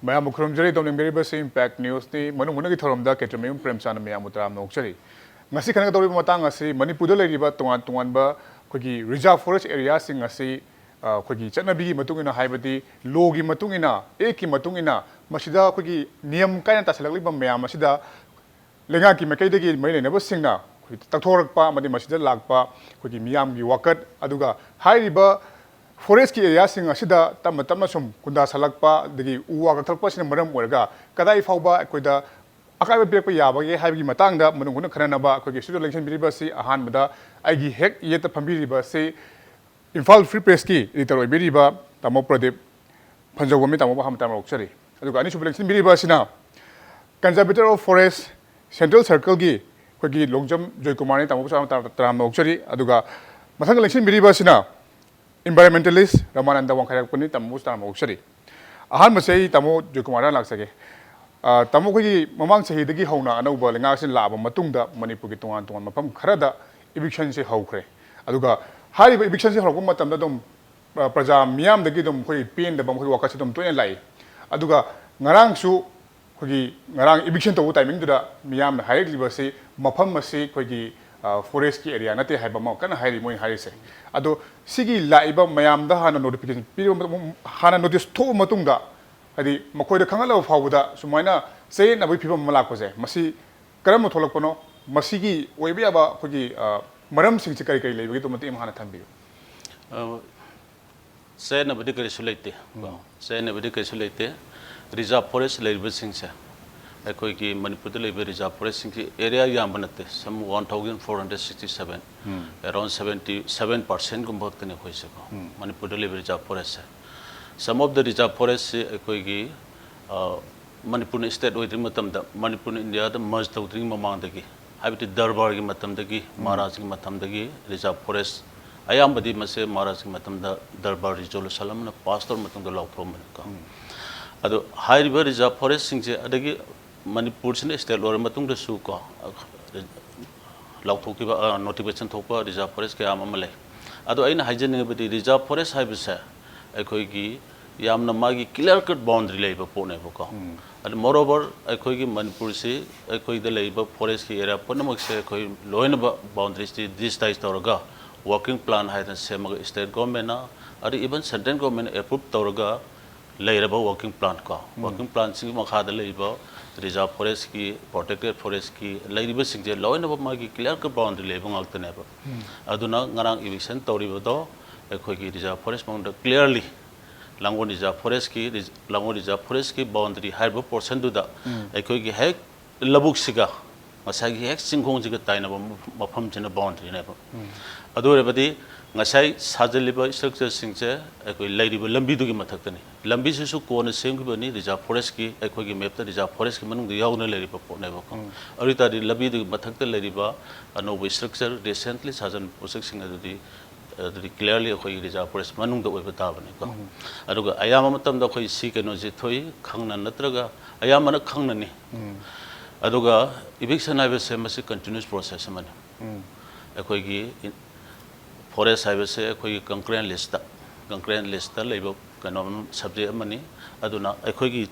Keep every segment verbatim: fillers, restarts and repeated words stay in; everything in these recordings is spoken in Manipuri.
ꯃꯌꯥꯝꯕꯨ ꯈꯨꯔꯨꯝꯖꯔꯤ꯫ ꯇꯧꯅꯤꯡꯕꯤꯔꯤꯕꯁꯤ Impact News ꯅꯤ꯫ ꯃꯅꯨꯡ ꯍꯨꯠꯅꯒꯤ ꯊꯧꯔꯝꯗ ꯀꯦꯇ꯭ꯔꯃꯌꯨꯝ ꯄ꯭ꯔꯦꯝꯆꯥꯟꯗ ꯃꯌꯥꯝꯕꯨ ꯇꯔꯥꯝꯅ ꯑꯣꯛꯆꯔꯤ꯫ ꯉꯁꯤ ꯈꯟꯅꯒꯗꯧꯔꯤꯕ ꯃꯇꯥꯡ ꯑꯁꯤ ꯃꯅꯤꯄꯨꯔꯗ ꯂꯩꯔꯤꯕ ꯇꯣꯉꯥꯟ ꯇꯣꯉꯥꯟꯕ ꯑꯩꯈꯣꯏꯒꯤ reserve forest areaꯁꯤꯡ ꯑꯁꯤ, ꯑ, ꯑꯩꯈꯣꯏꯒꯤ ꯆꯠꯅꯕꯤꯒꯤ ꯃꯇꯨꯡ ꯏꯟꯅ, ꯍꯥꯏꯕꯗꯤ lawꯒꯤ ꯃꯇꯨꯡ ꯏꯟꯅ, actꯀꯤ ꯃꯇꯨꯡ ꯏꯟꯅ, ꯃꯁꯤꯗ ꯑꯩꯈꯣꯏꯒꯤ ꯅꯤꯌꯝ ꯀꯥꯏꯅ ꯇꯥꯁꯤꯜꯂꯛꯂꯤꯕ ꯃꯌꯥꯝ ꯑꯁꯤꯗ ꯂꯩꯉꯥꯛꯀꯤ ꯃꯥꯏꯀꯩꯗꯒꯤ ꯃꯔꯤ ꯂꯩꯅꯕꯁꯤꯡꯅ ꯑꯩꯈꯣꯏ ꯇꯛꯊꯣꯔꯛꯄ ꯑꯃꯗꯤ ꯃꯁꯤꯗ ꯂꯥꯛꯄ ꯑꯩꯈꯣꯏꯒꯤ ꯃꯤꯌꯥꯝꯒꯤ ꯋꯥꯀꯠ, ꯑꯗꯨꯒ ꯍꯥꯏꯔꯤꯕ forestꯀꯤ areaꯁꯤꯡ ꯑꯁꯤꯗ ꯇꯞꯅ ꯇꯞꯅ ꯁꯨꯝ ꯈꯨꯟꯗꯥꯁꯜꯂꯛꯄ, ꯑꯗꯒꯤ ꯎ ꯋꯥ ꯀꯛꯊꯠꯂꯛꯄꯁꯤꯅ ꯃꯔꯝ ꯑꯣꯏꯔꯒ ꯀꯗꯥꯏ ꯐꯥꯎꯕ ꯑꯩꯈꯣꯏꯗ ꯑꯀꯥꯏꯕ ꯄꯤꯔꯛꯄ ꯌꯥꯕꯒꯦ ꯍꯥꯏꯕꯒꯤ ꯃꯇꯥꯡꯗ ꯃꯅꯨꯡ ꯍꯨꯠꯅ ꯈꯟꯅꯅꯕ ꯑꯩꯈꯣꯏꯒꯤ studio ꯂꯦꯡꯁꯤꯟꯕꯤꯔꯤꯕ ꯑꯁꯤ ꯑꯍꯥꯟꯕꯗ ꯑꯩꯒꯤ ꯍꯦꯛ ꯌꯦꯠꯇ ꯐꯝꯕꯤꯔꯤꯕ ꯑꯁꯤ ꯏꯝꯐꯥꯜ Free Pressꯀꯤ editor ꯑꯣꯏꯕꯤꯔꯤꯕ ꯇꯥꯃꯣ ꯄ꯭ꯔꯗꯤꯞ ꯐꯟꯖꯧꯕꯝꯅꯤ꯫ ꯇꯥꯃꯣꯕꯨ ꯑꯍꯥꯟꯕ ꯇꯔꯥꯝꯅ ꯑꯣꯛꯆꯔꯤ꯫ ꯑꯗꯨꯒ ꯑꯅꯤꯁꯨꯕ ꯂꯦꯡꯁꯤꯟꯕꯤꯔꯤꯕ ꯑꯁꯤꯅ Conservator of Forest Central Circleꯒꯤ ꯑꯩꯈꯣꯏꯒꯤ ꯂꯣꯡꯖꯝ ꯖꯣꯏꯀꯨꯃꯥꯔꯅꯤ꯫ ꯇꯥꯃꯣꯕꯨꯁꯨ ꯑꯍꯥꯟꯕ ꯇꯔꯥꯝꯅ ꯇꯔꯥꯝꯅ ꯑꯣꯛꯆꯔꯤ꯫ ꯑꯗꯨꯒ ꯃꯊꯪ ꯂꯦꯡꯁꯤꯟꯕꯤꯔꯤꯕ ꯑꯁꯤꯅ environmentalist ꯔꯃꯥꯅꯟꯗ ꯋꯥꯡꯈꯩꯔꯥꯛꯄꯅꯤ꯫ ꯇꯥꯃꯣꯕꯨꯁꯨ ꯇꯔꯥꯝꯅ ꯑꯣꯛꯆꯔꯤ꯫ ꯑꯍꯥꯟꯕꯁꯦ ꯑꯩ ꯇꯥꯃꯣ ꯖꯣꯏꯀꯨꯃꯥꯔꯗ ꯂꯥꯛꯆꯒꯦ꯫ ꯑ, ꯇꯥꯃꯣ, ꯑꯩꯈꯣꯏꯒꯤ ꯃꯃꯥꯡ ꯆꯍꯤꯗꯒꯤ ꯍꯧꯅ ꯑꯅꯧꯕ ꯂꯩꯉꯥꯛꯁꯤꯅ ꯂꯥꯛꯑꯕ ꯃꯇꯨꯡꯗ ꯃꯅꯤꯄꯨꯔꯒꯤ ꯇꯣꯉꯥꯟ ꯇꯣꯉꯥꯟꯕ ꯃꯐꯝ ꯈꯔꯗ evictionꯁꯦ ꯍꯧꯈ꯭ꯔꯦ꯫ ꯑꯗꯨꯒ ꯍꯥꯏꯔꯤꯕ evictionꯁꯦ ꯍꯧꯔꯛꯄ ꯃꯇꯝꯗ ꯑꯗꯨꯝ, ꯑ, ꯄ꯭ꯔꯖꯥ ꯃꯤꯌꯥꯝꯗꯒꯤ ꯑꯗꯨꯝ ꯑꯩꯈꯣꯏ ꯄꯦꯟꯗꯕ ꯃꯈꯣꯏꯒꯤ ꯋꯥꯀꯠꯁꯦ ꯑꯗꯨꯝ ꯇꯣꯏꯅ ꯂꯥꯛꯏ꯫ ꯑꯗꯨꯒ ꯉꯔꯥꯡꯁꯨ ꯑꯩꯈꯣꯏꯒꯤ ꯉꯔꯥꯡ eviction ꯇꯧꯕ timingꯗꯨꯗ ꯃꯤꯌꯥꯝꯅ ꯍꯥꯏꯔꯛꯂꯤꯕꯁꯤ ꯃꯐꯝ ꯑꯁꯤ ꯑꯩꯈꯣꯏꯒꯤ, ꯑ, forestꯀꯤ area ꯅꯠꯇꯦ ꯍꯥꯏꯕ ꯑꯃ ꯀꯟꯅ ꯍꯥꯏꯔꯤ ꯃꯣꯏꯅ ꯍꯥꯏꯔꯤꯁꯦ꯫ ꯑꯗꯣ ꯁꯤꯒꯤ ꯂꯥꯛꯏꯕ ꯃꯌꯥꯝꯗ ꯍꯥꯟꯅ notification ꯄꯤꯔꯕ ꯃꯇꯨꯡ, ꯍꯥꯟꯅ notice ꯊꯣꯛꯑꯕ ꯃꯇꯨꯡꯗ, ꯍꯥꯏꯗꯤ ꯃꯈꯣꯏꯗ ꯈꯪꯍꯜꯂꯕ ꯐꯥꯎꯕꯗ ꯁꯨꯃꯥꯏꯅ ꯆꯌꯦꯠꯅꯕꯒꯤ ꯐꯤꯕꯝ ꯑꯃ ꯂꯥꯛꯄꯁꯦ, ꯃꯁꯤ ꯀꯔꯝꯕ ꯊꯣꯛꯂꯛꯄꯅꯣ? ꯃꯁꯤꯒꯤ ꯑꯣꯏꯕ ꯌꯥꯕ ꯑꯩꯈꯣꯏꯒꯤ, ꯑ, ꯃꯔꯝꯁꯤꯡꯁꯤ ꯀꯔꯤ ꯀꯔꯤ ꯂꯩꯕꯒꯦ? ꯑꯗꯨ ꯃꯇꯦꯛ ꯑꯃ ꯍꯥꯟꯅ ꯊꯝꯕꯤꯌꯨ꯫ ꯑ, ꯆꯌꯦꯠꯅꯕꯗꯤ ꯀꯔꯤꯁꯨ ꯂꯩꯇꯦ꯫ ꯎꯝ꯫ ꯆꯌꯦꯠꯅꯕꯗꯤ ꯀꯔꯤꯁꯨ ꯂꯩꯇꯦ꯫ Reserve forest ꯂꯩꯔꯤꯕꯁꯤꯡꯁꯦ, ꯑꯩꯈꯣꯏꯒꯤ ꯃꯅꯤꯄꯨꯔꯗ ꯂꯩꯕ reserve forestꯁꯤꯡꯁꯤ area ꯌꯥꯝꯕ ꯅꯠꯇꯦ, some one thousand four hundred sixty seven, ꯎꯝ꯫ Around seventy seven percentꯒꯨꯝꯕ ꯈꯛꯇꯅꯤ ꯑꯩꯈꯣꯏꯁꯦꯀꯣ, ꯎꯝ꯫ ꯃꯅꯤꯄꯨꯔꯗ ꯂꯩꯕ reserve forestꯁꯦ꯫ Some of the reserve forestꯁꯤ ꯑꯩꯈꯣꯏꯒꯤ, ꯑ, ꯃꯅꯤꯄꯨꯔꯅ state ꯑꯣꯏꯗ꯭ꯔꯤꯉꯩ ꯃꯇꯝꯗ, ꯃꯅꯤꯄꯨꯔꯅ ꯏꯟꯗꯤꯌꯥꯗ merge ꯇꯧꯗ꯭ꯔꯤꯉꯩ ꯃꯃꯥꯡꯗꯒꯤ, ꯍꯥꯏꯕꯗꯤ ꯗꯔꯕꯥꯔꯒꯤ ꯃꯇꯝꯗꯒꯤ, ꯎꯝ꯫ ꯃꯍꯥꯔꯥꯖꯒꯤ ꯃꯇꯝꯗꯒꯤ reserve forest ꯑꯌꯥꯝꯕꯗꯤ ꯃꯁꯦ ꯃꯍꯥꯔꯥꯖꯒꯤ ꯃꯇꯝꯗ ꯗꯔꯕꯥꯔ resolution ꯑꯃꯅ pass ꯇꯧꯔ ꯃꯇꯨꯡꯗ ꯂꯥꯎꯊꯣꯛꯑꯝꯕꯅꯤꯀꯣ꯫ ꯎꯝ꯫ ꯑꯗꯣ ꯍꯥꯏꯔꯤꯕ reserve forestꯁꯤꯡꯁꯦ, ꯑꯗꯒꯤ ꯃꯅꯤꯄꯨꯔꯁꯤꯅ state ꯑꯣꯏꯔ ꯃꯇꯨꯡꯗꯁꯨ ꯀꯣ, ꯂꯥꯎꯊꯣꯛꯈꯤꯕ, ꯑ, notification ꯊꯣꯛꯄ reserve forest ꯀꯌꯥ ꯑꯃ ꯂꯩ꯫ ꯑꯗꯣ ꯑꯩꯅ ꯍꯥꯏꯖꯅꯤꯡꯉꯤꯕꯗꯤ reserve forest ꯍꯥꯏꯕꯁꯦ ꯑꯩꯈꯣꯏꯒꯤ ꯌꯥꯝꯅ ꯃꯥꯒꯤ clear cut boundary ꯂꯩꯕ ꯄꯣꯠꯅꯦꯕꯀꯣ꯫ ꯑꯗꯨ moreover ꯑꯩꯈꯣꯏꯒꯤ ꯃꯅꯤꯄꯨꯔꯁꯤ ꯑꯩꯈꯣꯏꯗ ꯂꯩꯔꯤꯕ forestꯀꯤ area ꯄꯨꯝꯅꯃꯛꯁꯦ ꯑꯩꯈꯣꯏ ꯂꯣꯏꯅꯃꯛ boundaryꯁꯤ digitize ꯇꯧꯔꯒ working plan ꯍꯥꯏꯗꯅ ꯁꯦꯝꯃꯒ state governmentꯅ ꯑꯗꯨ even central government approve ꯇꯧꯔꯒ ꯂꯩꯔꯕ working plan ꯀꯣ, working planꯁꯤꯡꯒꯤ ꯃꯈꯥꯗ ꯂꯩꯔꯤꯕ reserve forestꯀꯤ, protected forestꯀꯤ ꯂꯩꯔꯤꯕꯁꯤꯡꯁꯦ ꯂꯣꯏꯅꯃꯛ ꯃꯥꯒꯤ clear cut boundary ꯂꯩꯕ ꯉꯥꯛꯇꯅꯦꯕ꯫ ꯑꯗꯨꯅ ꯉꯔꯥꯡ eviction ꯇꯧꯔꯤꯕꯗꯣ ꯑꯩꯈꯣꯏꯒꯤ reserve forest ꯃꯅꯨꯡꯗ clearly ꯂꯥꯡꯒꯣꯜ reserve forestꯀꯤ, ꯂꯥꯡꯒꯣꯜ reserve forestꯀꯤ boundary ꯍꯥꯏꯔꯤꯕ portionꯗꯨꯗ ꯑꯩꯈꯣꯏꯒꯤ ꯍꯦꯛ ꯂꯧꯕꯨꯛꯁꯤꯒ ꯉꯁꯥꯏꯒꯤ ꯍꯦꯛ ꯆꯤꯡꯈꯣꯡꯁꯤꯒ ꯇꯥꯏꯅꯕ ꯃꯐꯝꯁꯤꯅ boundaryꯅꯦꯕ꯫ ꯑꯗꯨ ꯑꯣꯏꯔꯕꯗꯤ ꯉꯁꯥꯏ ꯁꯥꯖꯤꯜꯂꯤꯕ structureꯁꯤꯡꯁꯦ ꯑꯩꯈꯣꯏ ꯂꯩꯔꯤꯕ ꯂꯝꯕꯤꯗꯨꯒꯤ ꯃꯊꯛꯇꯅꯤ꯫ ꯂꯝꯕꯤꯁꯤꯁꯨ ꯀꯣꯟꯅ ꯁꯦꯝꯈꯤꯕꯅꯤ, reserve forestꯀꯤ, ꯑꯩꯈꯣꯏꯒꯤ mapꯇ reserve forestꯀꯤ ꯃꯅꯨꯡꯗ ꯌꯥꯎꯅ ꯂꯩꯔꯤꯕ ꯄꯣꯠꯅꯦꯕꯀꯣ꯫ ꯑꯗꯨ ꯑꯣꯏꯇꯥꯔꯗꯤ ꯂꯝꯕꯤꯗꯨꯒꯤ ꯃꯊꯛꯇ ꯂꯩꯔꯤꯕ ꯑꯅꯧꯕ structure, recently ꯁꯥꯖꯤꯟꯕ ꯄꯣꯠꯁꯛꯁꯤꯡ ꯑꯗꯨꯗꯤ ꯑꯗꯨꯗꯤ clearly ꯑꯩꯈꯣꯏꯒꯤ reserve forest ꯃꯅꯨꯡꯗ ꯑꯣꯏꯕ ꯇꯥꯕꯅꯤꯀꯣ꯫ ꯑꯗꯨꯒ ꯑꯌꯥꯝꯕ ꯃꯇꯝꯗ ꯑꯩꯈꯣꯏ ꯁꯤ ꯀꯩꯅꯣꯁꯤ ꯊꯣꯛꯏ, ꯈꯪꯅ ꯅꯠꯇ꯭ꯔꯒ ꯑꯌꯥꯝꯕꯅ ꯈꯪꯅꯅꯤ꯫ ꯑꯗꯨꯒ eviction ꯍꯥꯏꯕꯁꯦ ꯃꯁꯤ continuous process ꯑꯃꯅꯤ꯫ ꯑꯩꯈꯣꯏꯒꯤ forest ꯍꯥꯏꯕꯁꯦ ꯑꯩꯈꯣꯏꯒꯤ concurrent listꯇ, concurrent listꯇ ꯂꯩꯕ ꯀꯩꯅꯣ ꯑꯃ, subject ꯑꯃꯅꯤ꯫ ꯑꯗꯨꯅ ꯑꯩꯈꯣꯏꯒꯤ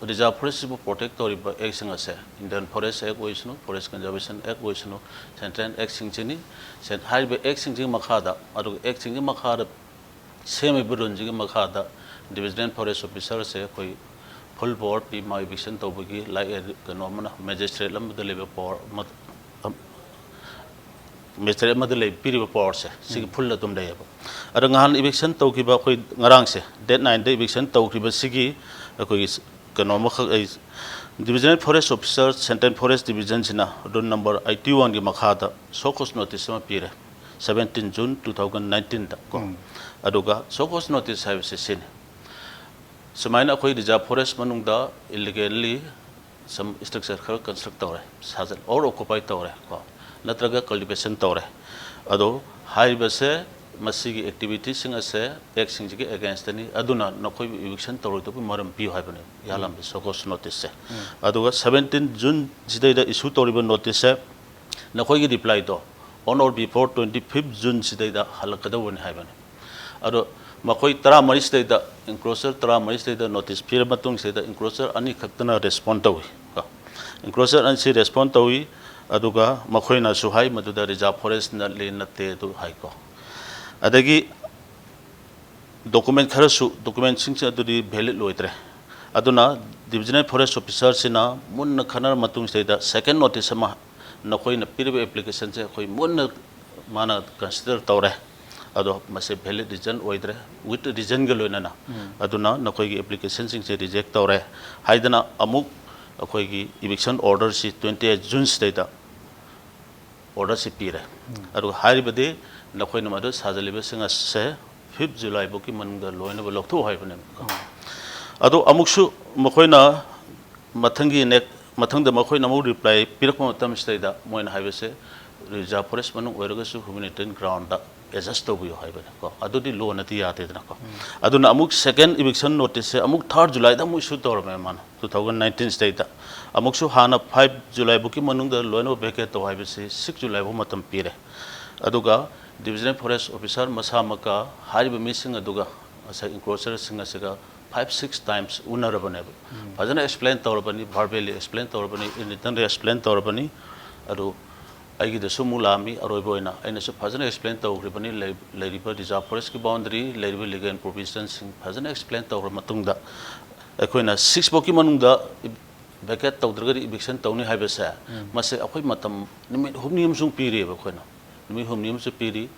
reserve forestꯁꯤꯕꯨ protect ꯇꯧꯔꯤꯕ actꯁꯤꯡ ꯑꯁꯦ Indian Forest Act ꯑꯣꯏꯁꯅꯨ, Forest Conservation Act ꯑꯣꯏꯁꯅꯨ, central actꯁꯤꯡꯁꯤꯅꯤ꯫ ꯁꯦꯟ-, ꯍꯥꯏꯔꯤꯕ actꯁꯤꯡꯁꯤꯒꯤ ꯃꯈꯥꯗ, ꯑꯗꯨꯒ actꯁꯤꯡꯁꯤꯒꯤ ꯃꯈꯥꯗ ꯁꯦꯝꯃꯤꯕ ruleꯁꯤꯒꯤ ꯃꯈꯥꯗ divisional forest officerꯁꯦ ꯑꯩꯈꯣꯏ full power ꯄꯤ, ꯃꯥ eviction ꯇꯧꯕꯒꯤ, like, ꯀꯩꯅꯣ ꯑꯃꯅ magistrate ꯑꯃꯗ ꯂꯩꯕ power ꯑꯃ, magistrate ꯑꯃꯗ ꯂꯩ, ꯄꯤꯔꯤꯕ powerꯁꯦ ꯁꯤꯒꯤ full ꯑꯗꯨꯝ ꯂꯩꯌꯦꯕ꯫ ꯑꯗꯣ ꯉꯍꯥꯟ eviction ꯇꯧꯈꯤꯕ ꯑꯩꯈꯣꯏ ꯉꯔꯥꯡꯁꯦ, date nineꯗ eviction ꯇꯧꯈꯤꯕꯁꯤꯒꯤ ꯑꯩꯈꯣꯏꯒꯤ ꯀꯩꯅꯣ ꯑꯃꯈꯛ ꯑꯩ, divisional forest officer, Central Forest Divisionꯁꯤꯅ rule number eighty oneꯒꯤ ꯃꯈꯥꯗ show cause notice ꯑꯃ ꯄꯤꯔꯦ, seventeen June two thousand nineteenꯗ ꯀꯣ꯫ ꯑꯗꯨꯒ show cause notice ꯍꯥꯏꯕꯁꯦ ꯁꯤꯅꯤ꯫ ꯁꯨꯃꯥꯏꯅ ꯑꯩꯈꯣꯏ reserve forest ꯃꯅꯨꯡꯗ illegally some structure ꯈꯔ construct ꯇꯧꯔꯦ, ꯁꯥꯖꯠ or occupy ꯇꯧꯔꯦ ꯀꯣ, ꯅꯠꯇ꯭ꯔꯒ cultivation ꯇꯧꯔꯦ꯫ ꯑꯗꯣ ꯍꯥꯏꯔꯤꯕꯁꯦ, ꯃꯁꯤꯒꯤ activityꯁꯤꯡ ꯑꯁꯦ actꯁꯤꯡꯁꯤꯒꯤ againstꯅꯤ, ꯑꯗꯨꯅ ꯅꯈꯣꯏꯕꯨ eviction ꯇꯧꯔꯣꯏꯗꯕꯒꯤ ꯃꯔꯝ ꯄꯤꯌꯨ ꯍꯥꯏꯕꯅꯤ ꯌꯥꯍꯜꯂꯝꯕ show cause noticeꯁꯦ꯫ ꯑꯗꯨꯒ seventeen Juneꯁꯤꯗꯩꯗ issue ꯇꯧꯔꯤꯕ noticeꯁꯦ, ꯅꯈꯣꯏꯒꯤ replyꯗꯣ on or before twenty fifth Juneꯁꯤꯗꯩꯗ ꯍꯜꯂꯛꯀꯗꯧꯕꯅꯤ ꯍꯥꯏꯕꯅꯤ꯫ ꯑꯗꯣ ꯃꯈꯣꯏ ꯇꯔꯥꯃꯔꯤꯁꯤꯗꯩꯗ, ꯏꯟꯀ꯭ꯔꯣꯆꯔ ꯇꯔꯥꯃꯔꯤꯁꯤꯗꯩꯗ ꯅꯣꯇꯤꯁ ꯄꯤꯔ ꯃꯇꯨꯡꯁꯤꯗꯩꯗ ꯏꯟꯀ꯭ꯔꯣꯆꯔ ꯑꯅꯤꯈꯛꯇꯅ ꯔꯦꯁꯄꯣꯟ ꯇꯧꯏ ꯀꯣ꯫ ꯏꯟꯀ꯭ꯔꯣꯆꯔ ꯑꯅꯤꯁꯤ ꯔꯦꯁꯄꯣꯟ ꯇꯧꯏ, ꯑꯗꯨꯒ ꯃꯈꯣꯏꯅꯁꯨ ꯍꯥꯏ ꯃꯗꯨꯗ ꯔꯤꯖꯥꯔꯚ ꯐꯣꯔꯦꯁ ꯅꯠꯂꯤ ꯅꯠꯇꯦ ꯑꯗꯨ ꯍꯥꯏꯀꯣ꯫ ꯑꯗꯒꯤ ꯗꯣꯀꯨꯃꯦꯟ ꯈꯔꯁꯨ, ꯗꯣꯀꯨꯃꯦꯟꯁꯤꯡꯁꯦ ꯑꯗꯨꯗꯤ ꯚꯦꯂꯤꯠ ꯑꯣꯏꯗ꯭ꯔꯦ꯫ ꯑꯗꯨꯅ ꯗꯤꯕꯤꯖꯅꯦꯜ ꯐꯣꯔꯦꯁ ꯑꯣꯐꯤꯁꯥꯔꯁꯤꯅ ꯃꯨꯟꯅ ꯈꯟꯅꯔ ꯃꯇꯨꯡꯁꯤꯗꯩꯗ ꯁꯦꯀꯦꯟ ꯅꯣꯇꯤꯁ ꯑꯃ, ꯅꯈꯣꯏꯅ ꯄꯤꯔꯤꯕ ꯑꯦꯄ꯭ꯂꯤꯀꯦꯁꯟꯁꯦ ꯑꯩꯈꯣꯏ ꯃꯨꯟꯅ ꯃꯥꯅ ꯀꯟꯁꯤꯗꯔ ꯇꯧꯔꯦ, ꯑꯗꯣ ꯃꯁꯤ ꯚꯦꯂꯤꯠ ꯔꯤꯖꯟ ꯑꯣꯏꯗ꯭ꯔꯦ, ꯋꯤꯠ ꯔꯤꯖꯟꯒ ꯂꯣꯏꯅꯅ, ꯑꯗꯨꯅ ꯅꯈꯣꯏꯒꯤ ꯑꯦꯄ꯭ꯂꯤꯀꯦꯁꯟꯁꯤꯡꯁꯦ ꯔꯤꯖꯦꯛ ꯇꯧꯔꯦ ꯍꯥꯏꯗꯅ ꯑꯃꯨꯛ ꯑꯩꯈꯣꯏꯒꯤ ꯏꯚꯤꯛꯁꯟ ꯑꯣꯔꯗꯔꯁꯤ twenty eight June ꯁꯤꯗꯩꯗ ꯑꯣꯔꯗꯔꯁꯤ ꯄꯤꯔꯦ꯫ ꯑꯗꯨꯒ ꯍꯥꯏꯔꯤꯕꯗꯤ ꯅꯈꯣꯏꯅ ꯃꯗꯨ ꯁꯥꯖꯜꯂꯤꯕꯁꯤꯡ ꯑꯁꯦ fifth July ꯐꯥꯎꯒꯤ ꯃꯅꯨꯡꯗ ꯂꯣꯏꯅꯕ ꯂꯧꯊꯣꯛꯎ ꯍꯥꯏꯕꯅꯦꯕꯀꯣ꯫ ꯑꯗꯣ ꯑꯃꯨꯛꯁꯨ ꯃꯈꯣꯏꯅ ꯃꯊꯪꯒꯤ ꯅꯦꯛ-, ꯃꯊꯪꯗ ꯃꯈꯣꯏꯅ ꯑꯃꯨꯛ ꯔꯤꯄ꯭ꯂꯥꯏ ꯄꯤꯔꯛꯄ ꯃꯇꯝꯁꯤꯗꯩꯗ ꯃꯣꯏꯅ ꯍꯥꯏꯕꯁꯦ, ꯔꯤꯖꯥꯔꯚ ꯐꯣꯔꯦꯁ ꯃꯅꯨꯡ ꯑꯣꯏꯔꯒꯁꯨ ꯍ꯭ꯌꯨꯃꯦꯅꯤꯇꯦꯔꯤꯌꯟ ꯒ꯭ꯔꯥꯎꯟꯗ ꯑꯦꯗꯖꯁ ꯇꯧꯕꯤꯌꯨ ꯍꯥꯏꯕꯅꯦꯀꯣ꯫ ꯑꯗꯨꯗꯤ ꯂꯣꯅꯗꯤ ꯌꯥꯗꯦꯗꯅꯀꯣ꯫ ꯑꯗꯨꯅ ꯑꯃꯨꯛ ꯁꯦꯀꯦꯟ ꯏꯚꯤꯛꯁꯟ ꯅꯣꯇꯤꯁꯁꯦ ꯑꯃꯨꯛ third Julyꯗ ꯑꯃꯨꯛ ꯏꯁꯨ ꯇꯧꯔꯝꯃꯦ ꯃꯥꯅ, two thousand nineteen ꯁꯤꯗꯩꯗ꯫ ꯑꯃꯨꯛꯁꯨ ꯍꯥꯟꯅ five July ꯐꯥꯎꯒꯤ ꯃꯅꯨꯡꯗ ꯂꯣꯏꯅꯃꯛ ꯚꯦꯀꯦꯠ ꯇꯧ ꯍꯥꯏꯕꯁꯤ six July ꯐꯥꯎ ꯃꯇꯝ ꯄꯤꯔꯦ꯫ ꯑꯗꯨꯒ ꯗꯤꯕꯤꯖꯅꯦꯜ ꯐꯣꯔꯦꯁ ꯑꯣꯐꯤꯁꯥꯔ ꯃꯁꯥꯃꯛꯀ ꯍꯥꯏꯔꯤꯕ ꯃꯤꯁꯤꯡ ꯑꯗꯨꯒ ꯉꯁꯥꯏ ꯏꯟꯀ꯭ꯔꯣꯆꯔꯁꯤꯡ ꯑꯁꯤꯒ five six times ꯎꯅꯔꯕꯅꯦꯕ꯫ ꯐꯖꯅ ꯑꯦꯛꯁꯄ꯭ꯂꯦꯟ ꯇꯧꯔꯕꯅꯤ, ꯚꯥꯔꯕꯦꯜꯂꯤ ꯑꯦꯛꯁꯄ꯭ꯂꯦꯟ ꯇꯧꯔꯕꯅꯤ, ꯔꯤꯇꯟꯗ ꯑꯦꯛꯁꯄ꯭ꯂꯦꯟ ꯇꯧꯔꯕꯅꯤ꯫ ꯑꯗꯨ ꯑꯩꯒꯤꯗꯁꯨ ꯑꯃꯨꯛ ꯂꯥꯛꯑꯝꯃꯤ ꯑꯔꯣꯏꯕ ꯑꯣꯏꯅ꯫ ꯑꯩꯅꯁꯨ ꯐꯖꯅ ꯑꯦꯛꯁꯄ꯭ꯂꯦꯟ ꯇꯧꯈ꯭ꯔꯤꯕꯅꯤ, ꯂꯩ-, ꯂꯩꯔꯤꯕ ꯔꯤꯖꯥꯔꯚ ꯐꯣꯔꯦꯁꯀꯤ ꯕꯥꯎꯟꯗꯔꯤ, ꯂꯩꯔꯤꯕ ꯂꯤꯒꯦꯜ ꯄ꯭ꯔꯣꯚꯤꯖꯟꯁꯤꯡ ꯐꯖꯅ ꯑꯦꯛꯁꯄ꯭ꯂꯦꯟ ꯇꯧꯈ꯭ꯔ ꯃꯇꯨꯡꯗ, ꯑꯩꯈꯣꯏꯅ six ꯐꯥꯎꯒꯤ ꯃꯅꯨꯡꯗ ꯚꯦꯀꯦꯠ ꯇꯧꯗ꯭ꯔꯒꯗꯤ ꯏꯚꯤꯛꯁꯟ ꯇꯧꯅꯤ ꯍꯥꯏꯕꯁꯦ, ꯃꯁꯦ ꯑꯩꯈꯣꯏ ꯃꯇꯝ ꯅꯨꯃꯤꯠ ꯍꯨꯝꯅꯤ ꯑꯃꯁꯨꯡ ꯄꯤꯔꯤꯑꯕ ꯑꯩꯈꯣꯏꯅ꯫ ꯅꯨꯃꯤꯠ ꯍꯨꯝꯅꯤ ꯑꯃꯁꯨ ꯄꯤꯔꯤ꯫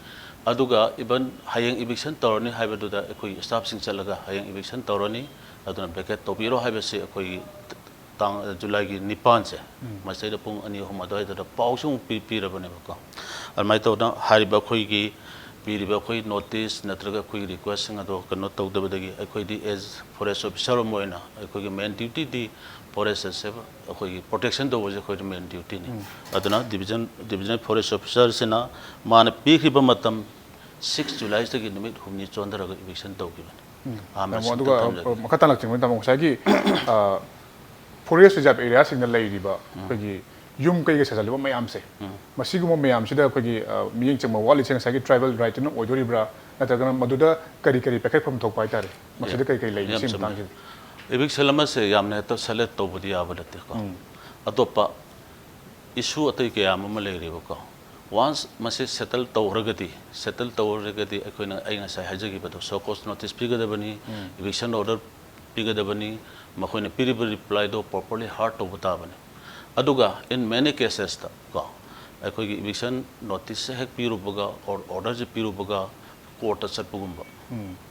ꯑꯗꯨꯒ ꯏꯚꯟ ꯍꯌꯦꯡ ꯏꯚꯤꯛꯁꯟ ꯇꯧꯔꯅꯤ ꯍꯥꯏꯕꯗꯨꯗ ꯑꯩꯈꯣꯏꯒꯤ ꯁ꯭ꯇꯥꯐꯁꯤꯡ ꯆꯠꯂꯒ ꯍꯌꯦꯡ ꯏꯚꯤꯛꯁꯟ ꯇꯧꯔꯅꯤ, ꯑꯗꯨꯅ ꯚꯦꯀꯦꯠ ꯇꯧꯕꯤꯔꯣ ꯍꯥꯏꯕꯁꯤ ꯑꯩꯈꯣꯏꯒꯤ ꯇꯥꯡ, ꯖꯨꯂꯥꯏꯒꯤ ꯅꯤꯄꯥꯟꯁꯦ, ꯃꯁꯤꯗꯩꯗ ꯄꯨꯡ ꯑꯅꯤ ꯑꯍꯨꯝ ꯑꯗꯨꯋꯥꯏꯗꯨꯗ ꯄꯥꯎꯁꯨ ꯑꯃꯨꯛ ꯄꯤ-, ꯄꯤꯔꯕꯅꯦꯕꯀꯣ꯫ ꯑꯗꯨꯃꯥꯏꯅ ꯇꯧꯗꯅ ꯍꯥꯏꯔꯤꯕ ꯑꯩꯈꯣꯏꯒꯤ ꯄꯤꯔꯤꯕ ꯑꯩꯈꯣꯏ ꯅꯣꯇꯤꯁ ꯅꯠꯇ꯭ꯔꯒ ꯑꯩꯈꯣꯏꯒꯤ ꯔꯤꯀ꯭ꯋꯦꯁꯁꯤꯡ ꯑꯗꯣ ꯀꯩꯅꯣ ꯇꯧꯗꯕꯗꯒꯤ ꯑꯩꯈꯣꯏꯗꯤ as forest officer ꯑꯃ ꯑꯣꯏꯅ ꯑꯩꯈꯣꯏꯒꯤ ꯃꯦꯟ ꯗ꯭ꯌꯨꯇꯤꯗꯤ ꯐꯣꯔꯦꯁ ꯑꯁꯦ ꯑꯩꯈꯣꯏꯒꯤ ꯄ꯭ꯔꯣꯇꯦꯛꯁꯟ ꯇꯧꯕꯁꯦ ꯑꯩꯈꯣꯏꯒꯤ ꯃꯦꯟ ꯗ꯭ꯌꯨꯇꯤꯅꯤ꯫ ꯑꯗꯨꯅ ꯗꯤꯕꯤꯖꯟ, ꯗꯤꯕꯤꯖꯅꯦꯜ ꯐꯣꯔꯦꯁ ꯑꯣꯐꯤꯁꯥꯔꯁꯤꯅ ꯃꯥꯅ ꯄꯤꯈꯤꯕ ꯃꯇꯝ six Julyꯗꯒꯤ ꯅꯨꯃꯤꯠ ꯍꯨꯝꯅꯤ ꯆꯣꯟꯊꯔꯒ ꯏꯚꯤꯛꯁꯟ ꯇꯧꯈꯤꯕꯅꯤ꯫ ꯑꯍꯥꯟꯕ ꯇꯥꯃꯣ, ꯁꯤꯠꯇ ꯑꯗꯨꯒ, ꯊꯝꯖꯒꯦ꯫ ꯑ, ꯃꯈꯥ ꯇꯥꯅ ꯂꯥꯛꯆꯅꯤꯡꯕꯅꯤ, ꯇꯥꯃꯣ, ꯉꯁꯥꯏꯒꯤ, ꯑ, ꯐꯣꯔꯦꯁ ꯔꯤꯖꯥꯔꯚ ꯑꯦꯔꯤꯌꯥꯁꯤꯡꯗ ꯂꯩꯔꯤꯕ ꯑꯩꯈꯣꯏꯒꯤ ꯌꯨꯝ ꯀꯩꯒ ꯁꯥꯖꯜꯂꯤꯕ ꯃꯌꯥꯝꯁꯦ, ꯃꯁꯤꯒꯨꯝꯕ ꯃꯌꯥꯝꯁꯤꯗ ꯑꯩꯈꯣꯏꯒꯤ, ꯑ, ꯃꯤꯠꯌꯦꯡ ꯆꯪꯕ ꯋꯥꯠꯂꯤꯁꯦ ꯉꯁꯥꯏꯒꯤ ꯇ꯭ꯔꯥꯏꯕꯦꯜ ꯔꯥꯏꯠꯇꯨꯅ ꯑꯣꯏꯗꯣꯔꯤꯕ꯭ꯔꯥ, ꯅꯠꯇ꯭ꯔꯒꯅ ꯃꯗꯨꯗ ꯀꯔꯤ ꯀꯔꯤ ꯄꯥꯏꯈꯠꯐꯝ ꯊꯣꯛꯄ ꯍꯥꯏꯇꯥꯔꯦ? ꯃꯁꯤꯗ ꯀꯔꯤ ꯀꯔꯤ ꯂꯩ? ꯌꯥꯝ ꯁꯤ ꯆꯨꯝꯃꯦ꯫ ꯃꯇꯥꯡꯁꯤꯗ Eviction ꯑꯃꯁꯦ ꯌꯥꯝꯅ ꯍꯦꯛꯇ ꯁꯦꯂꯦꯠ ꯇꯧꯕꯗꯤ ꯌꯥꯕ ꯅꯠꯇꯦꯀꯣ꯫ ꯑꯇꯣꯞꯄ ꯏꯁꯨ ꯑꯇꯩ ꯀꯌꯥ ꯑꯃ ꯂꯩꯔꯤꯕꯀꯣ꯫ ꯋꯥꯟꯁ ꯃꯁꯤ ꯁꯦꯇꯜ ꯇꯧꯈ꯭ꯔꯒꯗꯤ, ꯁꯦꯇꯜ ꯇꯧꯔꯒꯗꯤ ꯑꯩꯈꯣꯏꯅ, ꯑꯩ ꯉꯁꯥꯏ ꯍꯥꯏꯖꯈꯤꯕꯗꯣ, ꯁꯣ ꯀꯣꯁ ꯅꯣꯇꯤꯁ ꯄꯤꯒꯗꯕꯅꯤ, ꯏꯚꯤꯛꯁꯟ ꯑꯣꯔꯗꯔ ꯄꯤꯒꯗꯕꯅꯤ, ꯃꯈꯣꯏꯅ ꯄꯤꯔꯤꯕ ꯔꯤꯄ꯭ꯂꯥꯏꯗꯣ ꯄ꯭ꯔꯣꯄꯔꯂꯤ ꯍꯥꯔꯠ ꯇꯧꯕ ꯇꯥꯕꯅꯤ꯫ ꯑꯗꯨꯒ in many cases ꯇ ꯀꯣ, ꯑꯩꯈꯣꯏꯒꯤ ꯏꯚꯤꯛꯁꯟ ꯅꯣꯇꯤꯁꯁꯦ ꯍꯦꯛ ꯄꯤꯔꯨꯕꯒ, ꯑꯣꯔ-, ꯑꯣꯔꯗꯔꯁꯦ ꯄꯤꯔꯨꯕꯒ, ꯀꯣꯔꯠꯇ ꯆꯠꯄꯒꯨꯝꯕ,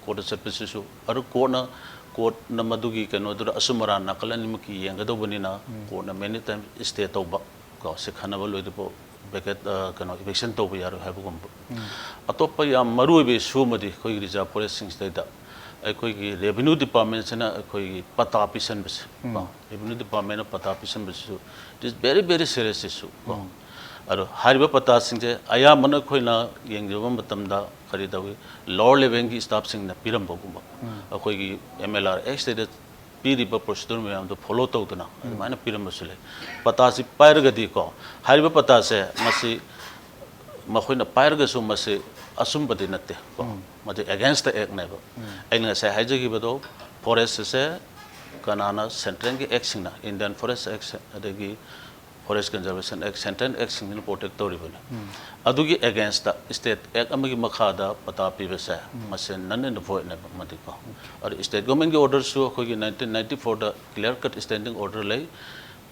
ꯀꯣꯔꯠꯇ ꯆꯠꯄꯁꯤꯁꯨ, ꯑꯗꯨ ꯀꯣꯔꯠꯅ, ꯀꯣꯔꯠꯅ ꯃꯗꯨꯒꯤ ꯀꯩꯅꯣꯗꯨꯗ ꯑꯆꯨꯝ ꯑꯔꯥꯟ ꯅꯥꯀꯜ ꯑꯅꯤꯃꯛꯀꯤ ꯌꯦꯡꯒꯗꯧꯕꯅꯤꯅ, ꯀꯣꯔꯠꯅ many times stay ꯇꯧꯕ ꯀꯣ, ꯁꯤ ꯈꯟꯅꯕ ꯂꯣꯏꯗ꯭ꯔꯤꯐꯥꯎ ꯚꯦꯀꯦꯠ, ꯑ, ꯀꯩꯅꯣ, ꯏꯚꯤꯛꯁꯟ ꯇꯧꯕ ꯌꯥꯔꯣꯏ ꯍꯥꯏꯕꯒꯨꯝꯕ꯫ ꯑꯇꯣꯞꯄ ꯌꯥꯝ ꯃꯔꯨ ꯑꯣꯏꯕ ꯏꯁꯨ ꯑꯃꯗꯤ ꯑꯩꯈꯣꯏꯒꯤ ꯔꯤꯖꯥꯔꯚ ꯐꯣꯔꯦꯁꯁꯤꯡꯁꯤꯗꯩꯗ ꯑꯩꯈꯣꯏꯒꯤ ꯔꯦꯚꯤꯅ꯭ꯌꯨ ꯗꯤꯄꯥꯔꯠꯃꯦꯟꯁꯤꯅ ꯑꯩꯈꯣꯏꯒꯤ ꯄꯇꯥ ꯄꯤꯁꯟꯕꯁꯦ ꯀꯣ, ꯔꯦꯚꯤꯅ꯭ꯌꯨ ꯗꯤꯄꯥꯔꯠꯃꯦꯟꯅ ꯄꯇꯥ ꯄꯤꯁꯟꯕꯁꯤꯁꯨ, it is very very serious issue ꯀꯣ꯫ ꯑꯗꯣ ꯍꯥꯏꯔꯤꯕ ꯄꯇꯥꯁꯤꯡꯁꯦ ꯑꯌꯥꯝꯕꯅ ꯑꯩꯈꯣꯏꯅ ꯌꯦꯡꯖꯕ ꯃꯇꯝꯗ ꯀꯔꯤ ꯇꯧꯏ, ꯂꯣꯋꯔ ꯂꯦꯚꯦꯜꯒꯤ ꯁ꯭ꯇꯥꯐꯁꯤꯡꯅ ꯄꯤꯔꯝꯕꯒꯨꯝꯕ, ꯑꯩꯈꯣꯏꯒꯤ ꯑꯦꯝ ꯑꯦꯜ ꯑꯥꯔ ꯑꯦꯛꯁꯇꯩꯗ ꯄꯤꯔꯤꯕ ꯄ꯭ꯔꯣꯁꯤꯗꯨꯔ ꯃꯌꯥꯝꯗꯣ ꯐꯣꯂꯣ ꯇꯧꯗꯅ ꯑꯗꯨꯃꯥꯏꯅ ꯄꯤꯔꯝꯕꯁꯨ ꯂꯩ꯫ ꯄꯇꯥꯁꯤ ꯄꯥꯏꯔꯒꯗꯤꯀꯣ, ꯍꯥꯏꯔꯤꯕ ꯄꯇꯥꯁꯦ ꯃꯁꯤ ꯃꯈꯣꯏꯅ ꯄꯥꯏꯔꯒꯁꯨ ꯃꯁꯤ ꯑꯆꯨꯝꯕꯗꯤ ꯅꯠꯇꯦ ꯀꯣ, ꯃꯗꯨ ꯑꯦꯒꯦꯟꯁꯇ ꯑꯦꯛꯅꯦꯕ꯫ ꯑꯩꯅ ꯉꯁꯥꯏ ꯍꯥꯏꯖꯈꯤꯕꯗꯣ, ꯐꯣꯔꯦꯁ ꯑꯁꯦ ꯀꯅꯥꯅ, ꯁꯦꯟꯇ꯭ꯔꯦꯜꯒꯤ ꯑꯦꯛꯁꯤꯡꯅ, ꯏꯟꯗꯤꯌꯥꯟ ꯐꯣꯔꯦꯁ ꯑꯦꯛ ꯑꯗꯒꯤ ꯐꯣꯔꯦꯁ ꯀꯟꯖꯔꯕꯦꯁꯟ ꯑꯦꯛ, ꯁꯦꯟꯇ꯭ꯔꯦꯜ ꯑꯦꯛꯁꯤꯡꯁꯤꯅ ꯄ꯭ꯔꯣꯇꯦꯛ ꯇꯧꯔꯤꯕꯅꯤ꯫ ꯑꯗꯨꯒꯤ ꯑꯦꯒꯦꯟꯁꯇ ꯁ꯭ꯇꯦꯠ ꯑꯦꯛ ꯑꯃꯒꯤ ꯃꯈꯥꯗ ꯄꯇꯥ ꯄꯤꯕꯁꯦ ꯃꯁꯤ ꯅꯟ ꯑꯦꯟ ꯚꯣꯏꯗꯅꯦꯕ ꯃꯗꯤꯀꯣ꯫ ꯑꯗꯨ ꯁ꯭ꯇꯦꯠ ꯒꯣꯔꯃꯦꯟꯒꯤ ꯑꯣꯔꯗꯔꯁꯨ ꯑꯩꯈꯣꯏꯒꯤ ꯅꯥꯏꯟꯇꯤꯟ ꯅꯥꯏꯟꯇꯤ ꯐꯣꯔꯗ ꯀ꯭ꯂꯤꯌꯥꯔ ꯀꯠ ꯁ꯭ꯇꯦꯟꯗꯤꯡ ꯑꯣꯔꯗꯔ ꯂꯩ꯫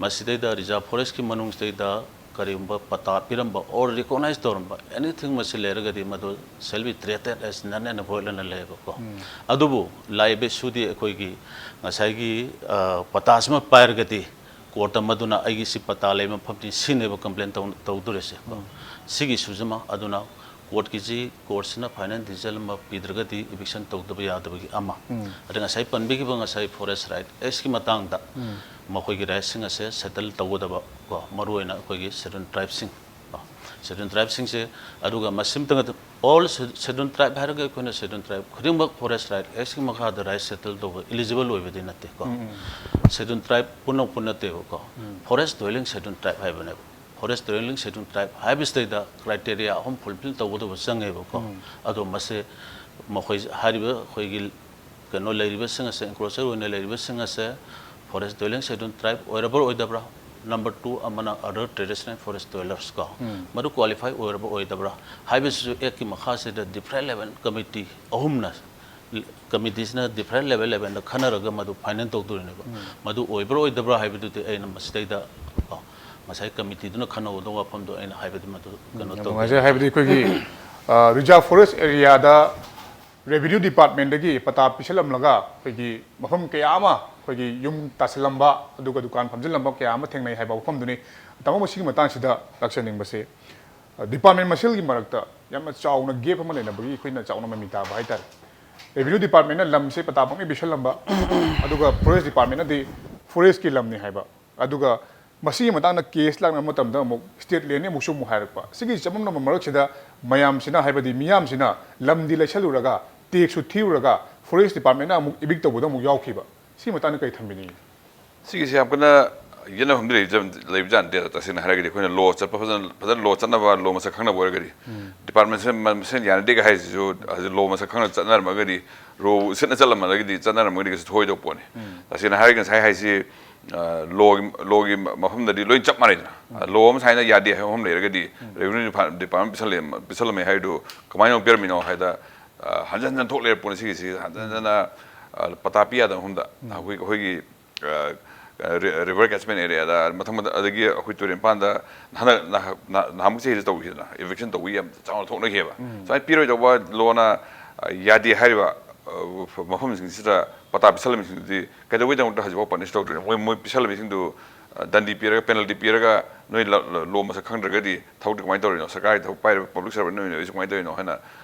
ꯃꯁꯤꯗꯩꯗ ꯔꯤꯖꯥꯔꯚ ꯐꯣꯔꯦꯁꯀꯤ ꯃꯅꯨꯡꯁꯤꯗꯩꯗ ꯀꯔꯤꯒꯨꯝꯕ ꯄꯇꯥ ꯄꯤꯔꯝꯕ ꯑꯣꯔ ꯔꯤꯀꯣꯛꯅꯥꯏꯖ ꯇꯧꯔꯝꯕ ꯑꯦꯅꯤꯊꯤꯡ ꯃꯁꯤ ꯂꯩꯔꯒꯗꯤ ꯃꯗꯨ shall be treated as none and void ꯑꯅ ꯂꯩꯌꯦꯕꯀꯣ꯫ ꯑꯗꯨꯕꯨ ꯂꯥꯛꯏꯕ ꯏꯁꯨꯗꯤ ꯑꯩꯈꯣꯏꯒꯤ ꯉꯁꯥꯏꯒꯤ, ꯑ, ꯄꯇꯥꯁꯤꯃ ꯄꯥꯏꯔꯒꯗꯤ ꯀꯣꯔꯠꯇ ꯃꯗꯨꯅ ꯑꯩꯒꯤ ꯁꯤ ꯄꯇꯥ ꯂꯩꯕ ꯃꯐꯝꯅꯤ ꯁꯤꯅꯦꯕ ꯀꯝꯄ꯭ꯂꯦꯟ ꯇꯧ-, ꯇꯧꯗꯣꯔꯤꯁꯦ꯫ ꯁꯤꯒꯤ ꯏꯁꯨꯁꯤꯃ ꯑꯗꯨꯅ ꯀꯣꯔꯠꯀꯤꯁꯤ, ꯀꯣꯔꯠꯁꯤꯅ ꯐꯥꯏꯅꯦꯜ ꯗꯤꯁꯤꯖꯟ ꯑꯃ ꯄꯤꯗ꯭ꯔꯒꯗꯤ ꯏꯚꯤꯛꯁꯟ ꯇꯧꯗꯕ ꯌꯥꯗꯕꯒꯤ ꯑꯃ꯫ ꯑꯗ ꯉꯁꯥꯏ ꯄꯟꯕꯤꯈꯤꯕ ꯉꯁꯥꯏ ꯐꯣꯔꯦꯁ ꯔꯥꯏꯠ ꯑꯦꯛꯁꯀꯤ ꯃꯇꯥꯡꯗ ꯃꯈꯣꯏꯒꯤ ꯔꯥꯏꯠꯁꯤꯡ ꯑꯁꯦ ꯁꯦꯇꯜ ꯇꯧꯒꯗꯕ ꯀꯣ, ꯃꯔꯨꯑꯣꯏꯅ ꯑꯩꯈꯣꯏꯒꯤ ꯁꯦꯗ꯭ꯌꯨꯜ ꯇ꯭ꯔꯥꯏꯕꯁꯤꯡ ꯀꯣ, ꯁꯦꯗ꯭ꯌꯨꯜ ꯇ꯭ꯔꯥꯏꯕꯁꯤꯡꯁꯦ, ꯑꯗꯨꯒ ꯃꯁꯤꯃꯇꯪ ꯅꯠꯇ-, ꯑꯣꯜ ꯁꯦ-, ꯁꯦꯗ꯭ꯌꯨꯜ ꯇ꯭ꯔꯥꯏꯕ ꯍꯥꯏꯔꯒ ꯑꯩꯈꯣꯏꯅ ꯁꯦꯗ꯭ꯌꯨꯜ ꯇ꯭ꯔꯥꯏꯕ ꯈꯨꯗꯤꯡꯃꯛ ꯐꯣꯔꯦꯁ ꯔꯥꯏꯠ ꯑꯦꯛꯁꯀꯤ ꯃꯈꯥꯗ ꯔꯥꯏꯠ ꯁꯦꯇꯜ ꯇꯧꯕ ꯏꯂꯤꯖꯤꯕꯜ ꯑꯣꯏꯕꯗꯤ ꯅꯠꯇꯦ ꯀꯣ꯫ ꯁꯦꯗ꯭ꯌꯨꯜ ꯇ꯭ꯔꯥꯏꯕ ꯄꯨꯝꯅꯃꯛꯄꯨ ꯅꯠꯇꯦꯕꯀꯣ, ꯐꯣꯔꯦꯁ ꯗ꯭ꯋꯦꯂꯤꯡ ꯁꯦꯗ꯭ꯌꯨꯜ ꯇ꯭ꯔꯥꯏꯕ ꯍꯥꯏꯕꯅꯦꯕ꯫ ꯐꯣꯔꯦꯁ ꯗ꯭ꯋꯦꯂꯤꯡ ꯁꯦꯗ꯭ꯌꯨꯜ ꯇ꯭ꯔꯥꯏꯕ ꯍꯥꯏꯕꯁꯤꯗꯩꯗ ꯀ꯭ꯔꯥꯏꯇꯦꯔꯤꯌꯥ ꯑꯍꯨꯝ ꯐꯨꯜꯐꯤꯜ ꯇꯧꯒꯗꯕ ꯆꯪꯉꯦꯕꯀꯣ꯫ ꯑꯗꯣ ꯃꯁꯦ ꯃꯈꯣꯏ ꯍꯥꯏꯔꯤꯕ ꯑꯩꯈꯣꯏꯒꯤ ꯀꯩꯅꯣ ꯂꯩꯔꯤꯕꯁꯤꯡ ꯑꯁꯦ, ꯏꯟꯀ꯭ꯔꯣꯆꯔ ꯑꯣꯏꯅ ꯂꯩꯔꯤꯕꯁꯤꯡ ꯑꯁꯦ ꯐꯣꯔꯦꯁ ꯗ꯭ꯋꯦꯂꯤꯡ ꯁꯦꯗ꯭ꯌꯨꯜ ꯇ꯭ꯔꯥꯏꯕ ꯑꯣꯏꯔꯕ꯭ꯔꯥ ꯑꯣꯏꯗꯕ꯭ꯔꯥ? ꯅꯝꯕꯔ ꯇꯨ ꯑꯃꯅ ꯑꯗꯔ ꯇ꯭ꯔꯦꯗꯤꯁꯅꯦꯜ ꯐꯣꯔꯦꯁ ꯗ꯭ꯋꯦꯂꯔꯁ ꯀꯣ, ꯃꯗꯨ ꯀ꯭ꯋꯥꯂꯤꯐꯥꯏ ꯑꯣꯏꯔꯕ ꯑꯣꯏꯗꯕ꯭ꯔꯥ ꯍꯥꯏꯕꯁꯤꯁꯨ ꯑꯦꯛꯀꯤ ꯃꯈꯥꯁꯤꯗ ꯗꯤꯐ꯭ꯔꯦꯟ ꯂꯦꯚꯦꯜ ꯀꯃꯤꯇꯤ ꯑꯍꯨꯝꯅ, ꯀꯃꯤꯇꯤꯁꯤꯅ ꯗꯤꯐ꯭ꯔꯦꯟ ꯂꯦꯚꯦꯜ ꯂꯦꯚꯦꯜꯗ ꯈꯟꯅꯔꯒ ꯃꯗꯨ ꯐꯥꯏꯅꯦꯜ ꯇꯧꯗꯣꯔꯤꯅꯦꯕ꯫ ꯃꯗꯨ ꯑꯣꯏꯕ꯭ꯔꯥ ꯑꯣꯏꯗꯕ꯭ꯔꯥ ꯍꯥꯏꯕꯗꯨꯗꯤ ꯑꯩꯅ ꯃꯁꯤꯗꯩꯗ ꯀꯣ, ꯉꯁꯥꯏ ꯀꯃꯤꯇꯤꯗꯨꯅ ꯈꯟꯅꯒꯗꯧꯕ ꯋꯥꯐꯝꯗꯣ ꯑꯩꯅ ꯍꯥꯏꯕꯗꯤ ꯃꯗꯨ ꯀꯩꯅꯣ ꯌꯥꯝ ꯇꯧꯗꯦ꯫ ꯅꯨꯡꯉꯥꯏꯖꯩ꯫ ꯍꯥꯏꯕꯗꯤ ꯑꯩꯈꯣꯏꯒꯤ ꯔꯤꯖꯥꯔꯚ ꯐꯣꯔꯦꯁ ꯑꯦꯔꯤꯌꯥꯗ ꯔꯦꯚꯤꯅ꯭ꯌꯨ ꯗꯤꯄꯥꯔꯠꯃꯦꯟꯗꯒꯤ ꯄꯇꯥ ꯄꯤꯁꯜꯂꯝꯂꯒ ꯑꯩꯈꯣꯏꯒꯤ ꯃꯐꯝ ꯀꯌꯥ ꯑꯃ ꯑꯩꯈꯣꯏꯒꯤ ꯌꯨꯝ ꯇꯥꯁꯤꯜꯂꯝꯕ ꯑꯗꯨꯒ ꯗꯨꯀꯥꯟ ꯐꯝꯖꯤꯜꯂꯝꯕ ꯀꯌꯥ ꯑꯃ ꯊꯦꯡꯅꯩ ꯍꯥꯏꯕ ꯋꯥꯐꯝꯗꯨꯅꯤ꯫ ꯇꯥꯃꯣ, ꯃꯁꯤꯒꯤ ꯃꯇꯥꯡꯁꯤꯗ ꯂꯥꯛꯆꯅꯤꯡꯕꯁꯦ, ꯗꯤꯄꯥꯔꯠꯃꯦꯟ ꯃꯁꯦꯜꯒꯤ ꯃꯔꯛꯇ ꯌꯥꯝꯅ ꯆꯥꯎꯅ ꯒꯦꯞ ꯑꯃ ꯂꯩꯅꯕꯒꯤ ꯑꯩꯈꯣꯏꯅ ꯆꯥꯎꯅ ꯃꯃꯤ ꯇꯥꯕ ꯍꯥꯏꯇꯥꯔꯦ꯫ ꯔꯦꯚꯤꯅ꯭ꯌꯨ ꯗꯤꯄꯥꯔꯠꯃꯦꯟꯅ ꯂꯝꯁꯦ ꯄꯇꯥ ꯄꯪꯄꯤ ꯄꯤꯁꯜꯂꯝꯕ, ꯑꯗꯨꯒ ꯐꯣꯔꯦꯁ ꯗꯤꯄꯥꯔꯠꯃꯦꯟꯅꯗꯤ ꯐꯣꯔꯦꯁꯀꯤ ꯂꯝꯅꯤ ꯍꯥꯏꯕ, ꯑꯗꯨꯒ ꯃꯁꯤꯒꯤ ꯃꯇꯥꯡꯗ ꯀꯦꯁ ꯂꯥꯛꯅꯕ ꯃꯇꯝꯗ ꯑꯃꯨꯛ ꯁ꯭ꯇꯦꯠ ꯂꯦꯟꯅꯤ ꯑꯃꯨꯛꯁꯨ ꯑꯃꯨꯛ ꯍꯥꯏꯔꯛꯄ꯫ ꯁꯤꯒꯤ ꯆꯃꯝꯅꯕ ꯃꯔꯛꯁꯤꯗ ꯃꯌꯥꯝꯁꯤꯅ, ꯍꯥꯏꯕꯗꯤ ꯃꯤꯌꯥꯝꯁꯤꯅ ꯂꯝꯗꯤ ꯂꯩꯁꯜꯂꯨꯔꯒ, ꯇꯦꯛꯁꯁꯨ ꯊꯤꯔꯨꯔꯒ, ꯐꯣꯔꯦꯁ ꯗꯤꯄꯥꯔꯠꯃꯦꯟꯅ ꯑꯃꯨꯛ ꯏꯚꯤꯛ ꯇꯧꯕꯗ ꯑꯃꯨꯛ ꯌꯥꯎꯈꯤꯕ꯫ ꯁꯤ ꯃꯇꯥꯡꯗ ꯀꯔꯤ ꯊꯝꯕꯤꯅꯤꯡꯉꯤ? ꯁꯤꯒꯤꯁꯦ ꯌꯥꯝ ꯀꯟꯅ ꯌꯦꯠꯅꯐꯝꯗꯤ ꯂꯩꯕꯖꯥꯠ-, ꯂꯩꯕꯖꯥꯠ ꯅꯠꯇꯦ꯫ ꯇꯁꯦꯡꯅ ꯍꯥꯏꯔꯒꯗꯤ ꯑꯩꯈꯣꯏꯅ ꯂꯣ ꯆꯠꯄ ꯐꯖꯅ, ꯐꯖꯅ ꯂꯣ ꯆꯠꯅꯕ, ꯂꯣ ꯃꯁꯛ ꯈꯪꯅꯕ ꯑꯣꯏꯔꯒꯗꯤ, ꯗꯤꯄꯥꯔꯠꯃꯦꯟ ꯃꯁꯦꯟ, ꯃꯁꯦꯟ ꯌꯥꯅꯗꯦꯒ ꯍꯥꯏꯁꯤꯁꯨ ꯍꯧꯖꯤꯛ ꯂꯣ ꯃꯁꯛ ꯈꯪꯅ ꯆꯠꯅꯔꯝꯃꯒꯗꯤ, ꯔꯣ ꯁꯤꯠꯅ ꯆꯠꯂꯝꯃꯒꯗꯤ, ꯆꯠꯅꯔꯝꯃꯒꯗꯤ ꯀꯩꯁꯨ ꯊꯣꯛꯑꯣꯏꯗꯧꯕ ꯄꯣꯠꯅꯤ꯫ ꯇꯁꯦꯡꯅ ꯍꯥꯏꯔꯒꯗꯤ ꯉꯁꯥꯏ ꯍꯥꯏꯁꯤ, ꯑ, ꯂꯣꯒꯤ, ꯂꯣꯒꯤ ꯃꯐꯝꯗꯗꯤ ꯂꯣꯏ ꯆꯞ ꯃꯥꯟꯅꯩꯗꯅ꯫ ꯂꯣ ꯑꯃ ꯁꯨꯃꯥꯏꯅ ꯌꯥꯗꯦ ꯍꯥꯏꯕ ꯑꯃ ꯂꯩꯔꯒꯗꯤ, ꯔꯦꯚꯤꯅ꯭ꯌꯨ ꯗꯤꯄꯥꯔꯠꯃꯦꯟ ꯄꯤꯁꯜꯂꯝꯃꯦ, ꯄꯤꯁꯜꯂꯝꯃꯦ ꯍꯥꯏꯗꯨ ꯀꯃꯥꯏꯅ ꯑꯃꯨꯛ ꯄꯤꯔꯝꯃꯤꯅꯣ ꯍꯥꯏꯗ, ꯑ, ꯍꯟꯖꯟ ꯍꯟꯖꯟ ꯊꯣꯛ ꯂꯩꯔ ꯄꯣꯠꯅꯤ ꯁꯤꯒꯤꯁꯤ꯫ ꯍꯟꯖꯟ ꯍꯟꯖꯟꯅ, ꯑ, ꯄꯇꯥ ꯄꯤ ꯌꯥꯗꯕ ꯃꯐꯝꯗ ꯑꯩꯈꯣꯏ, ꯑꯩꯈꯣꯏꯒꯤ, ꯑ, ꯑ, ꯔꯤ-, ꯔꯤꯚꯔ ꯀꯦꯠꯆꯃꯦꯟ ꯑꯦꯔꯤꯌꯥꯗ ꯃꯊꯪ ꯃꯊꯪ, ꯑꯗꯒꯤ ꯑꯩꯈꯣꯏ ꯇꯨꯔꯦꯟ ꯃꯄꯥꯟꯗ ꯍꯟꯗꯛ ꯅꯍ-, ꯅꯍ-, ꯅꯍꯥꯟꯃꯨꯛ ꯆꯍꯤꯗ ꯇꯧꯈꯤꯗꯅ, ꯏꯚꯤꯛꯁꯟ ꯇꯧꯕꯒꯤ ꯌꯥꯝ ꯆꯥꯎꯅ ꯊꯣꯛꯅꯈꯤꯑꯕ꯫ ꯁꯨꯃꯥꯏꯅ ꯄꯤꯔꯣꯏꯗꯧꯕ ꯂꯣꯅ, ꯑ, ꯌꯥꯗꯦ ꯍꯥꯏꯔꯤꯕ, ꯑ, ꯃꯐꯝꯁꯤꯡꯁꯤꯗ ꯄꯇꯥ ꯄꯤꯁꯜꯂꯝꯃꯤꯁꯤꯡꯗꯨꯗꯤ ꯀꯩꯗꯧꯕꯩꯗꯃꯛꯇ ꯍꯧꯖꯤꯛꯐꯥꯎ ꯄꯅꯤꯁ ꯇꯧꯗ꯭ꯔꯤꯅꯣ? ꯃꯣꯏ, ꯃꯣꯏ ꯄꯤꯁꯜꯂꯝꯃꯤꯁꯤꯡꯗꯨ, ꯑ, ꯗꯟꯗꯤ ꯄꯤꯔꯒ, ꯄꯦꯅꯥꯜꯇꯤ ꯄꯤꯔꯒ, ꯅꯣꯏ ꯂ-, ꯂ-, ꯂꯣ ꯃꯁꯛ ꯈꯪꯗ꯭ꯔꯒꯗꯤ ꯊꯕꯛꯇꯤ ꯀꯃꯥꯏꯅ ꯇꯧꯔꯤꯅꯣ? ꯁꯔꯀꯥꯔꯒꯤ ꯊꯕꯛ ꯄꯥꯏꯔꯤꯕ ꯄꯕ꯭ꯂꯤꯛ ꯁꯔꯚꯦꯟ ꯅꯣꯏꯅ ꯑꯩꯁꯨ ꯀꯃꯥꯏꯅ ꯇꯧꯔꯤꯅꯣ ꯍꯥꯏꯅ,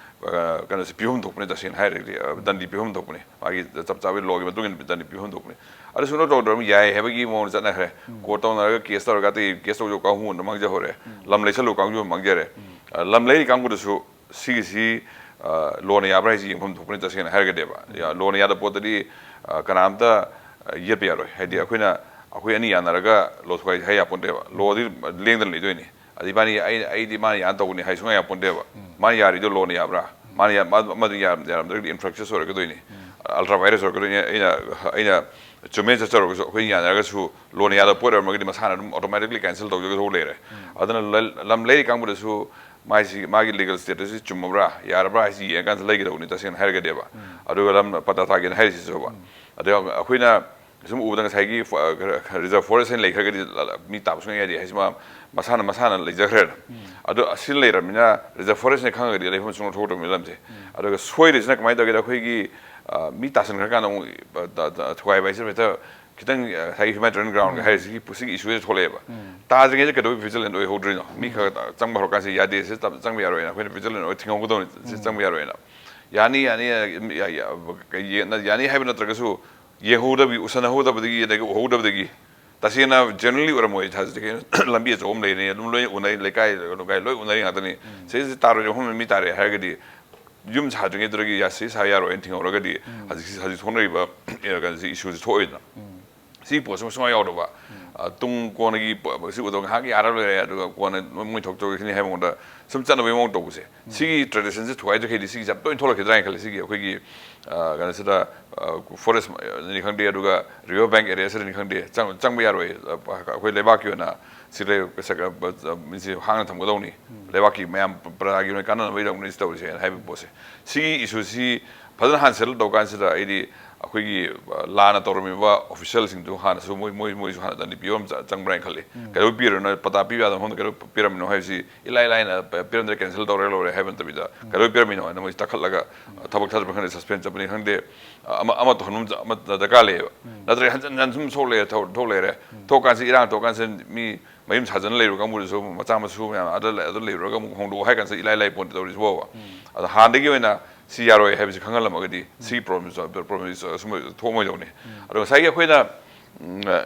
ꯑ, ꯀꯩꯅꯣꯁꯦ ꯄꯤꯐꯝ ꯊꯣꯛꯄꯅꯦ꯫ ꯇꯁꯦꯡꯅ ꯍꯥꯏꯔꯒꯗꯤ, ꯑ, ꯗꯟꯗꯤ ꯄꯤꯐꯝ ꯊꯣꯛꯄꯅꯦ꯫ ꯃꯥꯒꯤ ꯆꯞ ꯆꯥꯕꯒꯤ ꯂꯣꯒꯤ ꯃꯇꯨꯡ ꯏꯟꯅ ꯗꯟꯗꯤ ꯄꯤꯐꯝ ꯊꯣꯛꯄꯅꯦ꯫ ꯑꯗꯨ ꯁꯨꯡꯇꯧ ꯇꯧꯗ꯭ꯔꯕ ꯌꯥꯏ ꯍꯥꯏꯕꯒꯤ ꯃꯑꯣꯡꯗ ꯆꯠꯅꯈ꯭ꯔꯦ꯫ ꯀꯣꯔꯠ ꯇꯧꯅꯔꯒ ꯀꯦꯁ ꯇꯧꯔꯒ ꯑꯇꯩ ꯀꯦꯁ ꯇꯧꯖꯧ ꯀꯥꯡꯕꯨꯅ ꯃꯥꯡꯖꯍꯧꯔꯦ꯫ ꯂꯝ ꯂꯩꯁꯜꯂꯨ ꯀꯥꯡꯕꯨ ꯃꯥꯡꯖꯔꯦ꯫ ꯑ, ꯂꯝ ꯂꯩꯔꯤ ꯀꯥꯡꯕꯨꯗꯁꯨ ꯁꯤꯒꯤꯁꯤ, ꯑ, ꯂꯣꯅ ꯌꯥꯕ꯭ꯔꯥ ꯍꯥꯏꯁꯤ ꯌꯦꯡꯐꯝ ꯊꯣꯛꯄꯅꯤ꯫ ꯇꯁꯦꯡꯅ ꯍꯥꯏꯔꯒꯗꯤꯕ, ꯌꯥ-, ꯂꯣꯅ ꯌꯥꯗꯕ ꯄꯣꯠꯇꯗꯤ, ꯑ, ꯀꯅꯥꯝꯇ, ꯑ, ꯌꯦꯠꯄ ꯌꯥꯔꯣꯏ꯫ ꯍꯥꯏꯗꯤ ꯑꯩꯈꯣꯏꯅ, ꯑꯩꯈꯣꯏ ꯑꯅꯤ ꯌꯥꯅꯔꯒ ꯂꯣ ꯊꯨꯒꯥꯏ ꯍꯥꯏ ꯌꯥꯄꯣꯟꯇꯦꯕ꯫ ꯂꯣꯗꯤ ꯂꯦꯡꯗꯅ ꯂꯩꯗꯣꯏꯅꯤ꯫ ꯑꯗꯩ ꯏꯕꯥꯅꯤ, ꯑꯩ, ꯑꯩꯗꯤ ꯃꯥꯅ ꯌꯥꯅ ꯇꯧꯕꯅꯤ ꯍꯥꯏ ꯁꯨꯡꯌꯥ ꯌꯥꯄꯣꯟꯇꯦꯕ꯫ ꯃꯥꯅ ꯌꯥꯔꯤꯗꯣ ꯂꯣꯅ ꯌꯥꯕ꯭ꯔꯥ? ꯃꯥꯅ ꯌꯥ- ꯃꯥ- ꯃꯗꯨ ꯌꯥꯔꯝ- ꯌꯥꯔꯝꯗ꯭ꯔꯒꯗꯤ ꯏꯟꯐ꯭ꯔꯥꯁꯇ꯭ꯔꯛꯆꯔ ꯑꯣꯏꯔꯛꯀꯗꯣꯏꯅꯤ, ꯑꯜꯇ꯭ꯔꯥ ꯚꯥꯏꯔꯁ ꯑꯣꯏꯔꯛꯀꯗꯣꯏꯅꯤ꯫ ꯑꯩꯅ ꯑꯩꯅ ꯆꯨꯝꯃꯦ ꯆꯠꯆꯔꯒꯁꯨ, ꯑꯩꯈꯣꯏꯅ ꯌꯥꯅꯔꯒꯁꯨ, ꯂꯣꯟꯅ ꯌꯥꯗꯕ ꯄꯣꯠ ꯑꯣꯏꯔꯝꯃꯒꯗꯤ ꯃꯁꯥꯅ ꯑꯗꯨꯝ ꯑꯣꯇꯣꯃꯦꯇꯤꯛꯂꯤ ꯀꯦꯟꯁꯦꯜ ꯇꯧꯖꯒꯗꯧꯕ ꯂꯩꯔꯦ꯫ ꯑꯗꯨꯅ ꯂ- ꯂꯝ ꯂꯩꯔꯤ ꯀꯥꯡꯕꯨꯗꯁꯨ ꯃꯥꯏꯁꯤ, ꯃꯥꯒꯤ ꯂꯤꯒꯦꯜ ꯁ꯭ꯇꯦꯇꯁꯁꯤ ꯆꯨꯝꯃꯕ꯭ꯔꯥ, ꯌꯥꯔꯕ꯭ꯔꯥ ꯍꯥꯏꯁꯤ ꯌꯦꯡꯉꯀꯥꯟꯗ ꯂꯩꯒꯗꯧꯕꯅꯤ, ꯇꯁꯦꯡꯅ ꯍꯥꯏꯔꯒꯗꯤꯕ꯫ ꯑꯗꯨꯒ ꯂꯝ ꯄꯇꯥ ꯇꯥꯒꯦꯅ ꯍꯥꯏꯔꯤꯁꯤꯁꯨꯕ꯫ ꯑꯗꯨꯒ ꯑꯩꯈꯣꯏꯅ ꯁꯨꯝ ꯎꯕꯗ ꯉꯁꯥꯏꯒꯤ ꯐ- ꯔꯤꯖꯔꯚ ꯐꯣꯔꯦꯁ ꯍꯥꯏꯅ ꯂꯩꯈ꯭ꯔꯒꯗꯤ ꯂ- ꯂ- ꯃꯤ ꯇꯥꯕ ꯁꯨꯡꯌꯥ ꯌꯥꯗꯦ ꯍꯥꯏꯁꯤꯃ ꯃꯁꯥꯅ ꯃꯁꯥꯅ ꯂꯩꯖꯈ꯭ꯔꯦꯅ꯫ ꯑꯗꯣ ꯑꯁꯤ ꯂꯩꯔꯕꯅꯤꯅ, ꯔꯤꯖꯔꯚ ꯐꯣꯔꯦꯁꯅꯦ ꯈꯪꯉꯒꯗꯤ ꯂꯩꯐꯝ ꯁꯨꯡꯂꯧ ꯊꯣꯛꯇꯕꯅꯤ ꯂꯝꯁꯦ꯫ ꯑꯗꯨꯒ ꯁꯣꯏꯔꯤꯁꯤꯅ ꯀꯃꯥꯏꯅ ꯇꯧꯒꯦꯗ, ꯑꯩꯈꯣꯏꯒꯤ ꯑ, ꯃꯤ ꯇꯥꯁꯟꯈ꯭ꯔꯀꯥꯟꯗ ꯑꯃꯨꯛ ꯑ, ꯇ- ꯇ- ꯊꯨꯒꯥꯏꯕ ꯍꯥꯏꯁꯦ ꯍꯦꯛꯇ ꯈꯤꯇꯪ ꯑ, ꯉꯁꯥꯏꯒꯤ ꯍ꯭ꯌꯨꯃꯦꯅꯤꯇꯦꯔꯤꯌꯟ ꯒ꯭ꯔꯥꯎꯟꯒ ꯍꯥꯏꯔꯤꯁꯤꯒꯤ ꯁꯤꯒꯤ ꯏꯁꯨꯁꯦ ꯊꯣꯛꯂꯛꯑꯦꯕ꯫ ꯇꯥꯗ꯭ꯔꯤꯉꯩꯗ ꯀꯩꯗꯧꯕꯩ ꯚꯤꯖꯤꯂꯦꯟ ꯑꯣꯏꯍꯧꯗ꯭ꯔꯤꯅꯣ? ꯃꯤ ꯈꯔ ꯆꯪꯕ ꯍꯧꯔꯀꯥꯟꯁꯤꯗ ꯌꯥꯗꯦ, ꯁꯤ ꯇ- ꯆꯪꯕ ꯌꯥꯔꯣꯏꯅ ꯑꯩꯈꯣꯏꯅ ꯚꯤꯖꯤꯂꯦꯟ ꯑꯣꯏ ꯊꯤꯡꯍꯧꯒꯗꯧꯅꯤ, ꯁꯤ ꯆꯪꯕ ꯌꯥꯔꯣꯏꯅ꯫ ꯌꯥꯅꯤ, ꯌꯥꯅꯤ, ꯌꯥ- ꯌꯥ- ꯌꯥꯅꯤ ꯍꯥꯏꯕ ꯅꯠꯇ꯭ꯔꯒꯁꯨ ꯌꯦꯡꯍꯧꯗꯕꯒꯤ, ꯎꯁꯟꯅꯍꯧꯗꯕꯗꯒꯤ, ꯑꯗꯒꯤ ꯎꯍꯧꯗꯕꯗꯒꯤ, ꯇꯁꯦꯡꯅ ꯖꯦꯅꯔꯦꯜꯂꯤ ꯑꯣꯏꯔꯝꯃꯣꯏ ꯊꯥꯖꯗꯦ꯫ ꯀꯩꯅꯣ, ꯂꯝꯕꯤ ꯑꯆꯧꯕ ꯑꯃ ꯂꯩꯔꯦ, ꯑꯗꯨꯝ ꯂꯣꯏ ꯎꯅꯩ, ꯂꯩꯀꯥꯏ ꯂꯩꯀꯥꯏ ꯂꯣꯏ ꯎꯅꯔꯤ ꯉꯥꯛꯇꯅꯤ꯫ ꯁꯤꯁꯤ ꯇꯥꯔꯣꯏꯗꯕ ꯃꯐꯝꯗ ꯃꯤ ꯇꯥꯔꯦ ꯍꯥꯏꯔꯒꯗꯤ ꯌꯨꯝ ꯁꯥꯗ꯭ꯔꯤꯉꯩꯗꯨꯗꯒꯤ ꯌꯥ- ꯁꯤ ꯁꯥ ꯌꯥꯔꯣꯏꯅ ꯊꯤꯡꯍꯧꯔꯒꯗꯤ ꯍꯧꯖꯤꯛ ꯍꯧꯖꯤꯛ ꯊꯣꯛꯅꯔꯤꯕ ꯀꯩꯅꯣꯁꯤ, ꯏꯁꯨꯁꯤ ꯊꯣꯛꯑꯣꯏꯗꯅ꯫ ꯁꯤ ꯄꯣꯠꯁꯤ ꯁꯨꯡꯌꯥꯎ ꯌꯥꯎꯗꯕ꯫ ꯑ, ꯇꯨꯡ ꯀꯣꯟꯅꯒꯤ ꯄ- ꯁꯤ ꯎꯗꯕ, ꯉꯥꯏꯍꯥꯛ ꯌꯥꯔ ꯂꯣꯏꯔꯦ, ꯑꯗꯨꯒ ꯀꯣꯟꯅ ꯃꯣꯏ ꯊꯣꯛꯆꯈꯤꯁꯤꯅꯤ ꯍꯥꯏꯕ ꯃꯑꯣꯡꯗ ꯁꯨꯝ ꯆꯠꯅꯕꯒꯤ ꯃꯑꯣꯡ ꯇꯧꯕꯁꯦ꯫ ꯁꯤꯒꯤ ꯇ꯭ꯔꯦꯗꯤꯁꯟꯁꯦ ꯊꯨꯒꯥꯏꯗ꯭ꯔꯤꯈꯩꯗꯤ ꯁꯤꯒꯤ ꯌꯥꯝ ꯇꯣꯏꯅ ꯊꯣꯛꯂꯛꯈꯤꯗ꯭ꯔꯥ ꯍꯥꯏꯅ ꯈꯜꯂꯤ꯫ ꯁꯤꯒꯤ ꯑꯩꯈꯣꯏꯒꯤ, ꯑ, ꯀꯩꯅꯣꯁꯤꯗ, ꯑ, ꯐꯣꯔꯦꯁꯅꯤ ꯈꯪꯗꯦ, ꯑꯗꯨꯒ ꯔꯤꯚꯔ ꯕꯦꯡꯛ ꯑꯦꯔꯤꯌꯥꯁꯤꯗꯅꯤ ꯈꯪꯗꯦ, ꯆꯪ- ꯆꯪꯕ ꯌꯥꯔꯣꯏ꯫ ꯑ, ꯑꯩꯈꯣꯏ ꯂꯩꯕꯥꯛꯀꯤ ꯑꯣꯏꯅ ꯁꯤꯗ ꯁꯤꯁꯦ ꯍꯥꯡꯅ ꯊꯝꯒꯗꯧꯅꯤ, ꯂꯩꯕꯥꯛꯀꯤ ꯃꯌꯥꯝ ꯄ꯭ꯔꯖꯥꯒꯤ ꯑꯣꯏꯅ ꯀꯥꯟꯅꯅꯕꯒꯤꯗꯃꯛꯇꯅꯤ ꯁꯤ ꯇꯧꯔꯤꯁꯦ ꯍꯥꯏꯅ ꯍꯥꯏꯕ ꯄꯣꯠꯁꯦ꯫ ꯁꯤꯒꯤ ꯏꯁꯨꯁꯤ ꯐꯖꯅ ꯍꯥꯟꯅ ꯁꯦꯇꯜ ꯇꯧ ꯀꯥꯟꯁꯤꯗ ꯑꯩꯗꯤ ꯑꯩꯈꯣꯏꯒꯤ, ꯑ, ꯂꯥꯟꯅ ꯇꯧꯔꯝꯃꯤꯕ ꯑꯣꯐꯤꯁꯤꯌꯦꯜꯁꯤꯡꯗꯨ ꯍꯥꯟꯅꯁꯨ ꯃꯣꯏ, ꯃꯣꯏ, ꯃꯣꯏꯁꯨ ꯍꯥꯟꯅ ꯗꯟꯗꯤ ꯄꯤꯕ ꯑꯃ ꯆ- ꯆꯪꯕ꯭ꯔꯥ ꯍꯥꯏꯅ ꯈꯜꯂꯤ꯫ ꯀꯩꯗꯧ ꯄꯤꯔꯣꯏꯅꯣ? ꯄꯇꯥ ꯄꯤꯕ ꯌꯥꯗꯕ ꯃꯐꯝꯗ ꯀꯩꯗꯧ ꯄꯤꯔꯝꯃꯤꯅꯣ ꯍꯥꯏꯕꯁꯤ ꯏꯂꯥꯏ ꯂꯥꯏꯅ ꯄ- ꯄꯤꯔꯝꯗ꯭ꯔꯦ, ꯀꯦꯟꯁꯦꯜ ꯇꯧꯔꯦ, ꯂꯣꯏꯔꯦ ꯍꯥꯏꯕ ꯅꯠꯇꯕꯤꯗ, ꯀꯩꯗꯧ ꯄꯤꯔꯝꯃꯤꯅꯣ ꯍꯥꯏꯅ ꯃꯣꯏ ꯇꯥꯈꯠꯂꯒ, ꯑ, ꯊꯕꯛ ꯊꯥꯗꯕ ꯈꯪꯗꯦ, ꯁꯁꯄꯦꯟ ꯆꯠꯄꯅꯤ ꯈꯪꯗꯦ, ꯑ, ꯑꯃ, ꯑꯃ ꯇꯧꯍꯟꯕ ꯑꯃ ꯗꯔꯀꯥꯔ ꯂꯩꯌꯦꯕ꯫ ꯅꯠꯇ꯭ꯔꯒ ꯍꯟꯖꯤꯟ ꯍꯟꯖꯤꯟ ꯁꯨꯝ ꯁꯣꯛ ꯂꯩꯔꯦ, ꯊꯣꯛ- ꯊꯣꯛ ꯂꯩꯔꯦ꯫ ꯊꯣꯛꯀꯥꯟꯁꯤ, ꯏꯔꯥꯡ ꯊꯣꯛꯀꯥꯟꯁꯤ ꯃꯤ ꯃꯌꯨꯝ ꯁꯥꯖꯟ ꯂꯩꯔꯨ ꯀꯥꯡꯕꯨꯗꯨꯁꯨ, ꯃꯆꯥ ꯃꯁꯨ ꯃꯌꯥꯝ ꯑꯗ ꯂꯩ- ꯑꯗ ꯂꯩꯔꯨꯔꯒ ꯑꯃꯨꯛ ꯍꯣꯡꯗꯣꯛꯑꯣ ꯍꯥꯏ ꯀꯥꯟꯁꯤꯗ ꯏꯂꯥꯏ ꯂꯥꯏ ꯄꯣꯟꯇꯦ ꯇꯧꯔꯤꯁꯤꯕꯣꯕ꯫ ꯑꯗꯣ ꯍꯥꯟꯅꯗꯒꯤ ꯑꯣꯏꯅ ꯁꯤ ꯌꯥꯔꯣꯏ ꯍꯥꯏꯕꯁꯤ ꯈꯪꯍꯜꯂꯝꯃꯒꯗꯤ ꯁꯤꯒꯤ ꯄ꯭ꯔꯣꯕ꯭ꯂꯦꯝꯁꯨ, ꯄ꯭ꯔꯣꯕ꯭ꯂꯦꯝꯁꯤ ꯁꯨꯝ ꯊꯣꯛꯑꯝꯃꯣꯏꯗꯧꯅꯤ꯫ ꯑꯗꯣ ꯉꯁꯥꯏꯒꯤ ꯑꯩꯈꯣꯏꯅ, ꯎꯝ, ꯑ,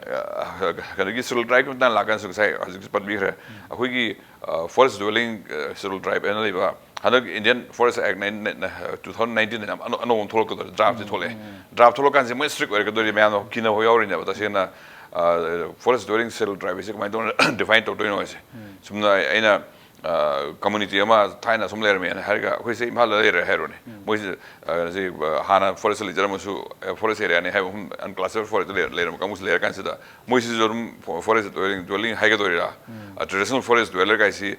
ꯑ, ꯀꯩꯅꯣꯒꯤ ꯁꯦꯗꯨꯜ ꯇ꯭ꯔꯥꯏꯕꯀꯤ ꯃꯇꯥꯡ ꯂꯥꯛꯀꯥꯟꯗꯁꯨ ꯉꯁꯥꯏ ꯍꯧꯖꯤꯛꯁꯨ ꯄꯟꯕꯤꯈ꯭ꯔꯦ꯫ ꯑꯩꯈꯣꯏꯒꯤ, ꯑ, ꯐꯣꯔꯦꯁ ꯗ꯭ꯋꯦꯂꯤꯡ, ꯑ, ꯁꯦꯗꯨꯜ ꯇ꯭ꯔꯥꯏꯕ ꯍꯥꯏꯅ ꯂꯩꯕ, ꯍꯟꯗꯛ ꯏꯟꯗꯤꯌꯟ ꯐꯣꯔꯦꯁ ꯑꯦꯛ ꯅꯥꯏꯟ- ꯅꯥꯏꯟ- ꯑ, ꯇꯨ ꯊꯥꯎꯖꯟ ꯅꯥꯏꯟꯇꯤꯟꯗ ꯌꯥꯝ ꯑꯅꯧ- ꯑꯅꯧꯕ ꯑꯃ ꯊꯣꯛꯂꯛꯀꯗꯧꯔꯦ, ꯗ꯭ꯔꯥꯐꯁꯦ ꯊꯣꯛꯂꯛꯑꯦ꯫ ꯗ꯭ꯔꯥꯐ ꯊꯣꯛꯂꯛꯀꯥꯟꯁꯦ ꯃꯣꯏ ꯏꯁꯇ꯭ꯔꯤꯛ ꯑꯣꯏꯔꯛꯀꯗꯣꯔꯤ, ꯃꯌꯥꯝꯅ ꯀꯤꯅꯕ ꯌꯥꯎꯔꯤꯅꯦꯕ꯫ ꯇꯁꯦꯡꯅ, ꯑ, ꯐꯣꯔꯦꯁ ꯗ꯭ꯋꯦꯂꯤꯡ ꯁꯦꯗꯨꯜ ꯇ꯭ꯔꯥꯏꯕ ꯍꯥꯏꯁꯦ ꯀꯃꯥꯏꯅ ꯇꯧꯅ ꯗꯤꯐꯥꯏꯟ ꯇꯧꯗꯣꯏꯅꯣ ꯍꯥꯏꯁꯦ꯫ ꯁꯨꯝꯅ ꯑꯩꯅ ꯀꯝꯃꯨꯅꯤꯇꯤ ꯑꯃ ꯊꯥꯏꯅ ꯁꯨꯝ ꯂꯩꯔꯝꯃꯦꯅ ꯍꯥꯏꯔꯒ, ꯑꯩꯈꯣꯏꯁꯦ ꯏꯝꯐꯥꯜꯗ ꯂꯩꯔꯦ ꯍꯥꯏꯔꯣꯅꯦ, ꯃꯣꯏꯁꯦ ꯁꯤ ꯍꯥꯟꯅ ꯐꯣꯔꯦꯁꯇ ꯂꯩꯖꯔꯝꯃꯁꯨ, ꯐꯣꯔꯦꯁ ꯑꯦꯔꯤꯌꯥꯅꯤ ꯍꯥꯏꯕ ꯃꯐꯝ, ꯑꯟꯀ꯭ꯂꯥꯁꯤꯐꯥꯏꯗ ꯐꯣꯔꯦꯁꯇ ꯂꯩꯔꯝꯕ ꯀꯥꯡꯕꯨꯁꯨ ꯂꯩꯔ ꯀꯥꯟꯁꯤꯗ, ꯃꯣꯏꯁꯤꯁꯨ ꯑꯗꯨꯝ ꯐꯣꯔꯦꯁ ꯗ꯭ꯋꯦꯂꯤꯡ ꯍꯥꯏꯒꯗꯣꯏꯔꯥ, ꯇ꯭ꯔꯦꯗꯤꯁꯅꯦꯜ ꯐꯣꯔꯦꯁ ꯗ꯭ꯋꯦꯂꯔ ꯀꯥꯏꯁꯤ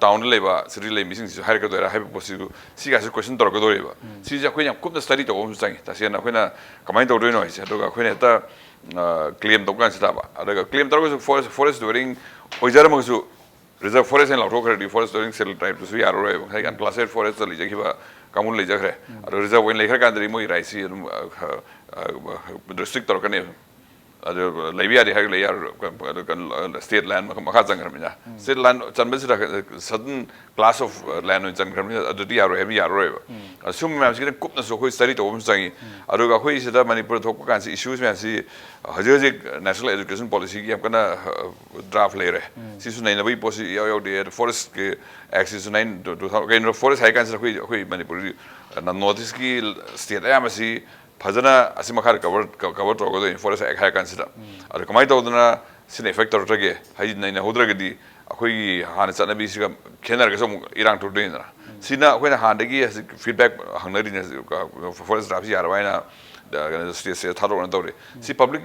ꯇꯥꯎꯟꯗ ꯂꯩꯕ, ꯁꯤꯇꯤ ꯂꯩꯕ ꯃꯤꯁꯤꯡꯁꯤꯁꯨ ꯍꯥꯏꯔꯛꯀꯗꯣꯏꯔꯥ ꯍꯥꯏꯕ ꯄꯣꯠꯁꯤꯁꯨ, ꯁꯤꯒꯥꯁꯨ ꯀꯣꯏꯁꯟ ꯇꯧꯔꯛꯀꯗꯧꯔꯤꯕ꯫ ꯁꯤꯁꯦ ꯑꯩꯈꯣꯏꯅ ꯌꯥꯝ ꯀꯨꯞꯅ ꯁ꯭ꯇꯗꯤ ꯇꯧꯕ ꯑꯃꯁꯨ ꯆꯪꯉꯤ꯫ ꯇꯁꯦꯡꯅ ꯑꯩꯈꯣꯏꯅ ꯀꯃꯥꯏꯅ ꯇꯧꯗꯣꯏꯅꯣ ꯍꯥꯏꯁꯦ, ꯑꯗꯨꯒ ꯑꯩꯈꯣꯏꯅ ꯍꯦꯛꯇ ꯀ꯭ꯂꯦꯝ ꯇꯧꯕ ꯀꯥꯟꯁꯤꯗꯕ, ꯑꯗꯨꯒ ꯀ꯭ꯂꯦꯝ ꯇꯧꯔꯒꯁꯨ ꯐꯣꯔꯦꯁ ꯐꯣꯔꯦꯁ ꯗ꯭ꯋꯦꯂꯤꯡ ꯑꯣꯏꯖꯔꯝꯃꯒꯁꯨ, ꯔꯤꯖꯔꯕ ꯐꯣꯔꯦꯁ ꯍꯥꯏꯅ ꯂꯥꯎꯊꯣꯛꯈ꯭ꯔꯗꯤ, ꯐꯣꯔꯦꯁ ꯗ꯭ꯋꯦꯂꯤꯡ ꯁꯦꯜ ꯇ꯭ꯔꯥꯏꯕꯇꯨꯁꯨ ꯌꯥꯔꯔꯣꯏꯕ꯫ ꯉꯁꯥꯏꯒꯤ ꯑꯟꯀ꯭ꯂꯥꯁꯤꯐꯥꯏꯗ ꯐꯣꯔꯦꯁꯇ ꯂꯩꯖꯈꯤꯕ ꯀꯥꯡꯕꯨꯅ ꯂꯩꯖꯈ꯭ꯔꯦ꯫ ꯑꯗꯣ ꯔꯤꯖꯔꯕ ꯑꯣꯏꯅ ꯂꯩꯈ꯭ꯔꯀꯥꯟꯗꯗꯤ ꯃꯣꯏꯒꯤ ꯔꯥꯏꯠꯁꯤ ꯑꯗꯨꯝ ꯔꯤꯁꯇ꯭ꯔꯤꯛ ꯇꯧꯔꯛꯀꯅꯦꯕ꯫ ꯑꯗꯨ ꯂꯩꯕ ꯌꯥꯗꯦ ꯍꯥꯏꯔꯒ ꯂꯩ ꯌꯥꯔꯣꯏ, ꯁ꯭ꯇꯦꯠ ꯂꯦꯟ ꯃꯈꯥ ꯆꯟꯈ꯭ꯔꯕꯅꯤꯅ꯫ ꯁ꯭ꯇꯦꯠ ꯂꯦꯟ ꯆꯟꯕꯁꯤꯗ ꯁꯗꯟ ꯀ꯭ꯂꯥꯁ ꯑꯣꯐ ꯂꯦꯟ ꯑꯣꯏꯅ ꯆꯟꯈ꯭ꯔꯕꯅꯤꯅ, ꯑꯗꯨꯗꯤ ꯌꯥꯔꯣꯏ ꯍꯥꯏꯕꯗꯤ ꯌꯥꯔꯔꯣꯏꯕ꯫ ꯑꯗꯣ ꯁꯨꯝꯕ ꯃꯌꯥꯝꯁꯤ ꯈꯤꯇꯪ ꯀꯨꯞꯅꯁꯨ ꯑꯩꯈꯣꯏ ꯁ꯭ꯇꯗꯤ ꯇꯧꯕ ꯑꯃꯁꯨ ꯆꯪꯉꯤ꯫ ꯑꯗꯨꯒ ꯑꯩꯈꯣꯏ ꯁꯤꯗ ꯃꯅꯤꯄꯨꯔꯗ ꯊꯣꯛꯄ ꯀꯥꯟꯁꯤ ꯏꯁꯨꯁ ꯃꯌꯥꯝꯁꯤ ꯍꯧꯖꯤꯛ ꯍꯧꯖꯤꯛ ꯅꯦꯁꯅꯦꯜ ꯑꯦꯖꯨꯀꯦꯁꯟ ꯄꯣꯂꯤꯁꯤꯒꯤ ꯌꯥꯝ ꯀꯟꯅ ꯗ꯭ꯔꯥꯐ ꯂꯩꯔꯦ꯫ ꯁꯤꯁꯨ ꯅꯩꯅꯕꯒꯤ ꯄꯣꯠꯁꯤ ꯏꯌꯥꯎ ꯌꯥꯎꯗꯦ꯫ ꯑꯗ ꯐꯣꯔꯦꯁꯀꯤ ꯑꯦꯛꯁꯤꯁꯨ ꯅꯥꯏꯟ ꯇꯨ ꯊꯥꯎꯖꯟ, ꯀꯩꯅꯣ, ꯐꯣꯔꯦꯁ ꯍꯥꯏ ꯀꯥꯟꯁꯤꯗ ꯑꯩꯈꯣꯏ, ꯑꯩꯈꯣꯏ ꯃꯅꯤꯄꯨꯔꯒꯤ ꯅꯣꯔꯠ ꯏꯁꯀꯤ ꯁ꯭ꯇꯦꯠ ꯑꯌꯥꯝꯕꯁꯤ ꯐꯖꯅ ꯑꯁꯤ ꯃꯈꯥꯗ ꯀꯚꯔ ꯀꯚꯔ ꯇꯧꯔꯒꯗꯣꯏꯅꯤ, ꯐꯣꯔꯦꯁ ꯑꯦꯛ ꯍꯥꯏꯔ ꯀꯥꯟꯁꯤꯗ꯫ ꯑꯗꯣ ꯀꯃꯥꯏꯅ ꯇꯧꯗꯅ ꯁꯤꯅ ꯏꯐꯦꯛ ꯇꯧꯔꯛꯇ꯭ꯔꯒꯦ? ꯍꯥꯏꯗꯤ ꯅꯩꯅꯍꯧꯗ꯭ꯔꯒꯗꯤ ꯑꯩꯈꯣꯏꯒꯤ ꯍꯥꯟꯅ ꯆꯠꯅꯕꯤꯁꯤꯒ ꯈꯦꯠꯅꯔꯒꯁꯨ ꯑꯃꯨꯛ ꯏꯔꯥꯡ ꯊꯣꯛꯇꯣꯏꯅꯤꯗꯅ꯫ ꯁꯤꯅ ꯑꯩꯈꯣꯏꯅ ꯍꯥꯟꯅꯗꯒꯤ ꯍꯧꯖꯤꯛ ꯐꯤꯗꯕꯦꯛ ꯍꯪꯅꯔꯤꯅꯦ, ꯍꯧꯖꯤꯛ ꯐꯣꯔꯦꯁ ꯗ꯭ꯔꯥꯐꯁꯤ ꯌꯥꯔꯕ ꯍꯥꯏꯅ, ꯑ, ꯀꯩꯅꯣ, ꯁ꯭ꯇꯦꯠ ꯁ꯭ꯇꯦꯠ ꯊꯥꯗꯣꯛꯅ ꯇꯧꯔꯤ꯫ ꯁꯤ ꯄꯕ꯭ꯂꯤꯛ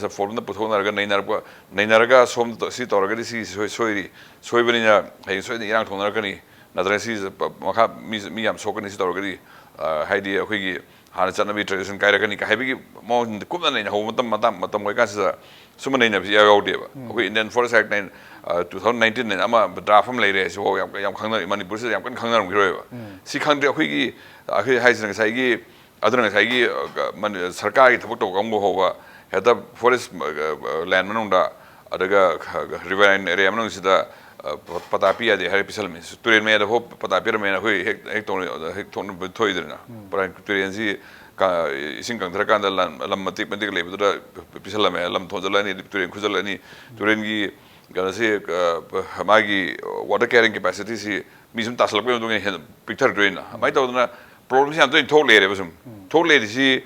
ꯐꯣꯔꯝꯗ ꯄꯨꯊꯣꯛꯅꯔꯒ ꯅꯩꯅꯔꯛꯄ, ꯅꯩꯅꯔꯒ ꯁꯣꯝ ꯁꯤ ꯇꯧꯔꯒꯗꯤ ꯁꯤ ꯁꯣꯏ-, ꯁꯣꯏꯔꯤ, ꯁꯣꯏꯕꯅꯤꯅ ꯍꯌꯦꯡ ꯁꯣꯏꯗꯅ ꯏꯔꯥꯡ ꯊꯣꯛꯅꯔꯛꯀꯅꯤ, ꯅꯠꯇ꯭ꯔꯒ ꯁꯤ ꯃꯈꯥ ꯃꯤ, ꯃꯤ ꯌꯥꯝ ꯁꯣꯛꯀꯅꯤ ꯁꯤ ꯇꯧꯔꯒꯗꯤ, ꯑ, ꯍꯥꯏꯗꯤ ꯑꯩꯈꯣꯏꯒꯤ ꯍꯥꯟꯅ ꯆꯠꯅꯕꯤ ꯇ꯭ꯔꯦꯗꯤꯁꯟ ꯀꯥꯏꯔꯛꯀꯅꯤ ꯀ ꯍꯥꯏꯕꯒꯤ ꯃꯑꯣꯡ ꯀꯨꯞꯅ ꯅꯩꯅꯍꯧꯕ ꯃꯇꯝ, ꯃꯇꯝ, ꯃꯇꯝ ꯑꯣꯏꯀꯥꯟꯁꯤꯗ ꯁꯨꯝꯕ ꯅꯩꯅꯕꯁꯤ ꯏꯌꯥꯎ ꯌꯥꯎꯗꯦꯕ꯫ ꯑꯩꯈꯣꯏ ꯏꯟꯗꯤꯌꯥꯟ ꯐꯣꯔꯦꯁ ꯑꯦꯛ ꯅꯥꯏꯟ, ꯑ, ꯇꯨ ꯊꯥꯎꯖꯟ ꯅꯥꯏꯟꯇꯤꯟ ꯍꯥꯏꯅ ꯑꯃ ꯗ꯭ꯔꯥꯐ ꯑꯃ ꯂꯩꯔꯦ, ꯁꯤꯐꯥꯎ ꯌꯥꯝ, ꯌꯥꯝ ꯈꯪꯅ-, ꯃꯅꯤꯄꯨꯔꯁꯤꯗ ꯌꯥꯝ ꯀꯟꯅ ꯈꯪꯅꯔꯝꯈꯤꯔꯣꯏꯕ꯫ ꯁꯤ ꯈꯪꯗ꯭ꯔꯤ꯫ ꯑꯩꯈꯣꯏꯒꯤ, ꯑꯩꯈꯣꯏ ꯍꯥꯏꯁꯤꯅ ꯉꯁꯥꯏꯒꯤ, ꯑꯗꯨꯅ ꯉꯁꯥꯏꯒꯤ, ꯑ, ꯃꯅꯤ-, ꯁꯔꯀꯥꯔꯒꯤ ꯊꯕꯛ ꯇꯧꯕ ꯀꯥꯡꯕꯨ ꯐꯥꯎꯕ ꯍꯦꯛꯇ ꯐꯣꯔꯦꯁ, ꯑ, ꯑ, ꯂꯦꯟ ꯃꯅꯨꯡꯗ, ꯑꯗꯨꯒ ꯈ-, ꯈ-, ꯔꯤꯚꯔ ꯂꯥꯏꯟ ꯑꯦꯔꯤꯌꯥ ꯃꯅꯨꯡꯁꯤꯗ, ꯑ, ꯄ-, ꯄꯇꯥ ꯄꯤ ꯌꯥꯗꯦ ꯍꯥꯏꯔ ꯄꯤꯁꯜꯂꯝꯃꯤ꯫ ꯇꯨꯔꯦꯟ ꯃꯌꯥꯗ ꯐꯥꯎ ꯄꯇꯥ ꯄꯤꯔꯝꯃꯦꯅ ꯑꯩꯈꯣꯏ ꯍꯦꯛ, ꯍꯦꯛ ꯊꯣꯛꯅ-, ꯍꯦꯛ ꯊꯣꯛꯅꯕ ꯊꯣꯛꯏꯗꯅ꯫ ꯄꯨꯔꯥ ꯇꯨꯔꯦꯟꯁꯤ ꯀ-, ꯏꯁꯤꯡ ꯀꯪꯊꯔꯀꯥꯟꯗ ꯂꯝ, ꯂꯝ ꯃꯇꯦꯛ ꯃꯇꯦꯛ ꯂꯩꯕꯗꯨꯗ ꯄꯤꯁꯜꯂꯝꯃꯦ꯫ ꯂꯝ ꯊꯣꯟꯖꯜꯂꯅꯤ, ꯑꯗꯩ ꯇꯨꯔꯦꯟ ꯈꯨꯖꯜꯂꯅꯤ꯫ ꯇꯨꯔꯦꯟꯒꯤ ꯀꯩꯅꯣꯁꯤ, ꯑ, ꯃꯥꯒꯤ ꯋꯥꯇꯔ ꯀꯦꯔꯤꯡ ꯀꯦꯄꯥꯁꯤꯇꯤꯁꯤ ꯃꯤ ꯁꯨꯝ ꯇꯥꯁꯜꯂꯛꯄꯒꯤ ꯃꯇꯨꯡ ꯏꯟꯅ ꯍꯦꯟꯅ ꯄꯤꯛꯊꯔꯛꯇꯣꯏꯅ꯫ ꯑꯗꯨꯃꯥꯏꯅ ꯇꯧꯗꯅ ꯄ꯭ꯔꯣꯕ꯭ꯂꯦꯝꯁꯤ ꯌꯥꯝ ꯇꯣꯏꯅ ꯊꯣꯛ ꯂꯩꯔꯦꯕ ꯁꯨꯝ꯫ ꯊꯣꯛ ꯂꯩꯔꯤꯁꯤ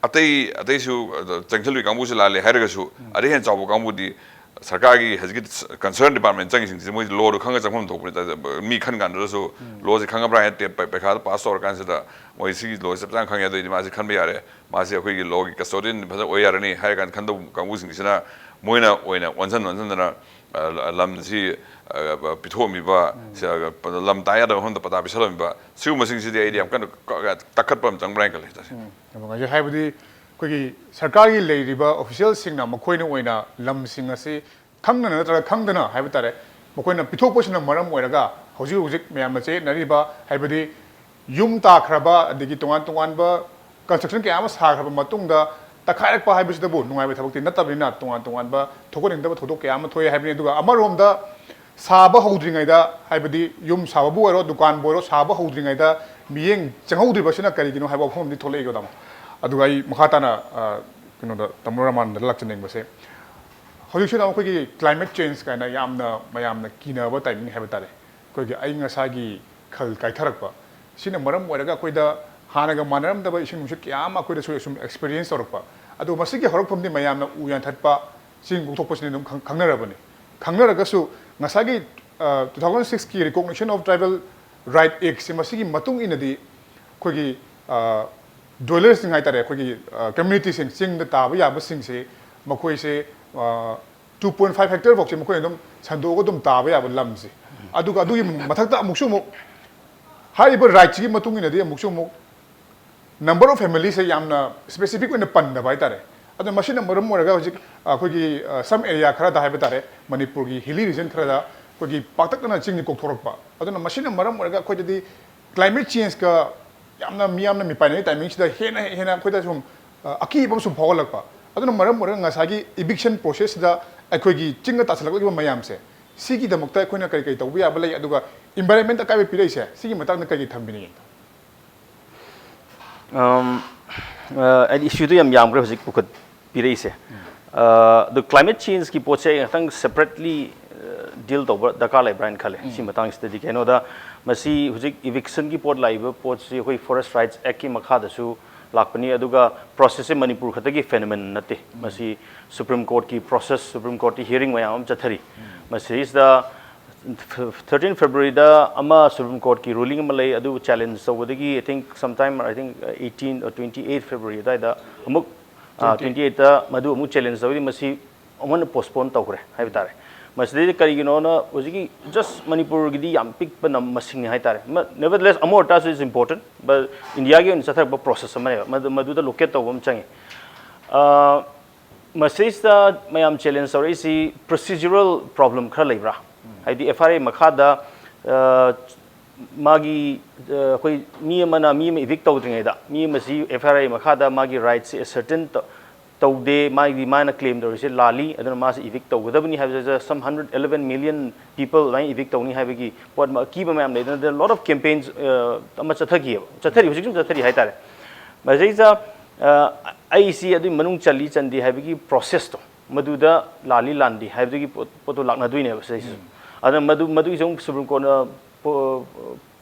ꯑꯇꯩ, ꯑꯇꯩꯁꯨ, ꯑ, ꯆꯪꯁꯤꯜꯂꯨꯏ ꯀꯥꯡꯕꯨꯁꯨ ꯂꯥꯜꯂꯦ ꯍꯥꯏꯔꯒꯁꯨ, ꯑꯗꯩ ꯍꯦꯟꯅ ꯆꯥꯎꯕ ꯀꯥꯡꯕꯨꯗꯤ ꯁꯔꯀꯥꯔꯒꯤ ꯍꯧꯖꯤꯛꯀꯤ ꯀꯟꯁꯔꯟ ꯗꯤꯄꯥꯔꯠꯃꯦꯟ ꯆꯪꯉꯤꯁꯤꯡꯁꯤ ꯃꯣꯏ ꯂꯣꯗꯣ ꯈꯪꯉ ꯆꯪꯐꯝ ꯊꯣꯛꯄꯅꯤ꯫ ꯃꯤ ꯈꯟ ꯀꯥꯟꯗꯁꯨ ꯂꯣꯁꯦ ꯈꯪꯉꯕ꯭ꯔꯥ ꯍꯥꯏꯅ ꯇꯦ-, ꯄ-, ꯄꯩꯈꯥꯗ ꯄꯥꯁ ꯇꯧꯔꯀꯥꯟꯁꯤꯗ ꯃꯣꯏ ꯁꯤꯒꯤ ꯂꯣꯁꯦ ꯆꯞ ꯆꯥꯅ ꯈꯪꯉꯦ, ꯑꯗꯨꯑꯣꯏꯗꯤ ꯃꯥꯁꯤ ꯈꯟꯕ ꯌꯥꯔꯦ, ꯃꯥꯁꯤ ꯑꯩꯈꯣꯏꯒꯤ ꯂꯣꯒꯤ ꯀꯁꯇꯣꯗꯤꯌꯟ ꯐꯖꯅ ꯑꯣꯏ ꯌꯥꯔꯅꯤ ꯍꯥꯏꯔ ꯀꯥꯟꯗ ꯈꯟꯗꯧꯕ ꯀꯥꯡꯕꯨꯁꯤꯡꯁꯤꯅ ꯃꯣꯏꯅ ꯑꯣꯏꯅ ꯑꯣꯟꯁꯤꯟ ꯑꯣꯟꯁꯤꯟꯗꯅ, ꯑ, ꯂꯝꯁꯤ, ꯑ, ꯄꯤꯊꯣꯛꯑꯝꯃꯤꯕ, ꯁꯤ, ꯑ, ꯂꯝ ꯇꯥ ꯌꯥꯗꯕ ꯃꯐꯝꯗ ꯄꯇꯥ ꯄꯤꯁꯜꯂꯝꯃꯤꯕ, ꯁꯤꯒꯨꯝꯕꯁꯤꯡꯁꯤꯗꯤ ꯑꯩꯗꯤ ꯌꯥꯝ ꯀꯟꯅ ꯀ-, ꯀ-, ꯇꯛꯈꯠꯄ ꯑꯃ ꯆꯪꯕ꯭ꯔꯥ ꯍꯥꯏꯅ ꯈꯜꯂꯦ꯫ ꯎꯝ, ꯌꯥꯝ ꯅꯨꯡꯉꯥꯏꯖꯩ꯫ ꯍꯥꯏꯕꯗꯤ ꯑꯩꯈꯣꯏꯒꯤ ꯁꯔꯀꯥꯔꯒꯤ ꯂꯩꯔꯤꯕ ꯑꯣꯐꯤꯁꯤꯌꯦꯜꯁꯤꯡꯅ ꯃꯈꯣꯏꯅ ꯑꯣꯏꯅ ꯂꯝꯁꯤꯡ ꯑꯁꯤ ꯈꯪꯗꯅ ꯅꯠꯇ꯭ꯔꯒ ꯈꯪꯗꯅ ꯍꯥꯏꯕ ꯇꯥꯔꯦ, ꯃꯈꯣꯏꯅ ꯄꯤꯊꯣꯛꯄꯁꯤꯅ ꯃꯔꯝ ꯑꯣꯏꯔꯒ ꯍꯧꯖꯤꯛ ꯍꯧꯖꯤꯛ ꯃꯌꯥꯝꯅ ꯆꯌꯦꯠꯅꯔꯤꯕ, ꯍꯥꯏꯕꯗꯤ ꯌꯨꯝ ꯇꯥꯈ꯭ꯔꯕ, ꯑꯗꯒꯤ ꯇꯣꯉꯥꯟ ꯇꯣꯉꯥꯟꯕ ꯀꯟꯁꯇ꯭ꯔꯛꯁꯟ ꯀꯌꯥ ꯑꯃ ꯁꯥꯈ꯭ꯔꯕ ꯃꯇꯨꯡꯗ ꯇꯛꯈꯥꯏꯔꯛꯄ ꯍꯥꯏꯕꯁꯤꯗꯕꯨ ꯅꯨꯡꯉꯥꯏꯕ ꯊꯕꯛꯇꯤ ꯅꯠꯇꯕꯅꯤꯅ, ꯇꯣꯉꯥꯟ ꯇꯣꯉꯥꯟꯕ ꯊꯣꯛꯍꯟꯅꯤꯡꯗꯕ ꯊꯧꯗꯣꯛ ꯀꯌꯥ ꯑꯃ ꯊꯣꯛꯑꯦ ꯍꯥꯏꯕꯅꯤ꯫ ꯑꯗꯨꯒ ꯑꯃꯔꯣꯝꯗ ꯁꯥꯕ ꯍꯧꯗ꯭ꯔꯤꯉꯩꯗ, ꯍꯥꯏꯕꯗꯤ ꯌꯨꯝ ꯁꯥꯕꯕꯨ ꯑꯣꯏꯔꯣ, ꯗꯨꯀꯥꯟꯕꯨ ꯑꯣꯏꯔꯣ, ꯁꯥꯕ ꯍꯧꯗ꯭ꯔꯤꯉꯩꯗ ꯃꯤꯠꯌꯦꯡ ꯆꯪꯍꯧꯗ꯭ꯔꯤꯕꯁꯤꯅ ꯀꯔꯤꯒꯤꯅꯣ ꯍꯥꯏꯕ ꯋꯥꯐꯝ ꯑꯃꯗꯤ ꯊꯣꯛꯂꯛꯏꯀꯣ, ꯇꯥꯃꯣ꯫ ꯑꯗꯨꯒ ꯑꯩ ꯃꯈꯥ ꯇꯥꯅ, ꯑ, ꯀꯩꯅꯣꯗ, ꯇꯥꯃꯣ ꯔꯃꯥꯅꯟꯗ ꯂꯥꯛꯆꯅꯤꯡꯕꯁꯦ, ꯍꯧꯖꯤꯛꯁꯤꯅ ꯑꯩꯈꯣꯏꯒꯤ ꯀ꯭ꯂꯥꯏꯃꯦꯠ ꯆꯦꯟꯖ ꯀꯥꯏꯅ ꯌꯥꯝꯅ ꯃꯌꯥꯝꯅ ꯀꯤꯅꯕ ꯇꯥꯏꯃꯤꯡ ꯍꯥꯏꯕ ꯇꯥꯔꯦ꯫ ꯑꯩꯈꯣꯏꯒꯤ ꯑꯏꯪ ꯑꯁꯥꯒꯤ ꯈꯜ ꯀꯥꯏꯊꯔꯛꯄ, ꯁꯤꯅ ꯃꯔꯝ ꯑꯣꯏꯔꯒ ꯑꯩꯈꯣꯏꯗ ꯍꯥꯟꯅꯒ ꯃꯥꯟꯅꯔꯝꯗꯕ ꯏꯁꯤꯡ ꯅꯨꯡꯁꯤꯠ ꯀꯌꯥ ꯑꯃ ꯑꯩꯈꯣꯏꯗꯁꯨ ꯁꯨꯝ ꯑꯦꯛꯁꯄꯤꯔꯤꯌꯦꯟꯁ ꯇꯧꯔꯛꯄ꯫ ꯑꯗꯨ ꯃꯁꯤꯒꯤ ꯍꯧꯔꯛꯐꯝꯗꯤ ꯃꯌꯥꯝꯅ ꯎ ꯌꯥꯟꯊꯠꯄ, ꯆꯤꯡ ꯀꯣꯛꯊꯣꯛꯄꯁꯤꯅ ꯑꯗꯨꯝ ꯈꯪ-, ꯈꯪꯅꯔꯕꯅꯤ꯫ ꯈꯪꯅꯔꯒꯁꯨ ꯉꯁꯥꯏꯒꯤ, ꯑ, two thousand six ꯀꯤ Recognition of Tribal Right Act ꯁꯦ, ꯃꯁꯤꯒꯤ ꯃꯇꯨꯡ ꯏꯟꯅꯗꯤ ꯑꯩꯈꯣꯏꯒꯤ, ꯑ, ꯗ꯭ꯋꯦꯂꯔꯁꯤꯡ ꯍꯥꯏ ꯇꯥꯔꯦ, ꯑꯩꯈꯣꯏꯒꯤ, ꯑ, ꯀꯝꯃ꯭ꯌꯨꯅꯤꯇꯤꯁꯤꯡ, ꯆꯤꯡꯗ ꯇꯥꯕ ꯌꯥꯕꯁꯤꯡꯁꯦ, ꯃꯈꯣꯏꯁꯦ, ꯑ, two point five ꯍꯦꯛꯇꯔ ꯐꯥꯎꯁꯦ ꯃꯈꯣꯏꯅ ꯑꯗꯨꯝ ꯁꯟꯗꯣꯛꯑꯒ ꯑꯗꯨꯝ ꯇꯥꯕ ꯌꯥꯕ ꯂꯝꯁꯦ꯫ ꯑꯗꯨꯒ ꯑꯗꯨꯒꯤ ꯃꯊꯛꯇ ꯑꯃꯨꯛꯁꯨ ꯑꯃꯨꯛ ꯍꯥꯏꯔꯤꯕ ꯔꯥꯏꯠꯁꯤꯒꯤ ꯃꯇꯨꯡ ꯏꯟꯅꯗꯤ ꯑꯃꯨꯛꯁꯨ ꯑꯃꯨꯛ number of family ꯁꯦ ꯌꯥꯝꯅ ꯁ꯭ꯄꯦꯁꯤꯐꯤꯛ ꯑꯣꯏꯅ ꯄꯟꯗꯕ ꯍꯥꯏ ꯇꯥꯔꯦ꯫ ꯑꯗꯨꯅ ꯃꯁꯤꯅ ꯃꯔꯝ ꯑꯣꯏꯔꯒ ꯍꯧꯖꯤꯛ ꯑꯩꯈꯣꯏꯒꯤ, ꯑ, some area ꯈꯔꯗ ꯍꯥꯏꯕ ꯇꯥꯔꯦ, ꯃꯅꯤꯄꯨꯔꯒꯤ ꯍꯤꯂꯤ ꯔꯤꯖꯟ ꯈꯔꯗ ꯑꯩꯈꯣꯏꯒꯤ ꯄꯥꯛꯇꯛꯅꯅ ꯆꯤꯡꯁꯤ ꯀꯣꯛꯊꯣꯔꯛꯄ꯫ ꯑꯗꯨꯅ ꯃꯁꯤꯅ ꯃꯔꯝ ꯑꯣꯏꯔꯒ ꯑꯩꯈꯣꯏꯗꯗꯤ ꯀ꯭ꯂꯥꯏꯃꯦꯠ ꯆꯦꯟꯖꯀ ꯌꯥꯝꯅ ꯃꯤꯌꯥꯝꯅ ꯃꯤꯄꯥꯏꯅꯔꯤ ꯇꯥꯏꯃꯤꯡꯁꯤꯗ ꯍꯦꯟꯅ ꯍꯦꯟꯅ ꯑꯩꯈꯣꯏꯗ ꯁꯨꯝ, ꯑ, ꯑꯀꯤꯕ ꯑꯃ ꯁꯨꯝ ꯐꯥꯎꯍꯜꯂꯛꯄ꯫ ꯑꯗꯨꯅ ꯃꯔꯝ ꯑꯣꯏꯔꯒ ꯉꯁꯥꯏꯒꯤ ꯏꯚꯤꯛꯁꯟ ꯄ꯭ꯔꯣꯁꯦꯁꯁꯤꯗ ꯑꯩꯈꯣꯏꯒꯤ ꯆꯤꯡꯗ ꯇꯥꯁꯜꯂꯛꯂꯤꯕ ꯃꯌꯥꯝꯁꯦ, ꯁꯤꯒꯤꯗꯃꯛꯇ ꯑꯩꯈꯣꯏꯅ ꯀꯔꯤ ꯀꯔꯤ ꯇꯧꯕ ꯌꯥꯕ ꯂꯩ, ꯑꯗꯨꯒ ꯏꯟꯚꯥꯏꯔꯟꯃꯦꯟꯇ ꯑꯀꯥꯏꯕ ꯄꯤꯔꯛꯏꯁꯦ, ꯁꯤꯒꯤ ꯃꯇꯥꯡꯗ ꯀꯔꯤ ꯀꯔꯤ ꯊꯝꯕꯤꯅꯤꯡꯉꯤ? ꯑꯝ, ꯑ, ꯍꯥꯏꯗꯤ ꯏꯁꯨꯗꯣ ꯌꯥꯝ ꯌꯥꯝꯈ꯭ꯔꯦ ꯍꯧꯖꯤꯛ ꯄꯨꯈꯠꯄꯤꯔꯛꯏꯁꯦ꯫ ꯑ, ꯑꯗꯣ ꯀ꯭ꯂꯥꯏꯃꯦꯠ ꯆꯦꯟꯖꯀꯤ ꯄꯣꯠꯁꯦ ꯑꯩ ꯉꯥꯛꯇꯪ ꯁꯦꯄꯔꯦꯠꯂꯤ, ꯑ, ꯗꯤꯜ ꯇꯧꯕ ꯗꯔꯀꯥꯔ ꯂꯩꯕ꯭ꯔꯥ ꯍꯥꯏꯅ ꯈꯜꯂꯦ꯫ ꯁꯤ ꯃꯇꯥꯡꯁꯤꯗꯗꯤ ꯀꯩꯅꯣꯗ, ꯃꯁꯤ ꯍꯧꯖꯤꯛ ꯏꯚꯤꯛꯁꯟꯒꯤ ꯄꯣꯠ ꯂꯥꯛꯏꯕ ꯄꯣꯠꯁꯤ ꯑꯩꯈꯣꯏ ꯐꯣꯔꯦꯁ ꯔꯥꯏꯠꯁ ꯑꯦꯛꯀꯤ ꯃꯈꯥꯗꯁꯨ ꯂꯥꯛꯄꯅꯤ꯫ ꯑꯗꯨꯒ ꯄ꯭ꯔꯣꯁꯦꯁꯁꯦ ꯃꯅꯤꯄꯨꯔ ꯈꯛꯇꯒꯤ ꯐꯦꯅꯣꯃꯦꯅꯟ ꯅꯠꯇꯦ꯫ ꯃꯁꯤ ꯁꯨꯄ꯭ꯔꯤꯝ ꯀꯣꯔꯠꯀꯤ ꯄ꯭ꯔꯣꯁꯦꯁ, ꯁꯨꯄ꯭ꯔꯤꯝ ꯀꯣꯔꯠꯀꯤ ꯍꯤꯌꯔꯤꯡ ꯃꯌꯥꯝ ꯑꯃ ꯆꯠꯊꯔꯤ꯫ ꯃꯁꯤꯗꯩꯁꯤꯗ ꯊꯥꯔꯇꯤꯟ ꯐꯦꯕ꯭ꯔꯨꯋꯥꯔꯤꯗ ꯑꯃ ꯁꯨꯄ꯭ꯔꯤꯝ ꯀꯣꯔꯠꯀꯤ ꯔꯨꯂꯤꯡ ꯑꯃ ꯂꯩ, ꯑꯗꯨ ꯆꯦꯂꯦꯟꯖ ꯇꯧꯕꯗꯒꯤ, I think, sometime, I think, eighteen or twenty eight February ꯑꯗꯨꯋꯥꯏꯗ ꯑꯃꯨꯛ, twenty eight ꯇ ꯃꯗꯨ ꯑꯃꯨꯛ ꯆꯦꯂꯦꯟꯖ ꯇꯧꯔꯤ꯫ ꯃꯁꯤ ꯑꯃꯨꯛ ꯍꯟꯅ ꯄꯣꯁꯄꯣꯟ ꯇꯧꯈ꯭ꯔꯦ ꯍꯥꯏꯕ ꯇꯥꯔꯦ꯫ ꯃꯁꯤꯗꯩꯗ ꯀꯔꯤꯒꯤꯅꯣꯅ, ꯍꯧꯖꯤꯛꯀꯤ ꯖꯁ ꯃꯅꯤꯄꯨꯔꯒꯤꯗꯤ ꯌꯥꯝ ꯄꯤꯛꯄ ꯅꯝ-, ꯃꯁꯤꯡꯅꯤ ꯍꯥꯏ ꯇꯥꯔꯦ꯫ ꯅꯦꯚꯔꯗꯂꯦꯁ, ꯑꯃꯣꯔꯇꯥꯁꯨ is important, but ꯏꯟꯗꯤꯌꯥꯒꯤ ꯑꯣꯏꯅ ꯆꯠꯊꯔꯛꯄ ꯄ꯭ꯔꯣꯁꯦꯁ ꯑꯃꯅꯦꯕ꯫ ꯃꯗꯨ, ꯃꯗꯨꯗ ꯂꯣꯀꯦꯠ ꯇꯧꯕ ꯑꯃ ꯆꯪꯉꯤ꯫ ꯑ, ꯃꯁꯤꯗꯩꯁꯤꯗ ꯃꯌꯥꯝ ꯆꯦꯂꯦꯟꯖ ꯇꯧꯔꯛꯏꯁꯤ ꯄ꯭ꯔꯣꯁꯤꯖꯔꯦꯜ ꯄ꯭ꯔꯣꯕ꯭ꯂꯦꯝ ꯈꯔ ꯂꯩꯕ꯭ꯔꯥ? ꯍꯥꯏꯗꯤ, F I R ꯃꯈꯥꯗ, ꯑ, ꯃꯥꯒꯤ, ꯑ, ꯑꯩꯈꯣꯏ ꯃꯤ ꯑꯃꯅ ꯃꯤ ꯑꯃ ꯏꯚꯤꯛ ꯇꯧꯗ꯭ꯔꯤꯉꯩꯗ, ꯃꯤ ꯑꯃꯁꯤ F I R ꯃꯈꯥꯗ ꯃꯥꯒꯤ ꯔꯥꯏꯠꯁꯤ ꯑꯦꯁꯔꯇꯦꯟ ꯇꯧ-, ꯇꯧꯗꯦ, ꯃꯥꯒꯤ, ꯃꯥꯅ ꯀ꯭ꯂꯦꯝ ꯇꯧꯔꯤꯁꯦ ꯂꯥꯜꯂꯤ, ꯑꯗꯨꯅ ꯃꯥꯁꯦ ꯏꯚꯤꯛ ꯇꯧꯒꯗꯕꯅꯤ ꯍꯥꯏꯕꯁꯤꯗ, some hundred eleven million people ꯑꯗꯨꯃꯥꯏꯅ ꯏꯚꯤꯛ ꯇꯧꯅꯤ ꯍꯥꯏꯕꯒꯤ ꯄꯣꯠ ꯑꯃ, ꯑꯀꯤꯕ ꯃꯌꯥꯝ ꯂꯩꯗꯅ, there are lot of campaigns, ꯑ, ꯑꯃ ꯆꯠꯊꯈꯤꯑꯕ, ꯆꯠꯊꯔꯤ, ꯍꯧꯖꯤꯛꯁꯨ ꯆꯠꯊꯔꯤ ꯍꯥꯏ ꯇꯥꯔꯦ꯫ ꯃꯁꯤꯗꯩꯁꯤꯗ, ꯑ, ꯑꯩꯁꯤ ꯑꯗꯨꯒꯤ ꯃꯅꯨꯡ ꯆꯜꯂꯤ ꯆꯟꯗꯦ ꯍꯥꯏꯕꯒꯤ ꯄ꯭ꯔꯣꯁꯦꯁꯇꯣ, ꯃꯗꯨꯗ ꯂꯥꯜꯂꯤ ꯂꯥꯟꯗꯦ ꯍꯥꯏꯕꯗꯨꯒꯤ ꯄꯣꯠ-, ꯄꯣꯠꯇꯣ ꯂꯥꯛꯅꯗꯣꯏꯅꯦꯕ ꯁꯤꯗꯩꯁꯤꯁꯨ꯫ ꯑꯗꯨꯅ ꯃꯗꯨ, ꯃꯗꯨꯒꯤꯁꯨ ꯑꯃꯨꯛ ꯁꯨꯄ꯭ꯔꯤꯝ ꯀꯣꯔꯠꯅ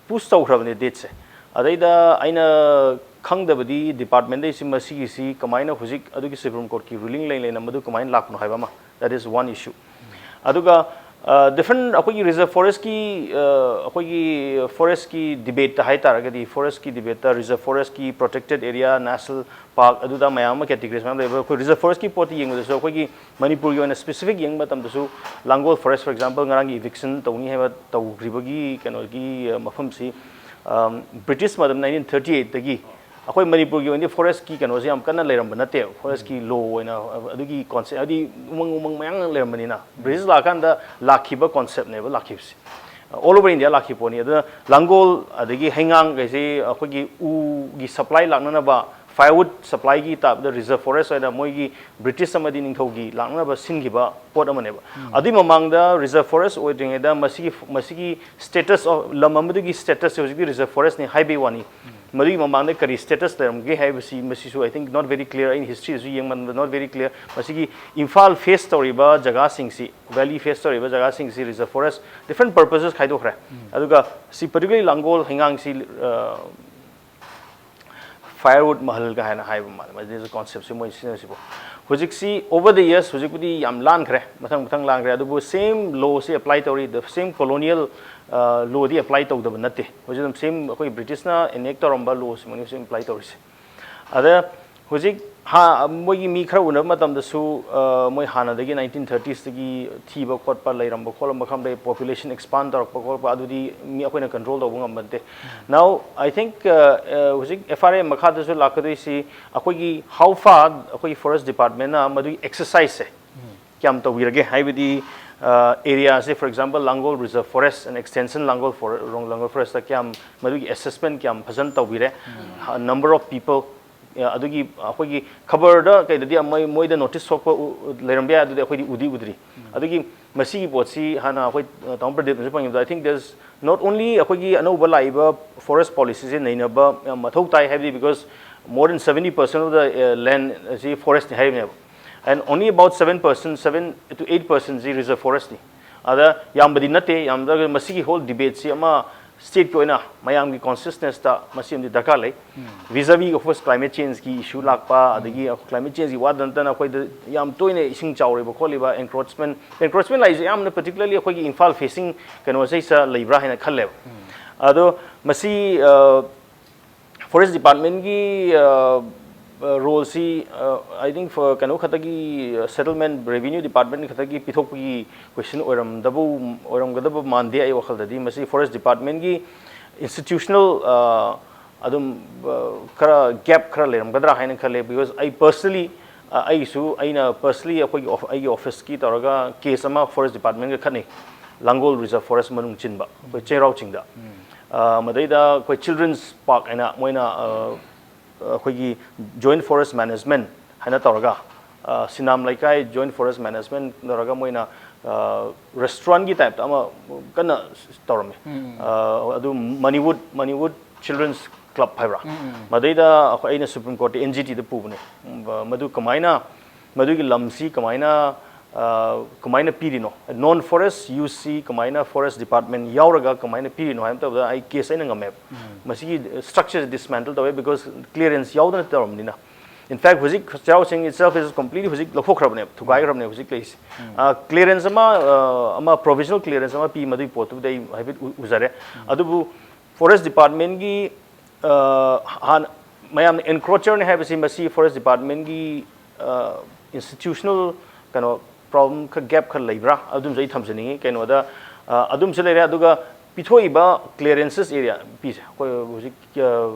ꯄꯨꯁ ꯇꯧꯈ꯭ꯔꯕꯅꯦ ꯗꯦꯠꯁꯦ꯫ ꯑꯗꯩꯗ ꯑꯩꯅ ꯈꯪꯗꯕꯗꯤ ꯗꯤꯄꯥꯔꯠꯃꯦꯟꯗꯩꯁꯤ ꯃꯁꯤꯒꯤꯁꯤ ꯀꯃꯥꯏꯅ ꯍꯧꯖꯤꯛ ꯑꯗꯨꯒꯤ ꯁꯨꯄ꯭ꯔꯤꯝ ꯀꯣꯔꯠꯀꯤ ꯔꯨꯂꯤꯡ ꯂꯩ ꯂꯩꯅ ꯃꯗꯨ ꯀꯃꯥꯏꯅ ꯂꯥꯛꯄꯅꯣ ꯍꯥꯏꯕ ꯑꯃ, that is one issue꯫ ꯑꯗꯨꯒ, ꯑ, ꯗꯤꯐ꯭ꯔꯦꯟ ꯑꯩꯈꯣꯏꯒꯤ ꯔꯤꯖꯔꯚ ꯐꯣꯔꯦꯁꯀꯤ, ꯑ, ꯑꯩꯈꯣꯏꯒꯤ ꯐꯣꯔꯦꯁꯀꯤ ꯗꯤꯕꯦꯠꯇ ꯍꯥꯏ ꯇꯥꯔꯒꯗꯤ, ꯐꯣꯔꯦꯁꯀꯤ ꯗꯤꯕꯦꯠꯇ reserve ꯐꯣꯔꯦꯁꯀꯤ, protected area, national park, ꯑꯗꯨꯗ ꯃꯌꯥꯝ ꯑꯃ ꯀꯦꯇꯤꯒꯣꯔꯤꯁ ꯃꯌꯥꯝ ꯂꯩꯕ꯫ ꯑꯩꯈꯣꯏ ꯔꯤꯖꯔꯚ ꯐꯣꯔꯦꯁꯀꯤ ꯄꯣꯠꯇ ꯌꯦꯡꯕꯗꯁꯨ, ꯑꯩꯈꯣꯏꯒꯤ ꯃꯅꯤꯄꯨꯔꯒꯤ ꯑꯣꯏꯅ ꯁ꯭ꯄꯦꯁꯤꯐꯤꯛ ꯌꯦꯡꯕ ꯃꯇꯝꯗꯁꯨ, ꯂꯥꯡꯒꯣꯜ ꯐꯣꯔꯦꯁ, for example, ꯉꯔꯥꯡꯒꯤ ꯏꯚꯤꯛꯁꯟ ꯇꯧꯅꯤ ꯍꯥꯏꯕ ꯇꯧꯈ꯭ꯔꯤꯕꯒꯤ ꯀꯩꯅꯣꯒꯤ, ꯑ, ꯃꯐꯝꯁꯤ, ꯑꯝ, ꯕ꯭ꯔꯤꯇꯤꯁ ꯃꯇꯝ, ꯅꯥꯏꯟꯇꯤꯟ ꯊꯥꯔꯇꯤ ꯑꯩꯠꯇꯒꯤ ꯑꯩꯈꯣꯏ ꯃꯅꯤꯄꯨꯔꯒꯤ ꯑꯣꯏꯅꯗꯤ ꯐꯣꯔꯦꯁꯀꯤ ꯀꯩꯅꯣꯁꯦ ꯌꯥꯝ ꯀꯟꯅ ꯂꯩꯔꯝꯕ ꯅꯠꯇꯦꯕ꯫ ꯐꯣꯔꯦꯁꯀꯤ ꯂꯣ ꯑꯣꯏꯅ, ꯑꯗꯨꯒꯤ ꯀꯣꯟꯁꯦꯞ, ꯍꯥꯏꯗꯤ ꯎꯃꯪ, ꯎꯃꯪ ꯃꯌꯥꯝ ꯂꯩꯔꯝꯕꯅꯤꯅ, ꯕ꯭ꯔꯤꯇꯤꯁ ꯂꯥꯛꯑꯀꯥꯟꯗ ꯂꯥꯛꯈꯤꯕ ꯀꯣꯟꯁꯦꯞꯅꯦꯕ ꯂꯥꯛꯈꯤꯕꯁꯦ꯫ All over India ꯂꯥꯛꯈꯤꯕ ꯄꯣꯠꯅꯤ꯫ ꯑꯗꯨꯅ ꯂꯥꯡꯒꯣꯜ ꯑꯗꯒꯤ ꯍꯩꯉꯥꯡꯈꯩꯁꯤ ꯑꯩꯈꯣꯏꯒꯤ ꯎꯒꯤ ꯁꯄ꯭ꯂꯥꯏ ꯂꯥꯛꯅꯅꯕ, firewood supplyꯒꯤ ꯇꯥꯏꯞꯇ ꯔꯤꯖꯔꯚ ꯐꯣꯔꯦꯁ ꯑꯣꯏꯅ ꯃꯣꯏꯒꯤ ꯕ꯭ꯔꯤꯇꯤꯁ ꯑꯃꯗꯤ ꯅꯤꯡꯊꯧꯒꯤ ꯂꯥꯛꯅꯅꯕ ꯁꯤꯟꯈꯤꯕ ꯄꯣꯠ ꯑꯃꯅꯦꯕ꯫ ꯑꯗꯨꯏ ꯃꯃꯥꯡꯗ ꯔꯤꯖꯔꯚ ꯐꯣꯔꯦꯁ ꯑꯣꯏꯗ꯭ꯔꯤꯉꯩꯗ ꯃꯁꯤꯒꯤ, ꯃꯁꯤꯒꯤ status of, ꯂꯝ ꯑꯃꯗꯨꯒꯤ statusꯁꯦ ꯍꯧꯖꯤꯛꯇꯤ ꯔꯤꯖꯔꯚ ꯐꯣꯔꯦꯁꯅꯤ ꯍꯥꯏꯕꯩ ꯋꯥꯅꯤ꯫ ꯃꯗꯨꯒꯤ ꯃꯃꯥꯡꯗ ꯀꯔꯤ status ꯂꯩꯔꯝꯒꯦ ꯍꯥꯏꯕꯁꯤ, ꯃꯁꯤꯁꯨ, I think, not very clear꯫ ꯑꯩꯅ historyꯗꯁꯨ ꯌꯦꯡꯕꯗ not very clear꯫ ꯃꯁꯤꯒꯤ ꯏꯝꯐꯥꯜ face ꯇꯧꯔꯤꯕ ꯖꯒꯥꯁꯤꯡꯁꯤ, valley face ꯇꯧꯔꯤꯕ ꯖꯒꯥꯁꯤꯡꯁꯤ ꯔꯤꯖꯔꯚ ꯐꯣꯔꯦꯁ, ꯗꯤꯐ꯭ꯔꯦꯟ ꯄꯔꯄꯁꯦꯁ ꯈꯥꯏꯗꯣꯛꯈ꯭ꯔꯦ꯫ ꯑꯗꯨꯒ ꯁꯤ particularly ꯂꯥꯡꯒꯣꯜ ꯍꯩꯉꯥꯡꯁꯤ, ꯑ, Firewood Mahal ꯀꯥꯏꯅ ꯍꯥꯏꯕ ꯃꯥꯜꯂꯦ, ꯃꯁꯤꯗ concept ꯁꯤ ꯃꯣꯏ ꯁꯤꯖꯤꯟꯅꯔꯤꯁꯤꯕꯨ꯫ ꯍꯧꯖꯤꯛꯁꯤ over the years ꯍꯧꯖꯤꯛꯄꯨꯗꯤ ꯌꯥꯝ ꯂꯥꯟꯈ꯭ꯔꯦ, ꯃꯊꯪ ꯃꯊꯪ ꯂꯥꯟꯈ꯭ꯔꯦ, ꯑꯗꯨꯕꯨ same law ꯁꯤ apply ꯇꯧꯔꯤ, the same colonial law D apply ꯇꯧꯗꯕ ꯅꯠꯇꯦ꯫ ꯍꯧꯖꯤꯛ ꯑꯗꯨꯝ same ꯑꯩꯈꯣꯏ British ꯅ enact ꯇꯧꯔꯝꯕ law ꯁꯤꯃꯛꯅꯤ ꯍꯧꯖꯤꯛ apply ꯇꯧꯔꯤꯁꯦ꯫ ꯑꯗ ꯍꯧꯖꯤꯛ ꯍꯥ ꯃꯣꯏꯒꯤ ꯃꯤ ꯈꯔ ꯎꯅꯕ ꯃꯇꯝꯗꯁꯨ, ꯃꯣꯏ ꯍꯥꯟꯅꯗꯒꯤ nineteen thirties ꯇꯒꯤ ꯊꯤꯕ ꯈꯣꯠꯄ ꯂꯩꯔꯝꯕ ꯈꯣꯠꯂꯝꯕ ꯈꯪꯗꯦ, population expand ꯇꯧꯔꯛꯄ ꯈꯣꯠꯄ ꯑꯗꯨꯗꯤ ꯃꯤ ꯑꯩꯈꯣꯏꯅ control ꯇꯧꯕ ꯉꯝꯕ ꯅꯠꯇꯦ꯫ Now I think ꯍꯧꯖꯤꯛ F R A ꯃꯈꯥꯗꯁꯨ ꯂꯥꯛꯀꯗꯣꯏꯁꯤ ꯑꯩꯈꯣꯏꯒꯤ how far ꯑꯩꯈꯣꯏꯒꯤ forest department ꯅ ꯃꯗꯨꯒꯤ exercise ꯁꯦ ꯀꯌꯥꯝ ꯇꯧꯕꯤꯔꯒꯦ ꯍꯥꯏꯕꯗꯤ, area say, for example, Langol Reserve Forest and extension Langol Forest, Langol Forest ꯇ ꯀꯌꯥꯝ ꯃꯗꯨꯒꯤ assessment ꯀꯌꯥꯝ ꯐꯖꯅ ꯇꯧꯕꯤꯔꯦ, number of people, ꯑꯗꯨꯒꯤ ꯑꯩꯈꯣꯏꯒꯤ ꯈꯕꯔꯗ ꯀꯩꯗꯗꯤ ꯃꯣꯏ ꯃꯣꯏꯗ notice ꯊꯣꯛꯄ ꯎ- ꯂꯩꯔꯝꯕ ꯌꯥꯏ, ꯑꯗꯨꯗꯤ ꯑꯩꯈꯣꯏꯗꯤ ꯎꯗꯤ ꯎꯗ꯭ꯔꯤ꯫ ꯑꯗꯨꯒꯤ ꯃꯁꯤꯒꯤ ꯄꯣꯠꯁꯤ ꯍꯥꯟꯅ ꯑꯩꯈꯣꯏ ꯇꯥꯃꯣ ꯄ꯭ꯔꯗꯤꯞꯅꯁꯨ ꯄꯟꯈꯤꯕꯗꯣ, I think there's not only ꯑꯩꯈꯣꯏꯒꯤ ꯑꯅꯧꯕ ꯂꯥꯛꯏꯕ forest policy ꯁꯦ ꯅꯩꯅꯕ ꯌꯥꯝ ꯃꯊꯧ ꯇꯥꯏ, ꯍꯥꯏꯕꯗꯤ because more than seventy percent of the land ꯑꯁꯤ forest ꯅꯤ ꯍꯥꯏꯔꯤꯕꯅꯦꯕ, and only about seven percent, seven to eight percent ꯁꯤ reserve forest ꯅꯤ꯫ ꯑꯗ ꯌꯥꯝꯕꯗꯤ ꯅꯠꯇꯦ, ꯌꯥꯝꯗ꯭ꯔꯒ ꯃꯁꯤꯒꯤ whole debate ꯁꯤ ꯑꯃ state ꯀꯤ ꯑꯣꯏꯅ ꯃꯌꯥꯝꯒꯤ consciousness ꯇ ꯃꯁꯤ ꯑꯃꯗꯤ ꯗꯔꯀꯥꯔ ꯂꯩ꯫ Vis-a-vis of course climate change ꯀꯤ issue ꯂꯥꯛꯄ, ꯑꯗꯒꯤ climate change ꯀꯤ ꯋꯥꯗ ꯅꯠꯇꯅ ꯑꯩꯈꯣꯏꯗ ꯌꯥꯝ ꯇꯣꯏꯅ ꯏꯁꯤꯡ ꯆꯥꯎꯔꯤꯕ ꯈꯣꯠꯂꯤꯕ, encroachment, encroachment ꯂꯥꯛꯏꯁꯦ ꯑꯌꯥꯝꯕꯅ particularly ꯑꯩꯈꯣꯏꯒꯤ ꯏꯝꯐꯥꯜ facing ꯀꯩꯅꯣꯁꯤꯗ ꯂꯩꯕ꯭ꯔꯥ ꯍꯥꯏꯅ ꯈꯜꯂꯦꯕ꯫ ꯑꯗꯣ ꯃꯁꯤ forest department ꯀꯤ role ꯁꯤ, I think, ꯀꯩꯅꯣ ꯈꯛꯇꯒꯤ, settlement revenue department ꯈꯛꯇꯒꯤ ꯄꯤꯊꯣꯛꯄꯒꯤ question ꯑꯣꯏꯔꯝꯗꯕ ꯑꯣꯏꯔꯝꯒꯗꯕ ꯃꯥꯟꯗꯦ ꯑꯩ ꯋꯥꯈꯜꯗꯗꯤ꯫ ꯃꯁꯤ forest department ꯀꯤ institutional ꯑꯗꯨꯝ ꯈꯔ gap ꯈꯔ ꯂꯩꯔꯝꯒꯗ꯭ꯔꯥ ꯍꯥꯏꯅ ꯈꯜꯂꯦ, because ꯑꯩ personally ꯑꯩꯒꯤꯁꯨ ꯑꯩꯅ personally ꯑꯩꯈꯣꯏꯒꯤ ꯑꯩꯒꯤ office ꯀꯤ ꯇꯧꯔꯒ case ꯑꯃ forest department ꯀ ꯈꯠꯅꯩ, ꯂꯥꯡꯒꯣꯜ reserve forest ꯃꯅꯨꯡ ꯆꯤꯟꯕ ꯑꯩꯈꯣꯏ ꯆꯩꯔꯥꯎ ꯆꯤꯡꯗ꯫ ꯃꯗꯩꯗ ꯑꯩꯈꯣꯏ children's park ꯍꯥꯏꯅ ꯃꯣꯏꯅ ꯑꯩꯈꯣꯏꯒꯤ joint forest management ꯍꯥꯏꯅ ꯇꯧꯔꯒ, ꯁꯤꯅꯥꯝ ꯂꯩꯀꯥꯏ joint forest management ꯇꯧꯔꯒ ꯃꯣꯏꯅ restaurant ꯀꯤ type ꯇ ꯑꯃ ꯀꯟꯅ ꯇꯧꯔꯝꯃꯤ꯫ ꯑꯗꯨ ꯃꯅꯤꯋꯨꯠ ꯃꯅꯤꯋꯨꯠ children's club ꯍꯥꯏꯕ꯭ꯔꯥ, ꯃꯗꯩꯗ ꯑꯩꯈꯣꯏ ꯑꯩꯅ Supreme Court ꯇ N G T ꯗ ꯄꯨꯕꯅꯦ꯫ ꯃꯗꯨ ꯀꯃꯥꯏꯅ, ꯃꯗꯨꯒꯤ ꯂꯝꯁꯤ ꯀꯃꯥꯏꯅ ꯀꯃꯥꯏꯅ ꯄꯤꯔꯤꯅꯣ, ꯅꯣꯟ ꯐꯣꯔꯦꯁ ꯌꯨꯁꯁꯤ ꯀꯃꯥꯏꯅ ꯐꯣꯔꯦꯁ ꯗꯤꯄꯥꯔꯠꯃꯦꯟ ꯌꯥꯎꯔꯒ ꯀꯃꯥꯏꯅ ꯄꯤꯔꯤꯅꯣ ꯍꯥꯏꯕ ꯃꯇꯝꯗ ꯑꯩ ꯀꯦꯁ ꯑꯩꯅ ꯉꯝꯃꯦꯕ꯫ ꯃꯁꯤꯒꯤ ꯁ꯭ꯇ꯭ꯔꯛꯆꯔꯁꯦ ꯗꯤꯁꯃꯦꯟꯇꯜ ꯇꯧꯋꯦ, ꯕꯤꯀꯣꯁ ꯀ꯭ꯂꯤꯌꯔꯦꯟꯁ ꯌꯥꯎꯗꯅ ꯇꯧꯔꯕꯅꯤꯅ꯫ In fact, ꯍꯧꯖꯤꯛ ꯆꯩꯔꯥꯎ ꯆꯤꯡ itself is completely ꯍꯧꯖꯤꯛ ꯂꯧꯊꯣꯛꯈ꯭ꯔꯕꯅꯦꯕ, ꯊꯨꯒꯥꯏꯈ꯭ꯔꯕꯅꯦ ꯍꯧꯖꯤꯛ ꯂꯩꯔꯤꯁꯦ꯫ ꯀ꯭ꯂꯤꯌꯔꯦꯟꯁ ꯑꯃ, ꯑ, ꯑꯃ ꯄ꯭ꯔꯣꯕꯤꯖꯅꯦꯜ ꯀ꯭ꯂꯤꯌꯔꯦꯟꯁ ꯑꯃ ꯄꯤ, ꯃꯗꯨꯒꯤ ꯄꯣꯠꯇꯨꯕꯨꯗꯤ ꯑꯩ ꯍꯥꯏꯐꯦꯠ ꯎ-, ꯎꯖꯔꯦ꯫ ꯑꯗꯨꯕꯨ ꯐꯣꯔꯦꯁ ꯗꯤꯄꯥꯔꯠꯃꯦꯟꯒꯤ, ꯑ, ꯍꯥꯟꯅ ꯃꯌꯥꯝꯅ ꯑꯦꯟꯀ꯭ꯔꯣꯆꯔꯅꯤ ꯍꯥꯏꯕꯁꯤ ꯃꯁꯤ ꯐꯣꯔꯦꯁ ꯗꯤꯄꯥꯔꯠꯃꯦꯟꯒꯤ, ꯑ, ꯏꯟꯁꯇꯤꯇ꯭ꯌꯨꯁꯅꯦꯜ ꯀꯩꯅꯣ ꯄ꯭ꯔꯣꯕ꯭ꯂꯦꯝ ꯈꯔ, ꯒꯦꯞ ꯈꯔ ꯂꯩꯕ꯭ꯔꯥ, ꯑꯗꯨꯝꯁꯨ ꯑꯩ ꯊꯝꯖꯅꯤꯡꯉꯤ꯫ ꯀꯩꯅꯣꯗ, ꯑ, ꯑꯗꯨꯝꯁꯨ ꯂꯩꯔꯦ꯫ ꯑꯗꯨꯒ ꯄꯤꯊꯣꯛꯏꯕ ꯀ꯭ꯂꯤꯌꯔꯦꯟꯁꯦꯁ ꯑꯦꯔꯤꯌꯥ ꯄꯤꯁꯦ, ꯑꯩꯈꯣꯏ ꯍꯧꯖꯤꯛ, ꯑ,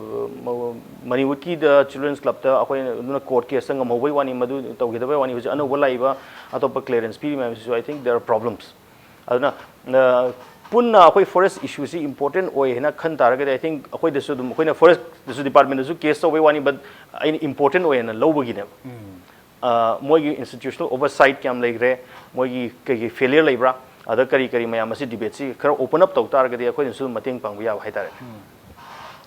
ꯃ-, ꯃꯅꯤꯋꯨꯠꯀꯤꯗ ꯆꯤꯜꯗ꯭ꯔꯦꯟꯁ ꯀ꯭ꯂꯕꯇ ꯑꯩꯈꯣꯏꯅ ꯑꯗꯨꯅ ꯀꯣꯔꯠ ꯀꯦꯁꯇ ꯉꯝꯍꯧꯕꯩ ꯋꯥꯅꯤ, ꯃꯗꯨ ꯇꯧꯈꯤꯗꯕꯩ ꯋꯥꯅꯤ꯫ ꯍꯧꯖꯤꯛ ꯑꯅꯧꯕ ꯂꯥꯛꯏꯕ ꯑꯇꯣꯞꯄ ꯀ꯭ꯂꯤꯌꯔꯦꯟꯁ ꯄꯤꯔꯤ ꯃꯌꯥꯝꯁꯤꯁꯨ, I think there are problems꯫ ꯑꯗꯨꯅ, ꯑ, ꯄꯨꯟꯅ ꯑꯩꯈꯣꯏ ꯐꯣꯔꯦꯁ ꯏꯁꯨꯁꯤ ꯏꯝꯄꯣꯔꯇꯦꯟ ꯑꯣꯏ ꯍꯥꯏꯅ ꯈꯟ ꯇꯥꯔꯒꯗꯤ, I think ꯑꯩꯈꯣꯏꯗꯁꯨ ꯑꯗꯨꯝ, ꯑꯩꯈꯣꯏꯅ ꯐꯣꯔꯦꯁꯇꯁꯨ ꯗꯤꯄꯥꯔꯠꯃꯦꯟꯗꯁꯨ ꯀꯦꯁ ꯇꯧꯕꯩ ꯋꯥꯅꯤ, but ꯑꯩꯅ ꯏꯝꯄꯣꯔꯇꯦꯟ ꯑꯣꯏ ꯍꯥꯏꯅ ꯂꯧꯕꯒꯤꯅꯦꯕ꯫ ꯑ, ꯃꯣꯏꯒꯤ ꯏꯟꯁꯇꯤꯇ꯭ꯌꯨꯁꯅꯦꯜ ꯑꯣꯚꯔꯁꯥꯏꯠ ꯀꯌꯥꯝ ꯂꯩꯈ꯭ꯔꯦ, ꯃꯣꯏꯒꯤ ꯀꯩꯀꯩ ꯐꯦꯂꯤꯌꯔ ꯂꯩꯕ꯭ꯔꯥ, ꯑꯗ ꯀꯔꯤ ꯀꯔꯤ ꯃꯌꯥꯝ ꯑꯁꯤ ꯗꯤꯕꯦꯠꯁꯤ ꯈꯔ ꯑꯣꯄꯟ ꯑꯞ ꯇꯧ ꯇꯥꯔꯒꯗꯤ ꯑꯩꯈꯣꯏꯅꯁꯨ ꯃꯇꯦꯡ ꯄꯥꯡꯕ ꯌꯥꯕ ꯍꯥꯏꯇꯥꯔꯦ꯫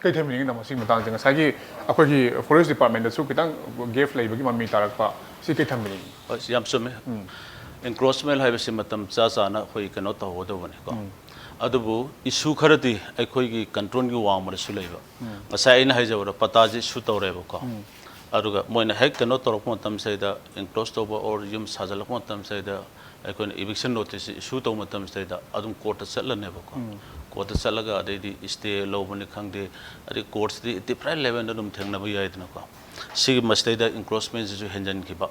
ꯀꯩ ꯊꯝꯕꯤꯅꯤꯡꯉꯤꯅꯣ ꯃꯁꯤꯒꯤ ꯃꯇꯥꯡꯁꯦ? ꯉꯁꯥꯏꯒꯤ ꯑꯩꯈꯣꯏꯒꯤ ꯐꯣꯔꯦꯁ ꯗꯤꯄꯥꯔꯠꯃꯦꯟꯗꯁꯨ ꯈꯤꯇꯪ ꯒꯦꯞ ꯂꯩꯕꯒꯤ ꯃꯃꯤ ꯇꯥꯔꯛꯄ, ꯁꯤ ꯀꯩ ꯊꯝꯕꯤꯅꯤꯡꯉꯤ? ꯍꯣꯏ, ꯌꯥꯝ ꯆꯨꯝꯃꯦ꯫ ꯏꯟꯀ꯭ꯔꯣꯆꯃꯦꯟ ꯍꯥꯏꯕꯁꯤ ꯃꯇꯝ ꯆꯥ ꯆꯥꯅ ꯑꯩꯈꯣꯏ ꯀꯩꯅꯣ ꯇꯧꯍꯧꯒꯗꯧꯕꯅꯤꯀꯣ꯫ ꯑꯗꯨꯕꯨ ꯏꯁꯨ ꯈꯔꯗꯤ ꯑꯩꯈꯣꯏꯒꯤ ꯀꯟꯇ꯭ꯔꯣꯜꯒꯤ ꯋꯥꯡꯃꯗꯁꯨ ꯂꯩꯕ꯫ ꯉꯁꯥꯏ ꯑꯩꯅ ꯍꯥꯏꯖꯕꯗꯣ ꯄꯇꯥꯁꯤ ꯏꯁꯨ ꯇꯧꯔꯦꯕꯀꯣ꯫ ꯑꯗꯨꯒ ꯃꯣꯏꯅ ꯍꯦꯛ ꯀꯩꯅꯣ ꯇꯧꯔꯛꯄ ꯃꯇꯝꯁꯤꯗꯩꯗ, ꯏꯟꯀ꯭ꯔꯣꯆ ꯇꯧꯕ ꯑꯣꯔ ꯌꯨꯝ ꯁꯥꯖꯤꯜꯂꯛꯄ ꯃꯇꯝꯁꯤꯗꯩꯗ, ꯑꯩꯈꯣꯏꯅ ꯏꯚꯤꯛꯁꯟ ꯅꯣꯇꯤꯁꯁꯤ ꯏꯁꯨ ꯇꯧꯕ ꯃꯇꯝꯁꯤꯗꯩꯗ ꯑꯗꯨꯝ ꯀꯣꯔꯠꯇ ꯆꯠꯂꯅꯦꯕꯀꯣ꯫ ꯀꯣꯔꯠꯇ ꯆꯠꯂꯒ ꯑꯗꯩꯗꯤ ꯏꯁꯇꯦ ꯂꯧꯕꯅꯤ ꯈꯪꯗꯦ, ꯑꯗꯩ ꯀꯣꯔꯠꯁꯤꯗꯤ ꯗꯤꯐ꯭ꯔꯦꯟ ꯂꯦꯚꯦꯜꯗ ꯑꯗꯨꯝ ꯊꯦꯡꯅꯕ ꯌꯥꯏꯗꯅꯀꯣ꯫ ꯁꯤꯒꯤ ꯃꯁꯤꯗꯩꯗ ꯏꯟꯀ꯭ꯔꯣꯆꯃꯦꯟꯁꯤꯁꯨ ꯍꯦꯟꯖꯟꯈꯤꯕ꯫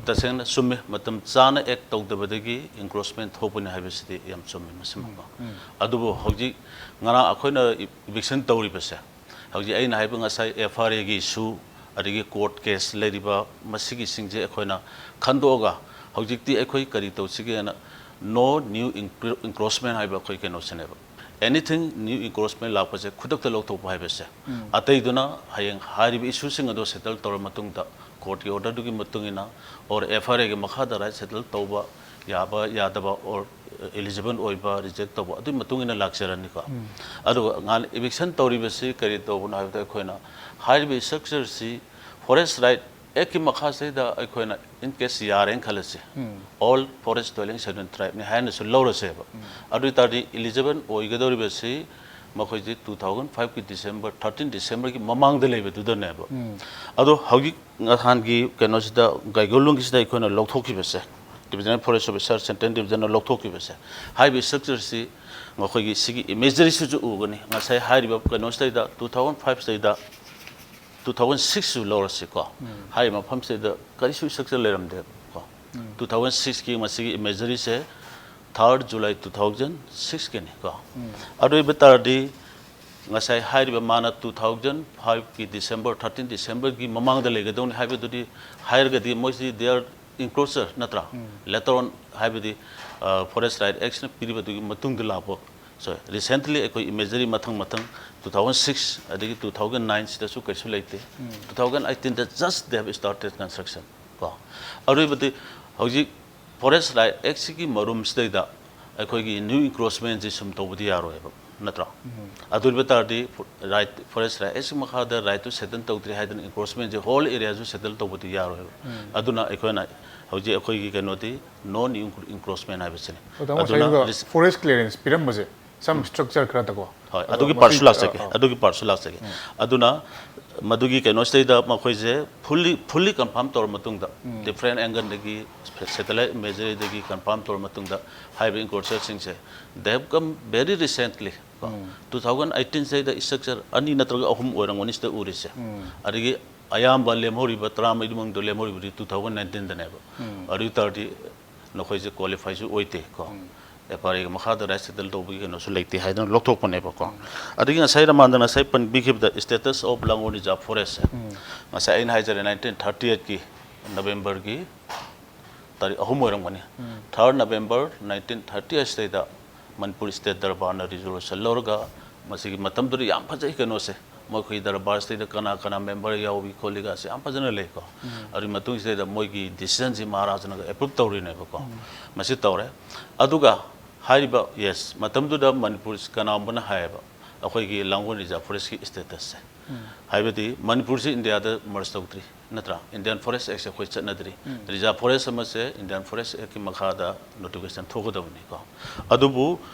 ꯇꯁꯦꯡꯅ ꯆꯨꯝꯃꯤ, ꯃꯇꯝ ꯆꯥꯅ ꯑꯦꯛ ꯇꯧꯗꯕꯗꯒꯤ ꯏꯟꯀ꯭ꯔꯣꯆꯃꯦꯟ ꯊꯣꯛꯄꯅꯤ ꯍꯥꯏꯕꯁꯤꯗꯤ ꯌꯥꯝ ꯆꯨꯝꯃꯤ ꯃꯁꯤꯃꯀꯣ꯫ ꯑꯗꯨꯕꯨ ꯍꯧꯖꯤꯛ ꯉꯔꯥꯡ ꯑꯩꯈꯣꯏꯅ ꯏꯚꯤꯛꯁꯟ ꯇꯧꯔꯤꯕꯁꯦ, ꯍꯧꯖꯤꯛ ꯑꯩꯅ ꯍꯥꯏꯕ ꯉꯁꯥꯏ ꯑꯦꯐ ꯑꯥꯏ ꯑꯥꯔ ꯑꯦꯒꯤ ꯏꯁꯨ, ꯑꯗꯒꯤ ꯀꯣꯔꯠ ꯀꯦꯁ ꯂꯩꯔꯤꯕ ꯃꯁꯤꯒꯤꯁꯤꯡꯁꯦ ꯑꯩꯈꯣꯏꯅ ꯈꯟꯗꯣꯛꯑꯒ, ꯍꯧꯖꯤꯛꯇꯤ ꯑꯩꯈꯣꯏ ꯀꯔꯤ ꯇꯧꯁꯤꯒꯦꯅ, no new encro-, encroachment ꯍꯥꯏꯕ ꯑꯩꯈꯣꯏ ꯀꯩꯅꯣꯁꯤꯅꯦꯕ꯫ Anything new encroachment ꯂꯥꯛꯄꯁꯦ ꯈꯨꯗꯛꯇ ꯂꯧꯊꯣꯛꯄ ꯍꯥꯏꯕꯁꯦ꯫ ꯑꯇꯩꯗꯨꯅ ꯍꯌꯦꯡ ꯍꯥꯏꯔꯤꯕ ꯏꯁꯨꯁꯤꯡ ꯑꯗꯣ ꯁꯦꯇꯜ ꯇꯧꯔ ꯃꯇꯨꯡꯗ, ꯀꯣꯔꯠꯀꯤ ꯑꯣꯔꯗꯔꯗꯨꯒꯤ ꯃꯇꯨꯡ ꯏꯟꯅ, ꯑꯣꯔ ꯑꯦꯐ ꯑꯥꯏ ꯑꯥꯔ ꯑꯦꯒꯤ ꯃꯈꯥꯗ ꯔꯥꯏꯠ ꯁꯦꯇꯜ ꯇꯧꯕ ꯌꯥꯕ ꯌꯥꯗꯕ, ꯑꯣꯔ ꯏꯂꯤꯖꯤꯕꯜ ꯑꯣꯏꯕ ꯔꯤꯖꯦꯛ ꯇꯧꯕ, ꯑꯗꯨꯒꯤ ꯃꯇꯨꯡ ꯏꯟꯅ ꯂꯥꯛꯆꯔꯅꯤꯀꯣ꯫ ꯑꯗꯨꯒ ꯉꯍꯥꯟ ꯏꯚꯤꯛꯁꯟ ꯇꯧꯔꯤꯕꯁꯤ ꯀꯔꯤ ꯇꯧꯕꯅꯣ ꯍꯥꯏꯕꯗ, ꯑꯩꯈꯣꯏꯅ ꯍꯥꯏꯔꯤꯕ ꯏꯁꯇ꯭ꯔꯛꯆꯔꯁꯤ ꯐꯣꯔꯦꯁ ꯔꯥꯏꯠ ꯑꯦꯛꯀꯤ ꯃꯈꯥꯁꯤꯗ ꯑꯩꯈꯣꯏꯅ in case ꯌꯥꯔꯦꯅ ꯈꯜꯂꯁꯤ, all forest dwelling scheduled tribeꯅꯤ ꯍꯥꯏꯅꯁꯨ ꯂꯧꯔꯁꯦꯕ꯫ ꯑꯗꯨ ꯑꯣꯏ ꯇꯥꯔꯗꯤ eligible ꯑꯣꯏꯒꯗꯧꯔꯤꯕꯁꯤ ꯃꯈꯣꯏꯁꯤ two thousand fiveꯀꯤ December, thirteen Decemberꯒꯤ ꯃꯃꯥꯡꯗ ꯂꯩꯕꯗꯨꯗꯅꯦꯕ꯫ ꯑꯗꯣ ꯍꯧꯖꯤꯛ ꯅꯍꯥꯟꯒꯤ ꯀꯩꯅꯣꯁꯤꯗ, ꯒꯥꯏꯒꯣꯂꯨꯡꯒꯤꯁꯤꯗ ꯑꯩꯈꯣꯏꯅ ꯂꯧꯊꯣꯛꯈꯤꯕꯁꯦ, Divisional Forest Officer, Central Divisionꯅ ꯂꯧꯊꯣꯛꯈꯤꯕꯁꯦ, ꯍꯥꯏꯔꯤꯕ structureꯁꯤ ꯃꯈꯣꯏꯒꯤ ꯁꯤꯒꯤ imageryꯁꯤꯁꯨ ꯎꯒꯅꯤ꯫ ꯉꯁꯥꯏ ꯍꯥꯏꯔꯤꯕ ꯀꯩꯅꯣꯁꯤꯗꯩꯗ, two thousand fiveꯁꯤꯗꯩꯗ two thousand sixꯁꯨ ꯂꯧꯔꯁꯤꯀꯣ꯫ ꯍꯥꯏꯔꯤꯕ ꯃꯐꯝꯁꯤꯗ ꯀꯔꯤꯁꯨ structure ꯂꯩꯔꯝꯗꯦꯕꯀꯣ꯫ Two thousand sixꯀꯤ ꯃꯁꯤꯒꯤ imageryꯁꯦ third July two thousand sixꯀꯤꯅꯤꯀꯣ꯫ ꯑꯗꯨ ꯑꯣꯏꯕ ꯇꯥꯔꯗꯤ ꯉꯁꯥꯏ ꯍꯥꯏꯔꯤꯕ ꯃꯥꯅ two thousand fiveꯀꯤ December, thirteen Decemberꯒꯤ ꯃꯃꯥꯡꯗ ꯂꯩꯒꯗꯧꯅꯤ ꯍꯥꯏꯕꯗꯨꯗꯤ ꯍꯥꯏꯔꯒꯗꯤ ꯃꯣꯏꯁꯤ they are encroacher ꯅꯠꯇ꯭ꯔꯥ? Later on ꯍꯥꯏꯕꯗꯤ Forest Right Actꯅ ꯄꯤꯔꯤꯕꯗꯨꯒꯤ ꯃꯇꯨꯡꯗ ꯂꯥꯛꯄ, sorry, recently ꯑꯩꯈꯣꯏ imagery ꯃꯊꯪ ꯃꯊꯪ two thousand six ꯑꯗꯒꯤ two thousand nineꯁꯤꯗꯁꯨ ꯀꯩꯁꯨ ꯂꯩꯇꯦ꯫ Two thousand eighteenꯗ just they have started construction ꯀꯣ꯫ ꯑꯔꯣꯏꯕꯗꯤ ꯍꯧꯖꯤꯛ Forest Right Actꯁꯤꯒꯤ ꯃꯔꯨꯝꯁꯤꯗꯩꯗ ꯑꯩꯈꯣꯏꯒꯤ new encroachmentꯁꯤ ꯁꯨꯝ ꯇꯧꯕꯗꯤ ꯌꯥꯔꯣꯏꯕ, ꯅꯠꯇ꯭ꯔꯣ? ꯑꯗꯨ ꯑꯣꯏꯕ ꯇꯥꯔꯗꯤ right, Forest Right Actꯁꯤ ꯃꯈꯥꯗ right to settle ꯇꯧꯗ꯭ꯔꯤ ꯍꯥꯏꯗꯅ encroachmentꯁꯤ whole areaꯁꯨ settle ꯇꯧꯕꯗꯤ ꯌꯥꯔꯣꯏꯕ꯫ ꯑꯗꯨꯅ ꯑꯩꯈꯣꯏꯅ ꯍꯧꯖꯤꯛ ꯑꯩꯈꯣꯏꯒꯤ ꯀꯩꯅꯣꯗꯤ no new encroachment ꯍꯥꯏꯕꯁꯤꯅꯤ꯫ ꯑꯗꯣ ꯇꯥꯃꯣ ꯑꯗꯨꯅ ꯉꯁꯥꯏꯒꯤꯗꯣ res- forest clearance ꯄꯤꯔꯝꯕꯁꯦ some structure ꯈꯔꯗꯀꯣ꯫ ꯍꯣꯏ, ꯑꯗꯣ ꯑꯗꯨꯒꯤ ꯃꯁꯤ- ꯄꯥꯔꯠꯁꯨ ꯂꯥꯛꯆꯒꯦ, ꯑ, ꯑ꯫ ꯑꯗꯨꯒꯤ ꯄꯥꯔꯠꯁꯨ ꯂꯥꯛꯆꯒꯦ꯫ ꯑꯗꯨꯅ ꯃꯗꯨꯒꯤ ꯀꯩꯅꯣꯁꯤꯗꯩꯗ ꯃꯈꯣꯏꯁꯦ fully, fully confirm ꯇꯧꯔ ꯃꯇꯨꯡꯗ, different angleꯗꯒꯤ, satellite imageryꯗꯒꯤ confirm ꯇꯧꯔ ꯃꯇꯨꯡꯗ, ꯍꯥꯏꯔꯤꯕ encroacherꯁꯤꯡꯁꯦ they have come very recently ꯀꯣ꯫ Two thousand eighteenꯁꯤꯗꯩꯗ structure ꯑꯅꯤ ꯅꯠꯇ꯭ꯔꯒ ꯑꯍꯨꯝ ꯑꯣꯏꯔꯝꯒꯅꯤ ꯁꯤꯗ ꯎꯔꯤꯁꯦ꯫ ꯑꯗꯒꯤ ꯑꯌꯥꯝꯕ ꯂꯦꯝꯍꯧꯔꯤꯕ ꯇꯔꯥꯃꯔꯤ ꯃꯅꯨꯡꯗ ꯂꯦꯝꯍꯧꯔꯤꯕꯗꯤ two thousand nineteenꯗꯅꯦꯕ꯫ ꯑꯗꯨ ꯑꯣꯏ ꯇꯥꯔꯗꯤ ꯅꯈꯣꯏꯁꯦ qualifyꯁꯨ ꯑꯣꯏꯗꯦ ꯀꯣ꯫ FRAꯒꯤ ꯃꯈꯥꯗ right settle ꯇꯧꯕꯒꯤ ꯀꯩꯅꯣꯁꯨ ꯂꯩꯇꯦ ꯍꯥꯏꯗꯅ ꯂꯧꯊꯣꯛꯄꯅꯦꯕꯀꯣ꯫ ꯑꯗꯒꯤ ꯉꯁꯥꯏ ꯔꯃꯥꯟꯗ ꯉꯁꯥꯏ ꯄꯟꯕꯤꯈꯤꯕꯗ status of Langon Reserve Forestꯁꯦ, ꯉꯁꯥꯏ ꯑꯩꯅ ꯍꯥꯏꯖꯔꯦ, nineteen thirty eightꯀꯤ Novemberꯒꯤ ꯇꯥꯔꯤꯛ ꯑꯍꯨꯝ ꯑꯣꯏꯔꯝꯒꯅꯤ, third November nineteen thirty eightꯁꯤꯗꯩꯗ Manipur state ꯗꯔꯕꯥꯔꯅ resolution ꯂꯧꯔꯒ, ꯃꯁꯤꯒꯤ ꯃꯇꯝꯗꯨꯗ ꯌꯥꯝ ꯐꯖꯩ ꯀꯩꯅꯣꯁꯦ, ꯃꯈꯣꯏ ꯗꯔꯕꯥꯔꯁꯤꯗꯩꯗ ꯀꯅꯥ ꯀꯅꯥ member ꯌꯥꯎꯏ ꯈꯣꯠꯂꯤꯒꯁꯦ ꯌꯥꯝ ꯐꯖꯅ ꯂꯩꯀꯣ꯫ ꯑꯗꯨꯒꯤ ꯃꯇꯨꯡꯁꯤꯗꯩꯗ ꯃꯣꯏꯒꯤ decisionꯁꯤ ꯃꯍꯥꯔꯥꯖꯅꯒ approve ꯇꯧꯔꯤꯅꯦꯕꯀꯣ꯫ ꯃꯁꯤ ꯇꯧꯔꯦ꯫ ꯑꯗꯨꯒ ꯍꯥꯏꯔꯤꯕ, yes, ꯃꯇꯝꯗꯨꯗ ꯃꯅꯤꯄꯨꯔ ꯀꯅꯥꯒꯨꯝꯕꯅ ꯍꯥꯏꯌꯦꯕ, ꯑꯩꯈꯣꯏꯒꯤ Langon Reserve Forestꯀꯤ statusꯁꯦ ꯍꯥꯏꯕꯗꯤ ꯃꯅꯤꯄꯨꯔꯁꯤ ꯏꯟꯗꯤꯌꯥꯗ ꯃꯔꯁ ꯇꯧꯗ꯭ꯔꯤ, ꯅꯠꯇ꯭ꯔꯥ? ꯏꯟꯗꯤꯌꯥꯟ ꯐꯣꯔꯦꯁ ꯑꯦꯛꯁꯦ ꯑꯩꯈꯣꯏ ꯆꯠꯅꯗ꯭ꯔꯤ꯫ ꯔꯤꯖꯥꯔꯚ ꯐꯣꯔꯦꯁ ꯑꯃꯁꯦ ꯏꯟꯗꯤꯌꯥꯟ ꯐꯣꯔꯦꯁ ꯑꯦꯛꯀꯤ ꯃꯈꯥꯗ ꯅꯣꯇꯤꯐꯤꯀꯦꯁꯟ ꯊꯣꯛꯀꯗꯕꯅꯤꯀꯣ꯫ ꯑꯗꯨꯕꯨ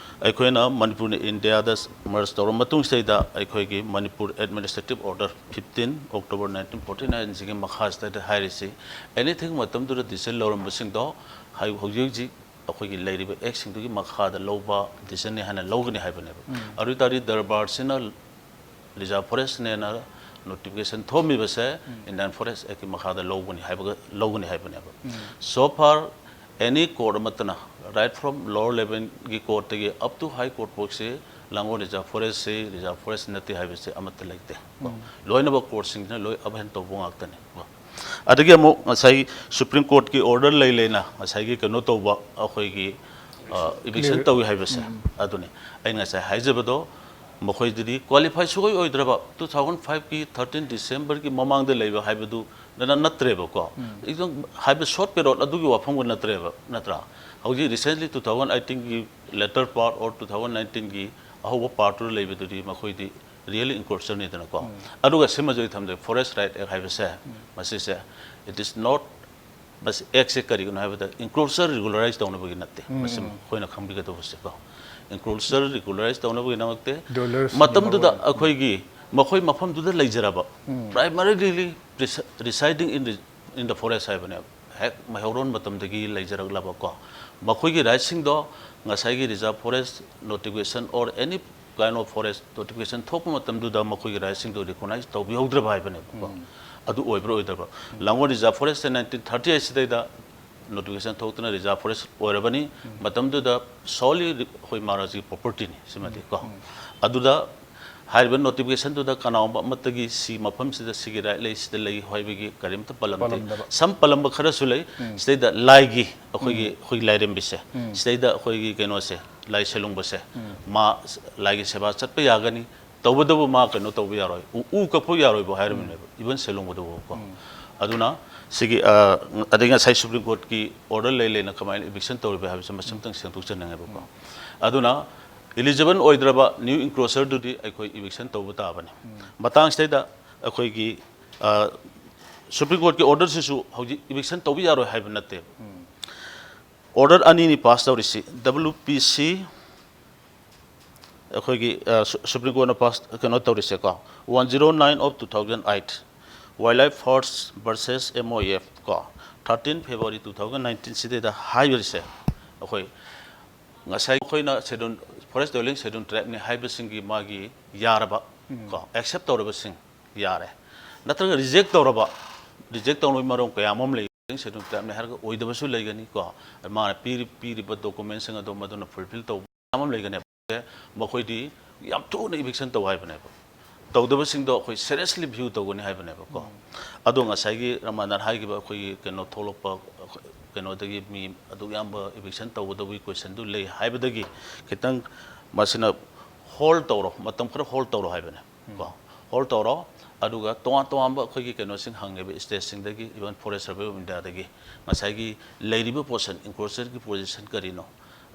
ꯑꯩꯈꯣꯏꯅ ꯃꯅꯤꯄꯨꯔꯅ ꯏꯟꯗꯤꯌꯥꯗ ꯃꯔꯁ ꯇꯧꯔꯕ ꯃꯇꯨꯡꯁꯤꯗꯩꯗ ꯑꯩꯈꯣꯏꯒꯤ Manipur administrative order fifteen October nineteen forty ꯅꯥꯏꯟꯁꯤꯒꯤ ꯃꯈꯥꯁꯤꯗ ꯍꯥꯏꯔꯤꯁꯤ, ꯑꯦꯅꯤꯊꯤꯡ ꯃꯇꯝꯗꯨꯗ ꯗꯤꯁꯤꯖꯟ ꯂꯧꯔꯝꯕꯁꯤꯡꯗꯣ ꯍꯧꯖꯤꯛ ꯍꯧꯖꯤꯛ ꯑꯩꯈꯣꯏꯒꯤ ꯂꯩꯔꯤꯕ ꯑꯦꯛꯁꯤꯡꯗꯨꯒꯤ ꯃꯈꯥꯗ ꯂꯧꯕ ꯗꯤꯁꯤꯖꯟꯅꯤ ꯍꯥꯏꯅ ꯂꯧꯒꯅꯤ ꯍꯥꯏꯕꯅꯦꯕ꯫ ꯑꯗꯨ ꯑꯣꯏ ꯇꯥꯔꯗꯤ ꯗꯔꯕꯥꯔꯁꯤꯅ ꯔꯤꯖꯥꯔꯚ ꯐꯣꯔꯦꯁꯅꯦꯅ ꯅꯣꯇꯤꯐꯤꯀꯦꯁꯟ ꯊꯣꯝꯃꯤꯕꯁꯦ ꯏꯟꯗꯤꯌꯥꯟ ꯐꯣꯔꯦꯁ ꯑꯦꯛꯀꯤ ꯃꯈꯥꯗ ꯂꯧꯒꯅꯤ ꯍꯥꯏꯕꯒ ꯂꯧꯒꯅꯤ ꯍꯥꯏꯕꯅꯦꯕ꯫ So far any court ꯑꯃꯠꯇꯅ, right from lower levelꯒꯤ courtꯇꯒꯤ up to high court ꯐꯥꯎꯁꯤ ꯂꯥꯡꯒꯣꯜ ꯔꯤꯖꯥꯔꯚ ꯐꯣꯔꯦꯁꯁꯤ ꯔꯤꯖꯥꯔꯚ ꯐꯣꯔꯦꯁ ꯅꯠꯇꯦ ꯍꯥꯏꯕꯁꯤ ꯑꯃꯠꯇ ꯂꯩꯇꯦ꯫ ꯂꯣꯏꯅꯃꯛ courtꯁꯤꯡꯁꯤꯅ ꯂꯣꯏ ꯑꯚꯦꯟ ꯇꯧꯕ ꯉꯥꯛꯇꯅꯤ꯫ ꯑꯗꯒꯤ ꯑꯃꯨꯛ ꯉꯁꯥꯏ ꯁꯨꯄ꯭ꯔꯤꯝ ꯀꯣꯔꯠꯀꯤ ꯑꯣꯔꯗꯔ ꯂꯩ ꯂꯩꯅ ꯉꯁꯥꯏꯒꯤ ꯀꯩꯅꯣ ꯇꯧꯕ ꯑꯩꯈꯣꯏꯒꯤ ꯏꯚꯤꯛꯁꯟ ꯇꯧꯏ ꯍꯥꯏꯕꯁꯦ, ꯑꯗꯨꯅꯤ ꯑꯩꯅ ꯉꯁꯥꯏ ꯍꯥꯏꯖꯕꯗꯣ꯫ ꯃꯈꯣꯏꯗꯗꯤ ꯀ꯭ꯋꯥꯂꯤꯐꯥꯏ ꯁꯨꯡꯑꯣꯏ ꯑꯣꯏꯗ꯭ꯔꯕ, ꯇꯨ ꯊꯥꯎꯖꯟ ꯐꯥꯏꯚꯀꯤ ꯊꯥꯔꯇꯤꯟ ꯗꯤꯁꯦꯝꯕꯔꯒꯤ ꯃꯃꯥꯡꯗ ꯂꯩꯕ ꯍꯥꯏꯕꯗꯨ ꯅꯠꯇ꯭ꯔꯦꯕꯀꯣ꯫ ꯏꯗꯨꯝ ꯍꯥꯏꯕ ꯁꯣꯔꯠ ꯄꯦꯔꯣꯠ ꯑꯗꯨꯒꯤ ꯋꯥꯐꯝꯒ ꯅꯠꯇ꯭ꯔꯦꯕ, ꯅꯠꯇ꯭ꯔꯥ? ꯍꯧꯖꯤꯛ ꯔꯤꯁꯦꯟꯂꯤ ꯇꯨ ꯊꯥꯎꯖꯟ ꯑꯩꯠꯇꯤꯟꯒꯤ latter part or two thousand nineteenꯒꯤ ꯑꯍꯧꯕ ꯄꯥꯔꯠꯇꯨꯗ ꯂꯩꯕꯗꯨꯗꯤ ꯃꯈꯣꯏꯗꯤ ꯔꯤꯌꯦꯜ ꯏꯟꯀ꯭ꯔꯣꯆꯔꯅꯤꯗꯅꯀꯣ꯫ ꯑꯗꯨꯒ ꯁꯤꯃꯁꯨ ꯑꯩ ꯊꯝꯖꯒꯦ, ꯐꯣꯔꯦꯁ ꯔꯥꯏꯠ ꯑꯦꯛ ꯍꯥꯏꯕꯁꯦ, ꯃꯁꯤꯁꯦ, it is not, ꯃꯁꯤ ꯑꯦꯛꯁꯦ ꯀꯔꯤꯒꯤꯅꯣ ꯍꯥꯏꯕꯗ ꯏꯟꯀ꯭ꯔꯣꯆꯔ ꯔꯤꯒꯨꯂꯔꯥꯏꯁ ꯇꯧꯅꯕꯒꯤ ꯅꯠꯇꯦ꯫ ꯃꯁꯤ ꯑꯩꯈꯣꯏꯅ ꯈꯪꯕꯤꯒꯗꯧꯕꯁꯦꯀꯣ, ꯏꯟꯀ꯭ꯔꯣꯆꯔ ꯔꯤꯒꯨꯂꯔꯥꯏꯁ ꯇꯧꯅꯕꯒꯤꯗꯃꯛꯇ ꯗꯣꯂꯔꯁ ꯃꯇꯝꯗꯨꯗ ꯃꯔꯨꯑꯣꯏꯅ꯫ ꯑꯩꯈꯣꯏꯒꯤ ꯃꯈꯣꯏ ꯃꯐꯝꯗꯨꯗ ꯂꯩꯖꯔꯕ, primarily residing in the, in the forest ꯍꯥꯏꯕꯅꯦꯕ꯫ ꯍꯦꯛ ꯃꯩꯍꯧꯔꯣꯟ ꯃꯇꯝꯗꯒꯤ ꯂꯩꯖꯔꯛꯂꯕꯀꯣ, ꯃꯈꯣꯏꯒꯤ ꯔꯥꯏꯠꯁꯤꯡꯗꯣ ꯉꯁꯥꯏꯒꯤ reserve forest notification or any kind of forest notification ꯊꯣꯛꯄ ꯃꯇꯝꯗꯨꯗ ꯃꯈꯣꯏꯒꯤ ꯔꯥꯏꯠꯁꯤꯡꯗꯣ ꯔꯤꯀꯣꯛꯅꯥꯏꯁ ꯇꯧꯕꯤꯍꯧꯗ꯭ꯔꯕ ꯍꯥꯏꯕꯅꯦꯕꯀꯣ꯫ ꯑꯗꯨ ꯑꯣꯏꯕ꯭ꯔꯥ ꯑꯣꯏꯗꯕ꯭ꯔꯥ? ꯂꯥꯡꯒꯣꯜ ꯔꯤꯖꯥꯔꯚ ꯐꯣꯔꯦꯁꯁꯦ ꯅꯥꯏꯟꯇꯤꯟ ꯊꯥꯔꯇꯤ ꯑꯩꯠꯁꯤꯗꯩꯗ ꯅꯣꯇꯤꯐꯤꯀꯦꯁꯟ ꯊꯣꯛꯇꯨꯅ ꯔꯤꯖꯥꯔꯚ ꯐꯣꯔꯦꯁ ꯑꯣꯏꯔꯕꯅꯤ꯫ ꯃꯇꯝꯗꯨꯗ solely ꯑꯩꯈꯣꯏ ꯃꯍꯥꯔꯥꯖꯒꯤ ꯄ꯭ꯔꯣꯄꯔꯇꯤꯅꯤ ꯁꯤꯃꯗꯤ ꯀꯣ꯫ ꯑꯗꯨꯗ ꯍꯥꯏꯔꯤꯕ ꯅꯣꯇꯤꯐꯤꯀꯦꯁꯟꯗꯨꯗ ꯀꯅꯥꯒꯨꯝꯕ ꯑꯃꯠꯇꯒꯤ ꯁꯤ ꯃꯐꯝꯁꯤꯗ ꯁꯤꯒꯤ ꯔꯥꯏꯠ ꯂꯩ, ꯁꯤꯗ ꯂꯩ ꯍꯥꯏꯕꯒꯤ ꯀꯔꯤꯝꯇ ꯄꯜꯂꯝꯗꯦ꯫ ꯄꯜꯂꯝꯗꯕ꯫ ꯁꯝ ꯄꯜꯂꯝꯕ ꯈꯔꯁꯨ ꯂꯩ꯫ ꯁꯤꯗꯩꯗ ꯂꯥꯏꯒꯤ, ꯑꯩꯈꯣꯏꯒꯤ, ꯑꯩꯈꯣꯏꯒꯤ ꯂꯥꯏꯔꯦꯝꯕꯤꯁꯦ, ꯁꯤꯗꯩꯗ ꯑꯩꯈꯣꯏꯒꯤ ꯀꯩꯅꯣꯁꯦ, ꯂꯥꯏ ꯁꯦꯂꯨꯡꯕꯁꯦ, ꯃꯥ ꯂꯥꯏꯒꯤ ꯁꯦꯕꯥ ꯆꯠꯄ ꯌꯥꯒꯅꯤ, ꯇꯧꯕꯇꯕꯨ ꯃꯥ ꯀꯩꯅꯣ ꯇꯧꯕ ꯌꯥꯔꯣꯏ, ꯎ, ꯎ ꯀꯛꯄ ꯌꯥꯔꯣꯏꯕꯨ ꯍꯥꯏꯔꯝꯃꯤꯅꯦꯕ, ꯏꯚꯟ ꯁꯦꯂꯨꯡꯕꯗꯨꯕꯨ ꯀꯣ꯫ ꯑꯗꯨꯅ ꯁꯤꯒꯤ, ꯑ, ꯑꯗꯩ ꯉꯁꯥꯏ ꯁꯨꯄ꯭ꯔꯤꯝ ꯀꯣꯔꯠꯀꯤ ꯑꯣꯔꯗꯔ ꯂꯩ ꯂꯩꯅ ꯀꯃꯥꯏꯅ ꯏꯚꯤꯛꯁꯟ ꯇꯧꯔꯤꯕ ꯍꯥꯏꯕꯁꯦ ꯃꯁꯤ ꯑꯃꯇꯪ ꯁꯦꯡꯗꯣꯛꯆꯅꯤꯡꯉꯦꯕꯀꯣ꯫ ꯑꯗꯨꯅ Eligible ꯑꯣꯏꯗ꯭ꯔꯕ new encroacherꯗꯨꯗꯤ ꯑꯩꯈꯣꯏ eviction ꯇꯧꯕ ꯇꯥꯕꯅꯤ꯫ ꯃꯇꯥꯡꯁꯤꯗꯩꯗ ꯑꯩꯈꯣꯏꯒꯤ, ꯑ, Supreme Courtꯀꯤ orderꯁꯤꯁꯨ ꯍꯧꯖꯤꯛ eviction ꯇꯧꯕ ꯌꯥꯔꯣꯏ ꯍꯥꯏꯕ ꯅꯠꯇꯦ꯫ Order ꯑꯅꯤꯅꯤ pass ꯇꯧꯔꯤꯁꯤ, W P C, ꯑꯩꯈꯣꯏꯒꯤ, ꯑ, Su-, Supreme Courtꯅ pass, ꯀꯩꯅꯣ ꯇꯧꯔꯤꯁꯦꯀꯣ, one zero nine of two thousand eight, Wildlife Force versus M O F ꯀꯣ, thirteen February two thousand nineteen ꯁꯤꯗꯩꯗ ꯍꯥꯏꯔꯤꯁꯦ, ꯑꯩꯈꯣꯏ ꯉꯁꯥꯏ ꯑꯩꯈꯣꯏꯅ schedule, forest dwelling schedule tribeꯅꯤ ꯍꯥꯏꯕꯁꯤꯡꯒꯤ ꯃꯥꯒꯤ ꯌꯥꯔꯕ ꯀꯣ, accept ꯇꯧꯔꯕꯁꯤꯡ ꯌꯥꯔꯦ, ꯅꯠꯇ꯭ꯔꯒ reject ꯇꯧꯔꯕ, reject ꯇꯧꯅꯕꯒꯤ ꯃꯔꯝ ꯀꯌꯥ ꯑꯃ ꯂꯩ꯫ Schedule tribeꯅꯤ ꯍꯥꯏꯔꯒ ꯑꯣꯏꯗꯕꯁꯨ ꯂꯩꯒꯅꯤ ꯀꯣ, ꯃꯥꯅ ꯄꯤꯔꯤ-, ꯄꯤꯔꯤꯕ documentꯁꯤꯡ ꯑꯗꯣ ꯃꯗꯨꯅ fulfill ꯇꯧꯕ ꯃꯌꯥꯝ ꯑꯃ ꯂꯩꯒꯅꯦꯕ꯫ ꯃꯈꯣꯏꯗꯤ ꯌꯥꯝ ꯊꯨꯅ eviction ꯇꯧ ꯍꯥꯏꯕꯅꯦꯕ꯫ ꯇꯧꯗꯕꯁꯤꯡꯗꯣ ꯑꯩꯈꯣꯏ seriously view ꯇꯧꯒꯅꯤ ꯍꯥꯏꯕꯅꯦꯕꯀꯣ꯫ ꯑꯗꯣ ꯉꯁꯥꯏꯒꯤ ꯔꯃꯥꯅꯟ ꯍꯥꯏꯈꯤꯕ ꯑꯩꯈꯣꯏꯒꯤ ꯀꯩꯅꯣ ꯊꯣꯛꯂꯛꯄ, ꯑꯩꯈꯣꯏ ꯀꯩꯅꯣꯗꯒꯤ ꯃꯤ ꯑꯗꯨꯛ ꯌꯥꯝꯕ eviction ꯇꯧꯒꯗꯧꯕꯒꯤ questionꯗꯨ ꯂꯩ ꯍꯥꯏꯕꯗꯒꯤ ꯈꯤꯇꯪ ꯃꯁꯤꯅ hold ꯇꯧꯔꯣ, ꯃꯇꯝ ꯈꯔ hold ꯇꯧꯔꯣ ꯍꯥꯏꯕꯅꯦ ꯀꯣ꯫ Hold ꯇꯧꯔꯣ, ꯑꯗꯨꯒ ꯇꯣꯉꯥꯟ ꯇꯣꯉꯥꯟꯕ ꯑꯩꯈꯣꯏꯒꯤ ꯀꯩꯅꯣꯁꯤꯡ ꯍꯪꯉꯦꯕ, stateꯁꯤꯡꯗꯒꯤ, even Forest Survey of Indiaꯗꯒꯤ ꯉꯁꯥꯏꯒꯤ ꯂꯩꯔꯤꯕ position, encroacherꯒꯤ position ꯀꯔꯤꯅꯣ,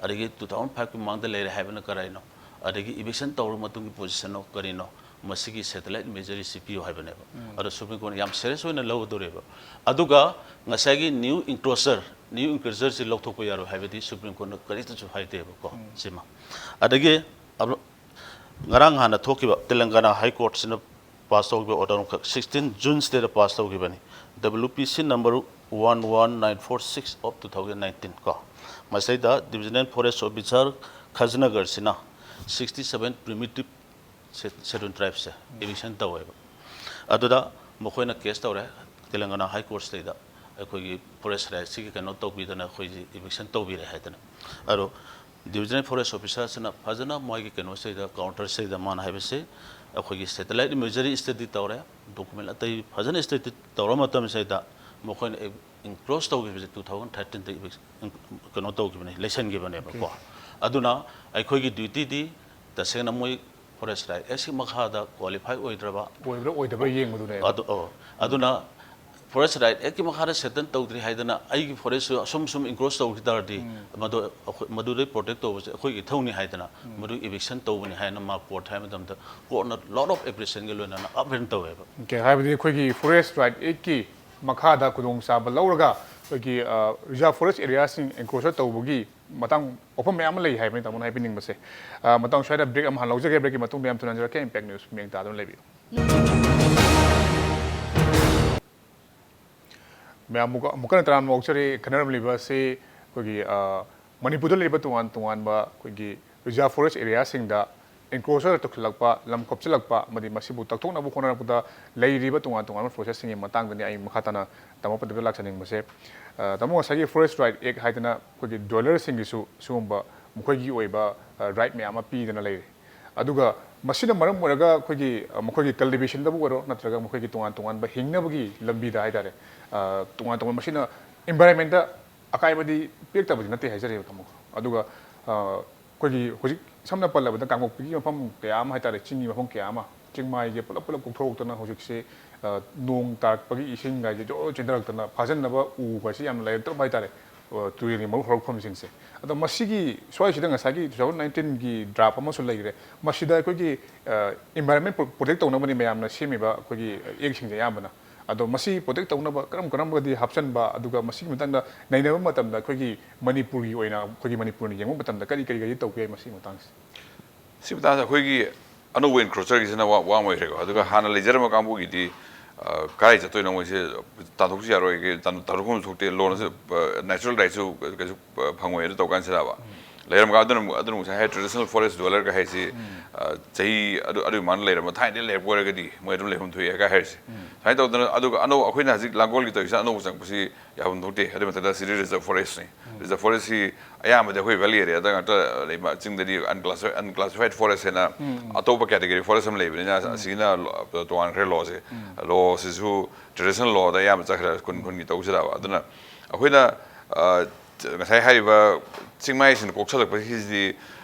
ꯑꯗꯒꯤ two thousand fiveꯀꯤ ꯃꯃꯥꯡꯗ ꯂꯩꯔꯦ ꯍꯥꯏꯕꯅ ꯀꯔꯤꯅꯣ, ꯑꯗꯒꯤ eviction ꯇꯧꯔꯕ ꯃꯇꯨꯡꯒꯤ positionꯅꯣ ꯀꯔꯤꯅꯣ, ꯃꯁꯤꯒꯤ satellite imageryꯁꯤ ꯄꯤꯌꯨ ꯍꯥꯏꯕꯅꯦꯕ꯫ ꯑꯗꯣ Supreme Courtꯅ ꯌꯥꯝ serious ꯑꯣꯏꯅ ꯂꯧꯗꯣꯔꯦꯕ꯫ ꯑꯗꯨꯒ ꯉꯁꯥꯏꯒꯤ new encroacher, new encroacherꯁꯤ ꯂꯧꯊꯣꯛꯄ ꯌꯥꯔꯣꯏ ꯍꯥꯏꯕꯗꯤ Supreme Courtꯅ ꯀꯔꯤꯝꯇꯁꯨ ꯍꯥꯏꯗꯦꯕꯀꯣ꯫ ꯁꯤꯃ꯫ ꯑꯗꯒꯤ ꯑꯕ-, ꯉꯔꯥꯡ ꯍꯥꯟꯅ ꯊꯣꯛꯈꯤꯕ Telangana High Courtꯁꯤꯅ pass ꯇꯧꯈꯤꯕ order ꯑꯃꯈꯛ sixteen Juneꯁꯤꯗ pass ꯇꯧꯈꯤꯕꯅꯤ, W P C number one one nine four six of two thousand nineteen ꯀꯣ꯫ ꯃꯁꯤꯗ Divisional Forest Officer ꯈꯖꯅꯒꯔꯁꯤꯅ sixty seven primitive Scheduled Tribesꯁꯦ eviction ꯇꯧꯋꯦꯕ꯫ ꯑꯗꯨꯗ ꯃꯈꯣꯏꯅ case ꯇꯧꯔꯦ Telangana High Courtꯁꯤꯗꯩꯗ, ꯑꯩꯈꯣꯏꯒꯤ forest rightꯁꯤꯒꯤ ꯀꯩꯅꯣ ꯇꯧꯕꯤꯗꯅ ꯑꯩꯈꯣꯏꯁꯤ eviction ꯇꯧꯕꯤꯔꯦ ꯍꯥꯏꯗꯅ꯫ ꯑꯗꯣ Divisional Forest Officerꯁꯤꯅ ꯐꯖꯅ ꯃꯣꯏꯒꯤ ꯀꯩꯅꯣꯁꯤꯗꯩꯗ, counterꯁꯤꯗꯩꯗ ꯃꯥꯅ ꯍꯥꯏꯕꯁꯤ, ꯑꯩꯈꯣꯏꯒꯤ satellite imagery study ꯇꯧꯔꯦ, document ꯑꯇꯩ ꯐꯖꯅ study ꯇꯧꯔ ꯃꯇꯝꯁꯤꯗꯩꯗ ꯃꯈꯣꯏꯅ encroach ꯇꯧꯈꯤꯕꯁꯦ two thousand thirteenꯗ eviction, ꯀꯩꯅꯣ ꯇꯧꯈꯤꯕꯅꯦ, ꯂꯩꯁꯟꯈꯤꯕꯅꯦꯕꯀꯣ꯫ ꯑꯗꯨꯅ ꯑꯩꯈꯣꯏꯒꯤ dutyꯗꯤ ꯇꯁꯦꯡꯅ ꯃꯣꯏ Forest Right Actꯀꯤ ꯃꯈꯥꯗ qualify ꯑꯣꯏꯗ꯭ꯔꯕ ꯑꯣꯏꯕ꯭ꯔꯥ ꯑꯣꯏꯗꯕ꯭ꯔꯥ ꯌꯦꯡꯕꯗꯨꯅꯦꯕ꯫ ꯑꯗꯨ, ꯑꯣ꯫ ꯑꯗꯨꯅ Forest Right Act ꯀꯤ ꯃꯈꯥꯗ settle ꯇꯧꯗ꯭ꯔꯤ ꯍꯥꯏꯗꯅ ꯑꯩꯒꯤ forest ꯁꯨ ꯑꯁꯨꯝ ꯁꯨꯝ encroach ꯇꯧꯈꯤ ꯇꯥꯔꯗꯤ, ꯃꯗꯨ ꯑꯩꯈꯣꯏ, ꯃꯗꯨꯗꯩ protect ꯇꯧꯕꯁꯦ ꯑꯩꯈꯣꯏꯒꯤ ꯏꯊꯧꯅꯤ ꯍꯥꯏꯗꯅ, ꯃꯗꯨ eviction ꯇꯧꯕꯅꯤ ꯍꯥꯏꯅ ꯃꯥ court ꯗ ꯍꯥꯏꯕ ꯃꯇꯝꯗ, court ꯅ lot of appreciation ꯒ ꯂꯣꯏꯅꯅ upheld ꯇꯧꯋꯦꯕ꯫ Okay, ꯍꯥꯏꯕꯗꯤ ꯑꯩꯈꯣꯏꯒꯤ Forest Right Act ꯀꯤ ꯃꯈꯥꯗ ꯈꯨꯗꯣꯡꯆꯥꯕ ꯂꯧꯔꯒ ꯑꯩꯈꯣꯏꯒꯤ, ꯑ, reserve forest area ꯁꯤꯡ encroach ꯇꯧꯕꯒꯤ ꯃꯇꯥꯡ ꯋꯥꯐꯝ ꯃꯌꯥꯝ ꯑꯃ ꯂꯩ ꯍꯥꯏꯕꯅꯤ ꯇꯥꯃꯣꯅ ꯍꯥꯏꯕꯤꯅꯤꯡꯕꯁꯦ꯫ ꯑ, ꯃꯇꯥꯡ ꯁ꯭ꯋꯥꯏꯗ break ꯑꯃ ꯍꯥꯟꯅ ꯂꯧꯖꯒꯦ꯫ Break ꯀꯤ ꯃꯇꯨꯡꯗ ꯌꯥꯝ ꯊꯨꯅ ꯍꯟꯖꯔꯛꯀꯦ꯫ Impact News ꯃꯤꯠꯌꯦꯡ ꯇꯥꯗꯨꯅ ꯂꯩꯕꯤꯌꯨ꯫ ꯃꯌꯥꯝ ꯑꯃꯨꯛꯀ, ꯑꯃꯨꯛꯀ ꯍꯟꯅ ꯇꯔꯥꯝꯅ ꯑꯣꯛꯆꯔꯤ꯫ ꯈꯟꯅꯔꯝꯂꯤꯕ ꯑꯁꯤ ꯑꯩꯈꯣꯏꯒꯤ, ꯑ, ꯃꯅꯤꯄꯨꯔꯗ ꯂꯩꯔꯤꯕ ꯇꯣꯉꯥꯟ ꯇꯣꯉꯥꯟꯕ ꯑꯩꯈꯣꯏꯒꯤ reserve forest area ꯁꯤꯡꯗ encroacher ꯇꯧꯁꯤꯜꯂꯛꯄ, ꯂꯝ ꯈꯣꯞꯆꯤꯜꯂꯛꯄ, ꯑꯃꯗꯤ ꯃꯁꯤꯕꯨ ꯇꯧꯊꯣꯛꯅꯕ ꯍꯣꯠꯅꯔꯛꯄꯗ ꯂꯩꯔꯤꯕ ꯇꯣꯉꯥꯟ ꯇꯣꯉꯥꯟꯕ forces ꯁꯤꯡꯒꯤ ꯃꯇꯥꯡꯗꯅꯤ ꯑꯩ ꯃꯈꯥ ꯇꯥꯅ ꯇꯥꯃꯣ ꯄꯟꯗꯤꯠꯇ ꯂꯥꯛꯆꯅꯤꯡꯕꯁꯦ꯫ ꯑ, ꯇꯥꯃꯣ, ꯉꯁꯥꯏꯒꯤ Forest Right Act ꯍꯥꯏꯗꯅ ꯑꯩꯈꯣꯏꯒꯤ dweller ꯁꯤꯡꯒꯤꯁꯨ ꯁꯤꯒꯨꯝꯕ ꯃꯈꯣꯏꯒꯤ ꯑꯣꯏꯕ, ꯑ, right ꯃꯌꯥꯝ ꯑꯃ ꯄꯤꯗꯅ ꯂꯩꯔꯦ꯫ ꯑꯗꯨꯒ ꯃꯁꯤꯅ ꯃꯔꯝ ꯑꯣꯏꯔꯒ ꯑꯩꯈꯣꯏꯒꯤ, ꯑ, ꯃꯈꯣꯏꯒꯤ cultivation ꯗꯕꯨ ꯑꯣꯏꯔꯣ, ꯅꯠꯇ꯭ꯔꯒ ꯃꯈꯣꯏꯒꯤ ꯇꯣꯉꯥꯟ ꯇꯣꯉꯥꯟꯕ ꯍꯤꯡꯅꯕꯒꯤ ꯂꯝꯕꯤꯗ ꯍꯥꯏꯇꯥꯔꯦ, ꯑ, ꯇꯣꯉꯥꯟ ꯇꯣꯉꯥꯟꯕ, ꯃꯁꯤꯅ environment ꯇ ꯑꯀꯥꯏꯕꯗꯤ ꯄꯤꯔꯛꯇꯕꯗꯤ ꯅꯠꯇꯦ ꯍꯥꯏꯖꯔꯤꯕ ꯇꯥꯃꯣ꯫ ꯑꯗꯨꯒ, ꯑ, ꯑꯩꯈꯣꯏꯒꯤ ꯍꯧꯖꯤꯛ ꯁꯝꯅ ꯄꯜꯂꯕꯗ ꯀꯥꯡꯄꯣꯛꯄꯤꯒꯤ ꯃꯐꯝ ꯀꯌꯥ ꯑꯃ ꯍꯥꯏꯇꯥꯔꯦ, ꯆꯤꯡꯒꯤ ꯃꯐꯝ ꯀꯌꯥ ꯑꯃ, ꯆꯤꯡꯃꯥꯏꯁꯦ ꯄꯨꯂꯞ ꯄꯨꯂꯞ ꯀꯣꯛꯊꯣꯛꯇꯅ ꯍꯧꯖꯤꯛꯁꯦ, ꯑ, ꯅꯣꯡ ꯇꯥꯔꯛꯄꯒꯤ ꯏꯁꯤꯡ ꯍꯥꯏꯁꯦ ꯖꯣꯔ ꯆꯦꯟꯊꯔꯛꯇꯅ ꯐꯥꯖꯤꯟꯅꯕ ꯎ ꯍꯥꯏꯁꯦ ꯌꯥꯝꯅ ꯂꯩꯔꯛꯇ꯭ꯔꯕ ꯍꯥꯏꯇꯥꯔꯦ꯫ ꯑ, ꯇꯨꯔꯦꯜꯒꯤ ꯃꯔꯨ ꯍꯧꯔꯛꯐꯝꯁꯤꯡꯁꯦ꯫ ꯑꯗꯣ ꯃꯁꯤꯒꯤ ꯁ꯭ꯋꯥꯏꯁꯤꯗ ꯉꯁꯥꯏꯒꯤ two thousand nineteen ꯒꯤ draft ꯑꯃꯁꯨ ꯂꯩꯈ꯭ꯔꯦ꯫ ꯃꯁꯤꯗ ꯑꯩꯈꯣꯏꯒꯤ, ꯑ, environment ꯄ꯭ꯔꯣ-, protect ꯇꯧꯅꯕꯅꯤ ꯃꯌꯥꯝꯅ ꯁꯦꯝꯃꯤꯕ ꯑꯩꯈꯣꯏꯒꯤ, ꯑ, act ꯁꯤꯡꯁꯦ ꯑꯌꯥꯝꯕꯅ꯫ ꯑꯗꯣ ꯃꯁꯤ protect ꯇꯧꯅꯕ ꯀꯔꯝ ꯀꯔꯝꯕꯗꯤ ꯍꯥꯞꯆꯤꯟꯕ, ꯑꯗꯨꯒ ꯃꯁꯤꯒꯤ ꯃꯇꯥꯡꯗ ꯅꯩꯅꯕ ꯃꯇꯝꯗ ꯑꯩꯈꯣꯏꯒꯤ ꯃꯅꯤꯄꯨꯔꯒꯤ ꯑꯣꯏꯅ, ꯑꯩꯈꯣꯏꯒꯤ ꯃꯅꯤꯄꯨꯔꯅ ꯌꯦꯡꯕ ꯃꯇꯝꯗ ꯀꯔꯤ ꯀꯔꯤ ꯀꯔꯤ ꯇꯧꯒꯦ ꯃꯁꯤꯒꯤ ꯃꯇꯥꯡꯁꯦ? ꯁꯤ ꯃꯇꯥꯡꯗ ꯑꯩꯈꯣꯏꯒꯤ ꯑꯅꯧꯕ encroacher ꯒꯤꯁꯤꯅ ꯋꯥ-, ꯋꯥ ꯑꯃ ꯑꯣꯏꯈ꯭ꯔꯦꯀꯣ꯫ ꯑꯗꯨꯒ ꯍꯥꯟꯅ ꯂꯩꯖꯔꯝꯕ ꯀꯥꯡꯕꯨꯒꯤꯗꯤ, ꯑ, ꯀꯥꯏ ꯆꯠꯇꯣꯏꯅꯣ, ꯃꯣꯏꯁꯦ ꯇꯥꯟꯊꯣꯛꯁꯨ ꯌꯥꯔꯣꯏ, ꯇꯥꯟ-, ꯇꯥꯟꯊꯣꯛꯐꯝꯁꯨ ꯊꯣꯛꯇꯦ, ꯂꯣꯅꯁꯨ, ꯑ, natural right ꯁꯨ ꯀꯩꯁꯨ, ꯑ, ꯐꯪꯉꯣꯏ ꯑꯗꯨ ꯇꯧ ꯀꯥꯟꯁꯤꯗꯕ꯫ ꯂꯩꯔꯝꯒ ꯑꯗꯨꯅ ꯑꯃꯨꯛ, ꯑꯗꯨꯅ ꯑꯃꯨꯛ ꯉꯁꯥꯏ ꯍꯥꯏ traditional forest dweller ꯒ ꯍꯥꯏꯁꯤ, ꯑ, ꯆꯍꯤ ꯑꯗꯨ, ꯑꯗꯨꯒꯤ ꯃꯥꯅ ꯂꯩꯔꯝꯕ ꯊꯥꯏꯅꯗꯤ ꯂꯩꯔꯛꯄ ꯑꯣꯏꯔꯒꯗꯤ ꯃꯣꯏ ꯑꯗꯨꯝ ꯂꯩꯐꯝ ꯊꯣꯛꯑꯦ ꯀꯥꯏ ꯍꯥꯏꯔꯤꯁꯦ꯫ ꯁꯨꯃꯥꯏꯅ ꯇꯧꯗꯅ, ꯑꯗꯨꯒ ꯑꯅꯧ-, ꯑꯩꯈꯣꯏꯅ ꯍꯧꯖꯤꯛ ꯂꯥꯡꯒꯣꯜꯒꯤ ꯇꯧꯔꯤꯁꯤꯅ ꯑꯅꯧꯕ ꯆꯪꯉꯛꯄꯁꯤ ꯌꯥꯐꯝ ꯊꯣꯛꯇꯦ꯫ ꯑꯗꯨꯒꯤ ꯃꯊꯛꯇ ꯁꯤꯗꯤ reserve forest ꯅꯤ꯫ Reserve forest ꯁꯤ ꯑꯌꯥꯝꯕꯗꯤ ꯑꯩꯈꯣꯏ valley area ꯗ ꯉꯥꯛꯇ ꯂꯩꯕ, ꯆꯤꯡꯗꯗꯤ unclassified, unclassified forest ꯍꯥꯏꯅ ꯑꯇꯣꯞꯄ category forest ꯑꯃ ꯂꯩꯕꯅꯤꯅ, ꯑꯁꯤꯒꯤꯅ ꯂꯣ-, ꯇꯣꯉꯥꯟꯈ꯭ꯔꯦ law ꯁꯦ꯫ Law ꯁꯤꯁꯨ traditional law ꯗ ꯑꯌꯥꯝꯕ ꯆꯠꯈ꯭ꯔꯦ, ꯈꯨꯟ ꯈꯨꯟꯒꯤ ꯇꯧꯁꯤꯗꯕ꯫ ꯑꯗꯨꯅ ꯑꯩꯈꯣꯏꯅ, ꯑ, ꯉꯁꯥꯏ ꯍꯥꯏꯔꯤꯕ ꯆꯤꯡꯃꯥꯏꯁꯤꯡꯅ ꯀꯣꯛꯁꯜꯂꯛꯄꯁꯤꯗꯤ,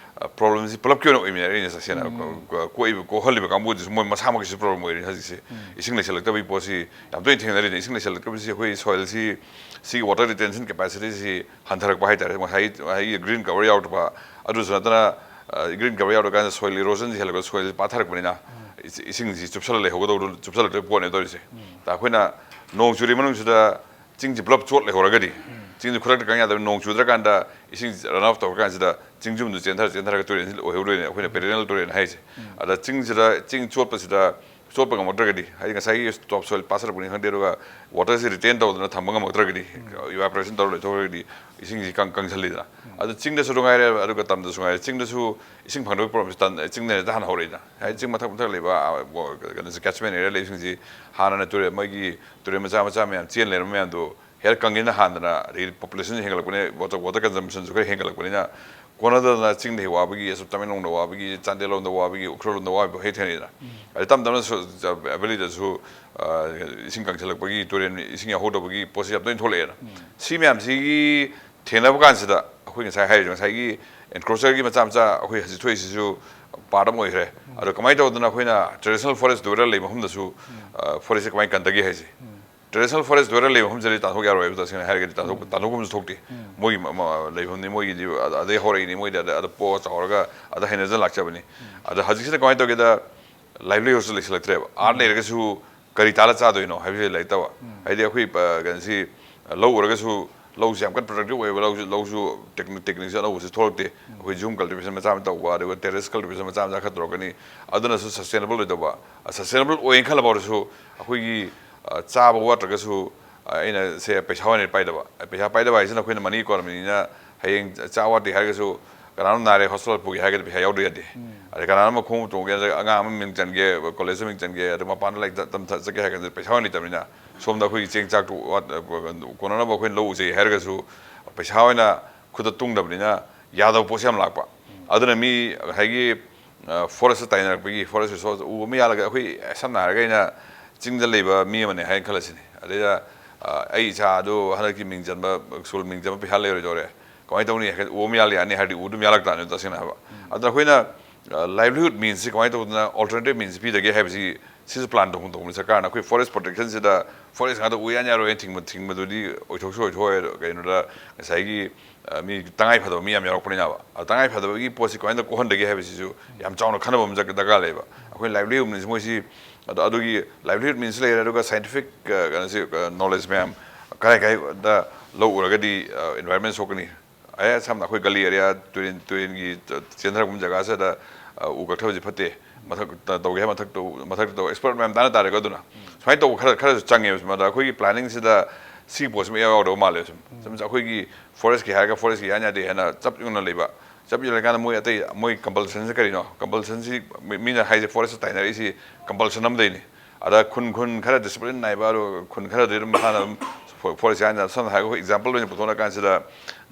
ꯄ꯭ꯔꯣꯕ꯭ꯂꯦꯝꯁꯤ ꯄꯨꯂꯞꯀꯤ ꯑꯣꯏꯅ ꯑꯣꯏꯃꯤꯟꯅꯔꯤꯅꯦ ꯇꯁꯦꯡꯅ꯫ ꯀꯣꯏꯕ ꯀꯣꯏꯍꯜꯂꯤꯕ ꯀꯥꯡꯕꯨꯗꯨꯁꯨ ꯃꯣꯏ ꯃꯁꯥꯃꯛꯀꯤꯁꯨ ꯄ꯭ꯔꯣꯕ꯭ꯂꯦꯝ ꯑꯣꯏꯔꯤ ꯍꯧꯖꯤꯛꯁꯦ꯫ ꯏꯁꯤꯡ ꯂꯩꯁꯜꯂꯛꯇꯕꯒꯤ ꯄꯣꯠꯁꯤ ꯌꯥꯝ ꯇꯣꯏꯅ ꯊꯦꯡꯅꯔꯤꯅꯦ꯫ ꯏꯁꯤꯡ ꯂꯩꯁꯜꯂꯛꯇꯕꯁꯤ ꯑꯩꯈꯣꯏ ꯁꯣꯏꯜꯁꯤ, ꯁꯤꯒꯤ ꯋꯥꯇꯔ ꯔꯤꯇꯦꯟꯁꯟ ꯀꯦꯄꯥꯁꯤꯇꯤꯁꯤ ꯍꯟꯊꯔꯛꯄ ꯍꯥꯏꯇꯥꯔꯦ꯫ ꯉꯁꯥꯏ ꯉꯁꯥꯏꯒꯤ ꯒ꯭ꯔꯤꯟ ꯀꯕꯔ ꯌꯥꯎꯗꯕ, ꯑꯗꯨꯁꯨ ꯅꯠꯇꯅ ꯒ꯭ꯔꯤꯟ ꯀꯕꯔ ꯌꯥꯎꯗ꯭ꯔꯀꯥꯟꯗ ꯁꯣꯏꯜ ꯏꯔꯣꯖꯟꯁꯤ ꯍꯦꯜꯂꯛꯄ, ꯁꯣꯏꯜꯁꯤ ꯄꯥꯊꯔꯛꯄꯅꯤꯅ ꯏꯁꯤꯡꯁꯤ ꯆꯨꯞꯁꯜꯂ ꯂꯩꯍꯧꯒꯗꯧꯕ, ꯆꯨꯞꯁꯜꯂꯛꯇꯕ ꯄꯣꯠꯅꯦ ꯇꯧꯔꯤꯁꯦ꯫ ꯑꯩꯈꯣꯏꯅ ꯅꯣꯡ ꯆꯨꯔꯤ ꯃꯅꯨꯡꯁꯤꯗ ꯆꯤꯡꯁꯤ ꯄꯨꯂꯞ ꯆꯣꯠ ꯂꯩꯍꯧꯔꯒꯗꯤ, ꯆꯤꯡꯁꯤ ꯈꯨꯗꯛꯇ ꯀꯪ ꯌꯥꯗꯕ, ꯅꯣꯡ ꯆꯨꯗ꯭ꯔꯀꯥꯟꯗ ꯏꯁꯤꯡ ꯔꯟ ꯑꯣꯐ ꯇꯧꯔꯀꯥꯟꯁꯤꯗ ꯆꯤꯡꯖꯨꯝꯗꯨ ꯆꯦꯟꯊꯔ ꯆꯦꯟꯊꯔꯒ ꯇꯨꯔꯦꯟꯁꯤ ꯑꯣꯏꯍꯧꯗꯣꯏꯅꯦ, ꯑꯩꯈꯣꯏꯅ ꯄꯦꯔꯦꯅꯦꯜ ꯇꯨꯔꯦꯟ ꯍꯥꯏꯁꯦ꯫ ꯑꯗ ꯆꯤꯡꯁꯤꯗ, ꯆꯤꯡ ꯆꯣꯠꯄꯁꯤꯗ ꯆꯣꯠꯄ ꯉꯝꯃꯛꯇ꯭ꯔꯒꯗꯤ, ꯍꯥꯏꯗꯤ ꯉꯁꯥꯏꯒꯤ ꯇꯣꯞ ꯁꯣꯏꯜ ꯄꯥꯁꯜꯂꯛꯄꯅꯤ ꯈꯪꯗꯦ, ꯑꯗꯨꯒ ꯋꯥꯇꯔꯁꯤ ꯔꯤꯇꯦꯟ ꯇꯧꯗꯅ ꯊꯝꯕ ꯉꯝꯃꯛꯇ꯭ꯔꯒꯗꯤ, ꯏꯚꯥꯄꯣꯔꯦꯁꯟ ꯇꯧꯔ ꯂꯩꯊꯣꯛꯈ꯭ꯔꯒꯗꯤ ꯏꯁꯤꯡꯁꯤ ꯀꯪ ꯀꯪꯁꯜꯂꯤꯗꯅ꯫ ꯑꯗꯨ ꯆꯤꯡꯗꯁꯨ ꯉꯥꯏꯔꯦ, ꯑꯗꯨꯒ ꯇꯝꯗꯁꯨ ꯉꯥꯏꯔꯦ, ꯆꯤꯡꯗꯁꯨ ꯏꯁꯤꯡ ꯐꯪꯗꯕꯒꯤ ꯄ꯭ꯔꯣꯕ꯭ꯂꯦꯝꯁꯤ ꯇꯟ ꯆꯤꯡꯗꯅ ꯍꯦꯛꯇ ꯍꯥꯟꯅ ꯍꯧꯔꯛꯏꯗꯅ꯫ ꯍꯥꯏꯗꯤ ꯆꯤꯡ ꯃꯊꯛ ꯃꯊꯛ ꯂꯩꯕ, ꯀꯩꯅꯣꯁꯦ, ꯀꯦꯠꯆꯃꯦꯟ ꯑꯦꯔꯤꯌꯥ ꯂꯩꯕꯁꯤꯡꯁꯤ ꯍꯥꯟꯅꯅ ꯇꯨꯔꯦꯜ, ꯃꯣꯏꯒꯤ ꯇꯨꯔꯦꯜ ꯃꯆꯥ ꯃꯆꯥ ꯃꯌꯥꯝ ꯆꯦꯟ ꯂꯩꯔꯝꯕ ꯃꯌꯥꯝꯗꯣ ꯍꯦꯛꯇ ꯀꯪꯒꯦꯅ ꯍꯥꯟꯗꯅ, ꯑꯗꯒꯤ ꯄꯣꯄꯨꯂꯦꯁꯟꯁꯨ ꯍꯦꯟꯒꯠꯂꯛꯄꯅꯦ, ꯋꯥꯇꯔ, ꯋꯥꯇꯔ ꯀꯟꯖꯝꯁꯟꯁꯨ ꯈꯔ ꯍꯦꯟꯒꯠꯂꯛꯄꯅꯤꯅ, ꯀꯣꯟꯅꯗꯗꯅ ꯆꯤꯡꯗ ꯍꯦꯛ ꯋꯥꯕꯒꯤ, ꯑꯁꯨꯝ ꯇꯃꯦꯡꯂꯣꯡꯗ ꯋꯥꯕꯒꯤ, ꯆꯥꯟꯗꯦꯜꯂꯣꯝꯗ ꯋꯥꯕꯒꯤ, ꯎꯈ꯭ꯔꯨꯜꯂꯣꯝꯗ ꯋꯥꯕ ꯍꯦꯛ ꯊꯦꯡꯅꯩꯗꯅ꯫ ꯑꯗꯩ ꯇꯞ ꯇꯞꯅꯁꯨ ꯚꯦꯂꯤꯗꯁꯨ ꯏꯁꯤꯡ ꯀꯪꯁꯤꯜꯂꯛꯄꯒꯤ, ꯇꯨꯔꯦꯟ ꯏꯁꯤꯡ ꯌꯥꯎꯍꯧꯗꯕꯒꯤ ꯄꯣꯠꯁꯤ ꯌꯥꯝ ꯇꯣꯏꯅ ꯊꯣꯛꯂꯛꯑꯦꯅ꯫ ꯁꯤ ꯃꯌꯥꯝꯁꯤꯒꯤ ꯊꯦꯡꯅꯕ ꯀꯥꯟꯁꯤꯗ ꯑꯩꯈꯣꯏ ꯉꯁꯥꯏ ꯍꯥꯏꯔꯤꯕ, ꯉꯁꯥꯏꯒꯤ ꯑꯦꯟꯀ꯭ꯔꯣꯆꯔꯒꯤ ꯃꯆꯥ ꯃꯆꯥ ꯑꯩꯈꯣꯏ ꯍꯧꯖꯤꯛ ꯊꯣꯛꯏꯁꯤꯁꯨ ꯄꯥꯔꯠ ꯑꯃ ꯑꯣꯏꯈ꯭ꯔꯦ꯫ ꯑꯗꯣ ꯀꯃꯥꯏꯅ ꯇꯧꯗꯅ ꯑꯩꯈꯣꯏꯅ ꯇ꯭ꯔꯦꯗꯤꯁꯅꯦꯜ ꯐꯣꯔꯦꯁ ꯗ꯭ꯋꯦꯂꯔ ꯂꯩꯕ ꯃꯐꯝꯗꯁꯨ ꯐꯣꯔꯦꯁꯁꯦ ꯀꯃꯥꯏꯅ ꯀꯟꯗꯒꯦ ꯍꯥꯏꯁꯦ꯫ ꯇ꯭ꯔꯦꯗꯤꯁꯅꯦꯜ ꯐꯣꯔꯦꯁ ꯗ꯭ꯋꯦꯂꯔ ꯂꯩꯕ ꯃꯐꯝꯁꯤꯗꯗꯤ ꯇꯥꯟꯊꯣꯛ ꯌꯥꯔꯣꯏꯕ, ꯇꯁꯦꯡꯅ ꯍꯥꯏꯔꯒꯗꯤ ꯇꯥꯟꯊꯣꯛ, ꯇꯥꯟꯊꯣꯛꯐꯝꯁꯨ ꯊꯣꯛꯇꯦ꯫ ꯃꯣꯏꯒꯤ ꯃ-, ꯃ-, ꯂꯩꯐꯝꯅꯤ, ꯃꯣꯏꯒꯤꯗꯤ ꯑꯗ-, ꯑꯗꯩ ꯍꯧꯔꯛꯏꯅꯤ, ꯃꯣꯏꯗꯤ ꯑꯗ, ꯑꯗ ꯄꯣꯛꯑ ꯆꯥꯎꯔꯒ ꯑꯗ ꯍꯩꯅꯖ ꯂꯥꯛꯆꯕꯅꯤ꯫ ꯑꯗ ꯍꯧꯖꯤꯛꯁꯤꯅ ꯀꯃꯥꯏꯅ ꯇꯧꯒꯦꯗ, ꯂꯥꯏꯚꯂꯤꯍꯨꯗꯁꯨ ꯂꯩꯁꯤꯜꯂꯛꯇ꯭ꯔꯦꯕ꯫ ꯑꯥꯔꯠ ꯂꯩꯔꯒꯁꯨ ꯀꯔꯤ ꯇꯥꯜꯂ ꯆꯥꯗꯣꯏꯅꯣ ꯍꯥꯏꯕꯁꯤ ꯂꯩꯔꯛꯇꯕ꯫ ꯍꯥꯏꯗꯤ ꯑꯩꯈꯣꯏ, ꯑ, ꯀꯩꯅꯣꯁꯤ, ꯂꯧ ꯎꯔꯒꯁꯨ ꯂꯧꯁꯤ ꯌꯥꯝ ꯀꯟꯅ ꯄ꯭ꯔꯗꯛꯇꯤꯞ ꯑꯣꯏꯕ ꯂꯧꯁꯨ, ꯂꯧꯁꯨ ꯇꯦꯛꯅꯤꯛ, ꯇꯦꯛꯅꯤꯛꯁꯦ ꯑꯅꯧꯕꯁꯨ ꯊꯣꯛꯂꯛꯇꯦ꯫ ꯑꯩꯈꯣꯏ ꯖꯨꯝ ꯀꯜꯇꯤꯚꯦꯁꯟ ꯃꯆꯥ ꯑꯃ ꯇꯧꯕ, ꯑꯗꯨꯒ ꯇꯦꯔꯦꯁ ꯀꯜꯇꯤꯚꯦꯁꯟ ꯃꯆꯥ ꯃꯆꯥ ꯈꯔ ꯇꯧꯔꯛꯀꯅꯤ꯫ ꯑꯗꯨꯅꯁꯨ ꯁꯁꯇꯦꯅꯦꯕꯜ ꯑꯣꯏꯗꯧꯕ꯫ ꯁꯁꯇꯦꯅꯦꯕꯜ ꯑꯣꯏꯅ ꯈꯜꯂꯕ ꯑꯣꯏꯔꯁꯨ ꯑꯩꯈꯣꯏꯒꯤ, ꯑ, ꯆꯥꯕ ꯋꯥꯠꯇ꯭ꯔꯒꯁꯨ, ꯑ, ꯑꯩꯅ ꯁꯦ ꯄꯩꯁꯥ ꯑꯣꯏꯅ ꯄꯥꯏꯗꯕ꯫ ꯄꯩꯁꯥ ꯄꯥꯏꯗꯕ ꯍꯥꯏꯁꯤꯅ ꯑꯩꯈꯣꯏꯅ ꯃꯅꯤ ꯏꯀꯣꯅꯣꯃꯤꯅꯤꯅ ꯍꯌꯦꯡ ꯆꯥ ꯋꯥꯠꯇꯦ ꯍꯥꯏꯔꯒꯁꯨ ꯀꯅꯥꯅꯣꯝ ꯅꯥꯔꯦ ꯍꯣꯁꯄꯤꯇꯥꯜ ꯄꯨꯒꯦ ꯍꯥꯏꯔꯒꯗꯤ ꯄꯩꯁꯥ ꯌꯥꯎꯗ꯭ꯔ ꯌꯥꯗꯦ꯫ ꯑꯗꯩ ꯀꯅꯥꯅꯣꯝ ꯈꯣꯡꯎꯞ ꯇꯣꯡꯒꯦ ꯅꯠꯇ꯭ꯔꯒ ꯑꯉꯥꯡ ꯑꯃ ꯃꯤꯡ ꯆꯟꯒꯦ, ꯀꯣꯂꯦꯖꯇ ꯃꯤꯡ ꯆꯟꯒꯦ, ꯑꯗꯨ ꯃꯄꯥꯟꯗ ꯂꯥꯏꯔꯤꯛ ꯇꯝ-, ꯇꯝꯊ ꯆꯠꯀꯦ ꯍꯥꯏꯔꯒꯗꯤ ꯄꯩꯁꯥ ꯑꯣꯏꯅ ꯂꯩꯇꯕꯅꯤꯅ ꯁꯣꯝꯗ ꯑꯩꯈꯣꯏꯒꯤ ꯆꯦꯡ ꯆꯥꯛꯇꯨ ꯋꯥꯠ-, ꯀꯣꯟꯅꯅꯕ ꯑꯩꯈꯣꯏꯅ ꯂꯧ ꯎꯖꯩ ꯍꯥꯏꯔꯒꯁꯨ ꯄꯩꯁꯥ ꯑꯣꯏꯅ ꯈꯨꯠꯇ ꯇꯨꯡꯗꯕꯅꯤꯅ ꯌꯥꯗꯕ ꯄꯣꯠꯁꯦ ꯌꯥꯝ ꯂꯥꯛꯄ꯫ ꯑꯗꯨꯅ ꯃꯤ ꯉꯁꯥꯏꯒꯤ, ꯑ, ꯐꯣꯔꯦꯁꯇ ꯇꯥꯏꯅꯔꯛꯄꯒꯤ, ꯐꯣꯔꯦꯁ ꯔꯤꯁꯣꯔꯁ ꯎ ꯑꯃ ꯌꯥꯜꯂꯒ ꯑꯩꯈꯣꯏ, ꯁꯝꯅ ꯍꯥꯏꯔꯒ ꯑꯩꯅ ꯆꯤꯡꯗ ꯂꯩꯕ ꯃꯤ ꯑꯃꯅꯦ ꯍꯥꯏꯅ ꯈꯜꯂꯁꯤꯅꯦ꯫ ꯑꯗꯩꯗ, ꯑ, ꯑꯩ ꯏꯆꯥ ꯑꯗꯨ ꯍꯟꯗꯛꯀꯤ ꯃꯤꯡ ꯆꯟꯕ, ꯁ꯭ꯀꯨꯜ ꯃꯤꯡ ꯆꯟꯕ ꯄꯩꯁꯥ ꯂꯩꯔꯣꯏꯗꯧꯔꯦ꯫ ꯀꯃꯥꯏꯅ ꯇꯧꯅꯤ? ꯍꯥꯏ, ꯎ ꯑꯃ ꯌꯥꯜ ꯌꯥꯅꯤ ꯍꯥꯏꯔꯗꯤ ꯎ ꯑꯗꯨꯝ ꯌꯥꯜꯂꯛ ꯇꯥꯕꯅꯤ, ꯇꯁꯦꯡꯅ ꯍꯥꯏꯕ꯫ ꯑꯗꯨꯅ ꯑꯩꯈꯣꯏꯅ livelihood meansꯁꯤ ꯀꯃꯥꯏꯅ ꯇꯧꯗꯅ alternative means ꯄꯤꯗꯒꯦ ꯍꯥꯏꯕꯁꯤ, ꯁꯤꯁꯨ plan ꯇꯧꯐꯝ ꯇꯧꯕꯅꯤ ꯁꯔꯀꯥꯔꯅ꯫ ꯑꯩꯈꯣꯏ forest protectionꯁꯤꯗ forest ꯉꯥꯛꯇ ꯎ ꯌꯥꯟ ꯌꯥꯔꯣꯏ ꯍꯥꯏꯅ ꯊꯤꯡꯕ, ꯊꯤꯡꯕꯗꯨꯗꯤ ꯑꯣꯏꯊꯣꯛꯁꯨ ꯑꯣꯏꯊꯣꯛꯑꯣꯏ꯫ ꯀꯩꯅꯣꯗ ꯉꯁꯥꯏꯒꯤ, ꯑ, ꯃꯤ ꯇꯉꯥꯏ ꯐꯗꯕ ꯃꯤ ꯌꯥꯝ ꯌꯥꯎꯔꯛꯄꯅꯤꯅꯕ꯫ ꯑ, ꯇꯉꯥꯏ ꯐꯗꯕꯒꯤ ꯄꯣꯠꯁꯤ ꯀꯃꯥꯏꯅ ꯀꯣꯛꯍꯟꯗꯒꯦ ꯍꯥꯏꯕꯁꯤꯁꯨ ꯌꯥꯝ ꯆꯥꯎꯅ ꯈꯟꯅꯕ ꯑꯃ ꯆꯪ-, ꯗꯔꯀꯥꯔ ꯂꯩꯌꯦꯕ꯫ ꯑꯩꯈꯣꯏ livelihood means ꯃꯣꯏꯁꯤ, ꯑꯗꯣ ꯑꯗꯨꯒꯤ livelihood means ꯂꯩꯔꯦ, ꯑꯗꯨꯒ scientific, ꯑ, ꯀꯩꯅꯣꯁꯤ, ꯑ, knowledge ꯃꯌꯥꯝ ꯀꯔꯥꯏ ꯀꯔꯥꯏꯗ ꯂꯧ ꯎꯔꯒꯗꯤ, ꯑ, environment ꯁꯣꯛꯀꯅꯤ꯫ ꯑꯦ, ꯁꯝꯅ ꯑꯩꯈꯣꯏ ꯒꯂꯤ area, ꯇꯨꯔꯦꯟ, ꯇꯨꯔꯦꯟꯒꯤ ꯆꯦꯟꯊꯔꯛꯄ ꯖꯒꯥꯁꯤꯗ, ꯑ, ꯎ ꯀꯛꯊꯕꯁꯤ ꯐꯠꯇꯦ, ꯃꯊꯛꯇ ꯇꯧꯒꯦ ꯍꯥꯏ ꯃꯊꯛꯇ, ꯃꯊꯛꯇ ꯇꯧ, expert ꯃꯌꯥꯝ ꯇꯥꯟꯅ ꯇꯥꯔꯦꯀꯣ꯫ ꯑꯗꯨꯅ ꯁꯨꯃꯥꯏꯅ ꯇꯧꯕ ꯈꯔ, ꯈꯔꯁꯨ ꯆꯪꯉꯦꯕ꯫ ꯁꯨꯝ ꯑꯗ ꯑꯩꯈꯣꯏꯒꯤ planningꯁꯤꯗ ꯁꯤꯒꯤ ꯄꯣꯠꯁꯤꯃ ꯏꯌꯥꯎ ꯌꯥꯎꯗꯕ ꯃꯥꯜꯂꯦꯕ꯫ ꯁꯨꯝ, ꯁꯨꯝ ꯑꯩꯈꯣꯏꯒꯤ forestꯀꯤ ꯍꯥꯏꯔꯒ forestꯀꯤ ꯌꯥꯟ ꯌꯥꯗꯦ ꯍꯥꯏꯅ ꯆꯞ ꯌꯨꯡꯅ ꯂꯩꯕ꯫ ꯆꯞ ꯌꯨꯡꯅ ꯂꯩꯀꯥꯟꯗ ꯃꯣꯏ ꯑꯇꯩ, ꯃꯣꯏ compulsionꯁꯦ ꯀꯔꯤꯅꯣ? Compulsionꯁꯤ ꯃꯤ-, ꯃꯤꯅ ꯍꯥꯏꯁꯦ forest ꯇꯥꯏꯅꯔꯛꯏꯁꯤ compulsion ꯑꯃꯗꯩꯅꯤ꯫ ꯑꯗ ꯈꯨꯟ, ꯈꯨꯟ ꯈꯔ discipline ꯅꯥꯏꯕ, ꯑꯗꯨꯒ ꯈꯨꯟ ꯈꯔꯗꯤ ꯑꯗꯨꯝ ꯃꯁꯥꯅ ꯑꯗꯨꯝ ꯐꯣ-, forest ꯌꯥꯟ ꯌꯥꯟ, ꯁꯝꯅ ꯍꯥꯏꯔꯒ ꯑꯩꯈꯣꯏ example ꯑꯣꯏꯅ ꯄꯨꯊꯣꯛꯅ ꯀꯥꯟꯁꯤꯗ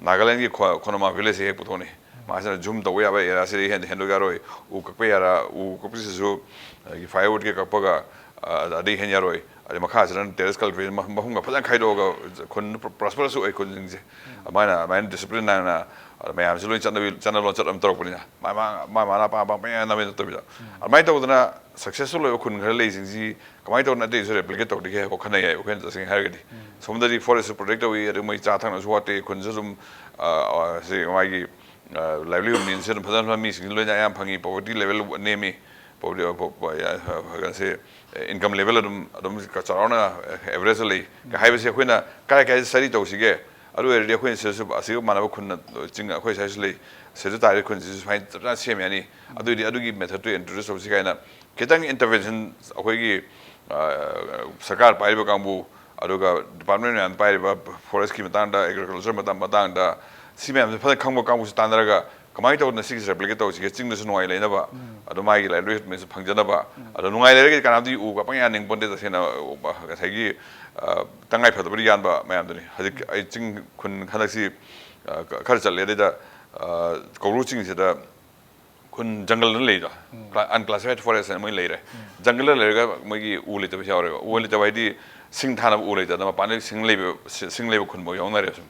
ꯅꯥꯒꯥꯂꯦꯟꯒꯤ ꯈꯣ-, ꯈꯣꯅꯣꯃꯥ villageꯁꯦ ꯍꯦꯛ ꯄꯨꯊꯣꯛꯅꯤ꯫ ꯃꯥꯁꯤꯅ ꯌꯨꯝ ꯇꯧꯕ ꯌꯥꯕ areaꯁꯤꯗ ꯍꯦꯟ-, ꯍꯦꯟꯗꯣꯛ ꯌꯥꯔꯣꯏ꯫ ꯎ ꯀꯛꯄ ꯌꯥꯔ-, ꯎ ꯀꯛꯄꯁꯤꯁꯨ, ꯑꯗꯒꯤ firewoodꯀꯤ ꯀꯛꯄꯒ, ꯑ, ꯑꯗꯩ ꯍꯦꯟ ꯌꯥꯔꯣꯏ꯫ ꯑꯗꯩ ꯃꯈꯥꯁꯤꯗ terrace cultivation ꯃ-, ꯃꯐꯝꯒ ꯐꯖꯅ ꯈꯥꯏꯗꯣꯛꯑꯒ ꯈꯨꯟ prosperous ꯑꯣꯏ ꯈꯨꯟꯁꯤꯡꯁꯦ꯫ ꯑꯗꯨꯃꯥꯏꯅ, ꯑꯗꯨꯃꯥꯏꯅ discipline ꯅꯥꯏꯅ, ꯑꯗ ꯃꯌꯥꯝꯁꯤ ꯂꯣꯏ ꯆꯠꯅꯕꯤ, ꯆꯠꯅ ꯂꯣꯟꯆꯠ ꯑꯃ ꯇꯧꯔꯛꯄꯅꯤꯅ ꯃꯥ, ꯃꯥ, ꯃꯥ, ꯃꯥꯅ ꯑꯄꯥꯝ ꯑꯄꯥꯝꯕ ꯄꯪꯌꯥꯟ ꯌꯥꯟꯅꯕ ꯅꯠꯇꯕꯤꯗ꯫ ꯑꯗꯨꯃꯥꯏꯅ ꯇꯧꯗꯅ successful ꯑꯣꯏꯕ ꯈꯨꯟ ꯈꯔ ꯂꯩꯁꯤꯡꯁꯤ ꯀꯃꯥꯏꯅ ꯇꯧꯗꯅ ꯑꯇꯩꯁꯨ replicate ꯇꯧꯗꯒꯦ ꯍꯥꯏꯕ ꯋꯥꯈꯜ ꯂꯩ ꯍꯥꯏ, ꯑꯩꯈꯣꯏꯅ ꯇꯁꯦꯡꯅ ꯍꯥꯏꯔꯒꯗꯤ꯫ ꯁꯣꯝꯗꯗꯤ forestꯁꯨ protect ꯇꯧꯏ, ꯑꯗꯨ ꯃꯣꯏ ꯆꯥ ꯊꯛꯅꯕꯁꯨ ꯋꯥꯠꯇꯦ, ꯈꯨꯟꯁꯨ ꯑꯗꯨꯝ, ꯑ, ꯑ, ꯁꯤ ꯃꯥꯒꯤ, ꯑ, livelihood meansꯁꯦ ꯑꯗꯨꯝ ꯐꯖꯅ ꯐꯖꯅ ꯃꯤꯁꯤꯡꯁꯤ ꯂꯣꯏꯅ ꯑꯌꯥꯝꯕ ꯐꯪꯉꯤ, poverty level ꯅꯦꯝꯃꯤ, poverty, ꯑ, ꯄꯣ-, ꯄꯣ-, ꯑ, ꯀꯩꯅꯣꯁꯦ, income level ꯑꯗꯨꯝ, ꯑꯗꯨꯝ ꯆꯥꯎꯔꯥꯛꯅ average ꯂꯩ꯫ ꯍꯥꯏꯕꯁꯦ ꯑꯩꯈꯣꯏꯅ ꯀꯥꯏ ꯀꯥꯏꯗ study ꯇꯧꯁꯤꯒꯦ? ꯑꯗꯨ ꯑꯣꯏꯔꯗꯤ ꯑꯩꯈꯣꯏꯅ ꯁꯤꯗꯁꯨ ꯑꯁꯤꯒ ꯃꯥꯟꯅꯕ ꯈꯨꯟꯅ ꯆꯤꯡ ꯑꯩꯈꯣꯏ ꯁ꯭ꯋꯥꯏꯁꯨ ꯂꯩ, ꯁꯤꯗꯁꯨ ꯇꯥꯔꯤꯕ ꯈꯨꯟꯁꯤꯁꯨ ꯁꯨꯃꯥꯏꯅ ꯆꯞ ꯆꯥꯅ ꯁꯦꯝ ꯌꯥꯅꯤ꯫ ꯑꯗꯨꯏꯗꯤ ꯑꯗꯨꯒꯤ methodꯇꯨ introduce ꯇꯧꯁꯤ ꯀꯥꯏꯅ ꯈꯤꯇꯪ intervention ꯑꯩꯈꯣꯏꯒꯤ, ꯑ, ꯁꯔꯀꯥꯔ ꯄꯥꯏꯔꯤꯕ ꯀꯥꯡꯕꯨ, ꯑꯗꯨꯒ department ꯃꯌꯥꯝ ꯄꯥꯏꯔꯤꯕ forestꯀꯤ ꯃꯇꯥꯡꯗ, agriculture ꯃꯇꯥꯡ-, ꯃꯇꯥꯡꯗ, ꯁꯤ ꯃꯌꯥꯝꯁꯦ ꯐꯖꯅ ꯈꯪꯕ ꯀꯥꯡꯕꯨꯁꯤ ꯇꯥꯟꯅꯔꯒ ꯀꯃꯥꯏꯅ ꯇꯧꯗꯅ ꯁꯤꯒꯤꯁꯦ replicate ꯇꯧꯁꯤꯒꯦ, ꯆꯤꯡꯗꯁꯨ ꯅꯨꯡꯉꯥꯏ ꯂꯩꯅꯕ, ꯑꯗꯣ ꯃꯥꯒꯤ livelihood meansꯁꯨ ꯐꯪꯖꯅꯕ꯫ ꯑꯗꯣ ꯅꯨꯡꯉꯥꯏ ꯂꯩꯔꯒꯗꯤ ꯀꯅꯥꯝꯇ ꯎ ꯀꯛꯄ ꯌꯥꯅꯤꯡ ꯄꯣꯟꯇꯦ꯫ ꯇꯁꯦꯡꯅ, ꯑ, ꯉꯁꯥꯏꯒꯤ, ꯑ, ꯇꯉꯥꯏ ꯐꯗꯕꯗ ꯌꯥꯟꯕ ꯃꯌꯥꯝꯗꯨꯅꯤ꯫ ꯍꯧꯖꯤꯛ ꯑꯩ ꯆꯤꯡ ꯈꯨꯟ ꯍꯟꯗꯛꯁꯤ, ꯑ, ꯈꯔ ꯆꯠꯂꯦ, ꯑꯗꯩꯗ, ꯑ, ꯀꯧꯕ꯭ꯔꯨ ꯆꯤꯡꯁꯤꯗ ꯈꯨꯟ ꯖꯪꯒꯜꯗ ꯂꯩꯗꯣ, ꯎꯝ꯫ Cla-, unclassified forest ꯍꯥꯏꯅ ꯃꯣꯏ ꯂꯩꯔꯦ꯫ ꯎꯝ꯫ ꯖꯪꯒꯜꯗ ꯂꯩꯔꯒ ꯃꯣꯏꯒꯤ ꯎ ꯂꯩꯇꯕꯁꯨ ꯌꯥꯎꯔꯦꯕ꯫ ꯎ ꯂꯩꯇꯕ ꯍꯥꯏꯗꯤ ꯁꯤꯡ ꯊꯥꯅꯕ ꯎ ꯂꯩꯇꯗꯅ ꯃꯄꯥꯟꯗ ꯁꯤꯡ ꯂꯩꯕ, ꯁꯤ-, ꯁꯤꯡ ꯂꯩꯕ ꯈꯨꯟꯐꯥꯎ ꯌꯥꯎꯅꯔꯦ ꯁꯨꯝ꯫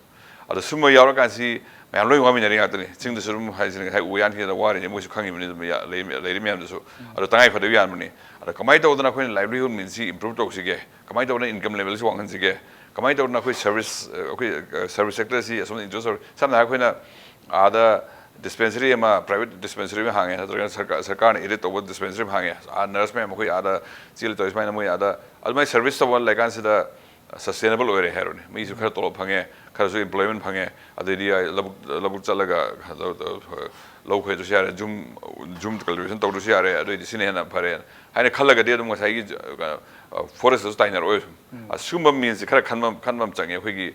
ꯑꯗꯣ ꯁꯨꯝꯕ ꯌꯥꯎꯔꯀꯥꯟꯁꯤ ꯃꯌꯥꯝ ꯂꯣꯏ ꯋꯥꯃꯤꯟꯅꯔꯤ ꯉꯥꯛꯇꯅꯤ꯫ ꯆꯤꯡꯗꯁꯨ ꯑꯗꯨꯝ ꯍꯥꯏꯁꯤꯅ ꯉꯁꯥꯏ ꯎ ꯌꯥꯟꯈꯤꯗꯅ ꯋꯥꯔꯤꯅꯤ, ꯃꯣꯏꯁꯨ ꯈꯪꯉꯤꯕꯅꯤ ꯑꯗꯨꯝ ꯌꯥ- ꯂꯩ- ꯂꯩꯔꯤ ꯃꯌꯥꯝꯗꯨꯁꯨ꯫ ꯑꯗꯣ ꯇꯉꯥꯏ ꯐꯗꯕ ꯌꯥꯟꯕꯅꯤ꯫ ꯑꯗꯣ ꯀꯃꯥꯏꯅ ꯇꯧꯗꯅ ꯑꯩꯈꯣꯏꯅ livelihood meansꯁꯤ improve ꯇꯧꯁꯤꯒꯦ, ꯀꯃꯥꯏꯅ ꯇꯧꯗꯅ income levelꯁꯤ ꯋꯥꯡꯍꯟꯁꯤꯒꯦ, ꯀꯃꯥꯏꯅ ꯇꯧꯗꯅ ꯑꯩꯈꯣꯏ service ꯑ, ꯑꯩꯈꯣꯏ service sectorꯁꯤ ꯑꯁꯣꯝꯗ introduce ꯇꯧ- ꯁꯝꯅ ꯍꯥꯏꯔꯕꯗ ꯑꯩꯈꯣꯏꯅ ꯑꯥꯗ dispensary ꯑꯃ, private dispensary ꯑꯃ ꯍꯥꯡꯉꯦ, ꯅꯠꯇ꯭ꯔꯒꯅ ꯁꯔꯀꯥꯔ ꯁꯔꯀꯥꯔꯅ aided ꯇꯧꯕ dispensary ꯑꯃ ꯍꯥꯡꯉꯦ, ꯑꯥ nurse ꯃꯌꯥꯝ ꯑꯩꯈꯣꯏ ꯑꯥꯗ ꯆꯦꯜꯂ ꯇꯧꯔꯤ ꯁꯨꯃꯥꯏꯅ ꯃꯣꯏ ꯑꯥꯗ ꯑꯗꯨꯃꯥꯏꯅ service ꯇꯧꯕ ꯂꯩꯀꯥꯟꯁꯤꯗ sustainable ꯑꯣꯏꯔꯦ ꯍꯥꯏꯔꯣꯅꯦ꯫ ꯃꯤꯁꯨ ꯈꯔ ꯇꯣꯂꯣꯞ ꯐꯪꯉꯦ, ꯈꯔꯁꯨ employment ꯐꯪꯉꯦ, ꯑꯗꯩꯗꯤ ꯑꯩ ꯂꯧꯕꯨꯛ ꯂꯧꯕꯨꯛ ꯆꯠꯂꯒ ꯂꯧ ꯈꯣꯏꯗ꯭ꯔꯁꯨ ꯌꯥꯔꯦ, ꯖꯨꯝ ꯖꯨꯝ cultivation ꯇꯧꯗ꯭ꯔꯁꯨ ꯌꯥꯔꯦ, ꯑꯗꯨꯑꯣꯏꯗꯤ ꯁꯤꯅ ꯍꯦꯟꯅ ꯐꯔꯦ ꯍꯥꯏꯅ ꯈꯜꯂꯒꯗꯤ ꯑꯗꯨꯝ ꯉꯁꯥꯏꯒꯤ forestꯇꯁꯨ ꯇꯥꯏꯅꯔꯛꯑꯣꯏ꯫ ꯑꯁꯤꯒꯨꯝꯕ meansꯁꯦ ꯈꯔ ꯈꯟꯕ ꯈꯟꯕ ꯑꯃ ꯆꯪꯉꯦ ꯑꯩꯈꯣꯏꯒꯤ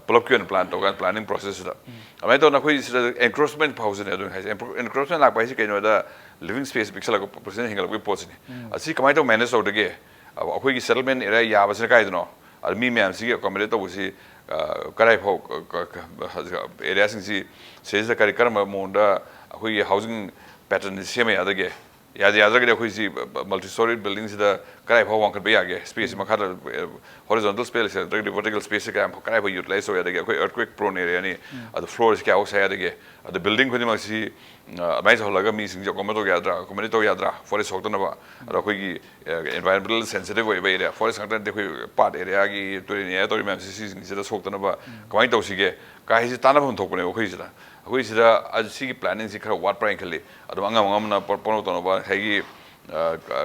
ꯄꯨꯂꯞꯀꯤ ꯑꯣꯏꯅ plan ꯇꯧꯀꯥꯟꯗ, planning processꯁꯤꯗ꯫ ꯑꯗꯨꯃꯥꯏꯅ ꯇꯧꯗꯅ ꯑꯩꯈꯣꯏ ꯁꯤꯗ encroachment ꯐꯥꯎꯁꯤꯅꯦ ꯑꯗꯨꯝ ꯍꯥꯏꯁꯦ꯫ Encroachment ꯂꯥꯛꯄ ꯍꯥꯏꯁꯦ ꯀꯩꯅꯣꯗ, living space ꯄꯤꯛꯁꯜꯂꯛꯄ, population ꯍꯦꯟꯒꯠꯂꯛꯄꯒꯤ ꯄꯣꯠꯁꯤꯅꯤ꯫ ꯑꯁꯤ ꯀꯃꯥꯏꯅ ꯇꯧ manage ꯇꯧꯗꯒꯦ? ꯑꯩꯈꯣꯏꯒꯤ settlement area ꯌꯥꯕꯁꯤꯅ ꯀꯥꯏꯗꯅꯣ? ꯑꯗ ꯃꯤ ꯃꯌꯥꯝꯁꯤꯒꯤ accommodate ꯇꯧꯕꯁꯤ ꯀꯗꯥꯏ ꯐꯥꯎ areaꯁꯤꯡꯁꯤ ꯁꯤꯗꯩꯁꯤꯗ ꯀꯔꯤ ꯀꯔꯝꯕ ꯃꯑꯣꯡꯗ ꯑꯩꯈꯣꯏꯒꯤ housing patternꯁꯤ ꯁꯦꯝꯕ ꯌꯥꯗꯒꯦ? ꯌꯥꯗ ꯌꯥꯗ꯭ꯔꯒꯗꯤ ꯑꯩꯈꯣꯏꯁꯤ multi story buildingꯁꯤꯗ ꯀꯗꯥꯏ ꯐꯥꯎ ꯋꯥꯡꯈꯠꯄ ꯌꯥꯒꯦ? Spaceꯁꯤ ꯃꯈꯥꯗ horizontal space ꯅꯠꯇ꯭ꯔꯒꯗꯤ vertical spaceꯁꯤ ꯀꯌꯥꯝ ꯀꯗꯥꯏ ꯐꯥꯎ utilize ꯇꯧꯕ ꯌꯥꯗꯒꯦ? ꯑꯩꯈꯣꯏ earthquake prone areaꯅꯤ, ꯑꯗꯨ floorꯁꯤ ꯀꯌꯥꯐꯥꯎ ꯁꯥ ꯌꯥꯗꯒꯦ? ꯑꯗꯨ building ꯈꯨꯗꯤꯡꯃꯛꯁꯤ ꯑꯗꯨꯃꯥꯏꯅ ꯇꯧꯍꯜꯂꯒ ꯃꯤꯁꯤꯡꯁꯦ accommodate ꯇꯧ ꯌꯥꯗ꯭ꯔꯥ, accommodate ꯇꯧ ꯌꯥꯗ꯭ꯔꯥ? Forest ꯁꯣꯛꯇꯅꯕ꯫ ꯑꯗꯣ ꯑꯩꯈꯣꯏꯒꯤ environmental sensitive ꯑꯣꯏꯕ area, forest ꯉꯥꯛꯇ ꯅꯠꯇꯦ, ꯑꯩꯈꯣꯏ ꯄꯥꯠ areaꯒꯤ ꯇꯨꯔꯦꯟ area ꯇꯧꯔꯤ ꯃꯌꯥꯝꯁꯤ ꯁꯤꯁꯤꯡꯁꯤꯗ ꯁꯣꯛꯇꯅꯕ ꯀꯃꯥꯏꯅ ꯇꯧꯁꯤꯒꯦ? ꯀꯥꯏꯁꯤ ꯇꯥꯟꯅꯐꯝ ꯊꯣꯛꯄꯅꯦꯕ ꯑꯩꯈꯣꯏꯁꯤꯗ꯫ ꯑꯩꯈꯣꯏꯁꯤꯗ ꯑꯁꯤꯒꯤ planningꯁꯤ ꯈꯔ ꯋꯥꯠꯄ꯭ꯔꯥ ꯍꯥꯏꯅ ꯈꯜꯂꯤ꯫ ꯑꯗꯨꯝ ꯑꯉꯝ ꯑꯉꯝꯕꯅ ꯄꯣ- ꯄꯣꯠꯅꯧ ꯇꯧꯅꯕ ꯉꯁꯥꯏꯒꯤ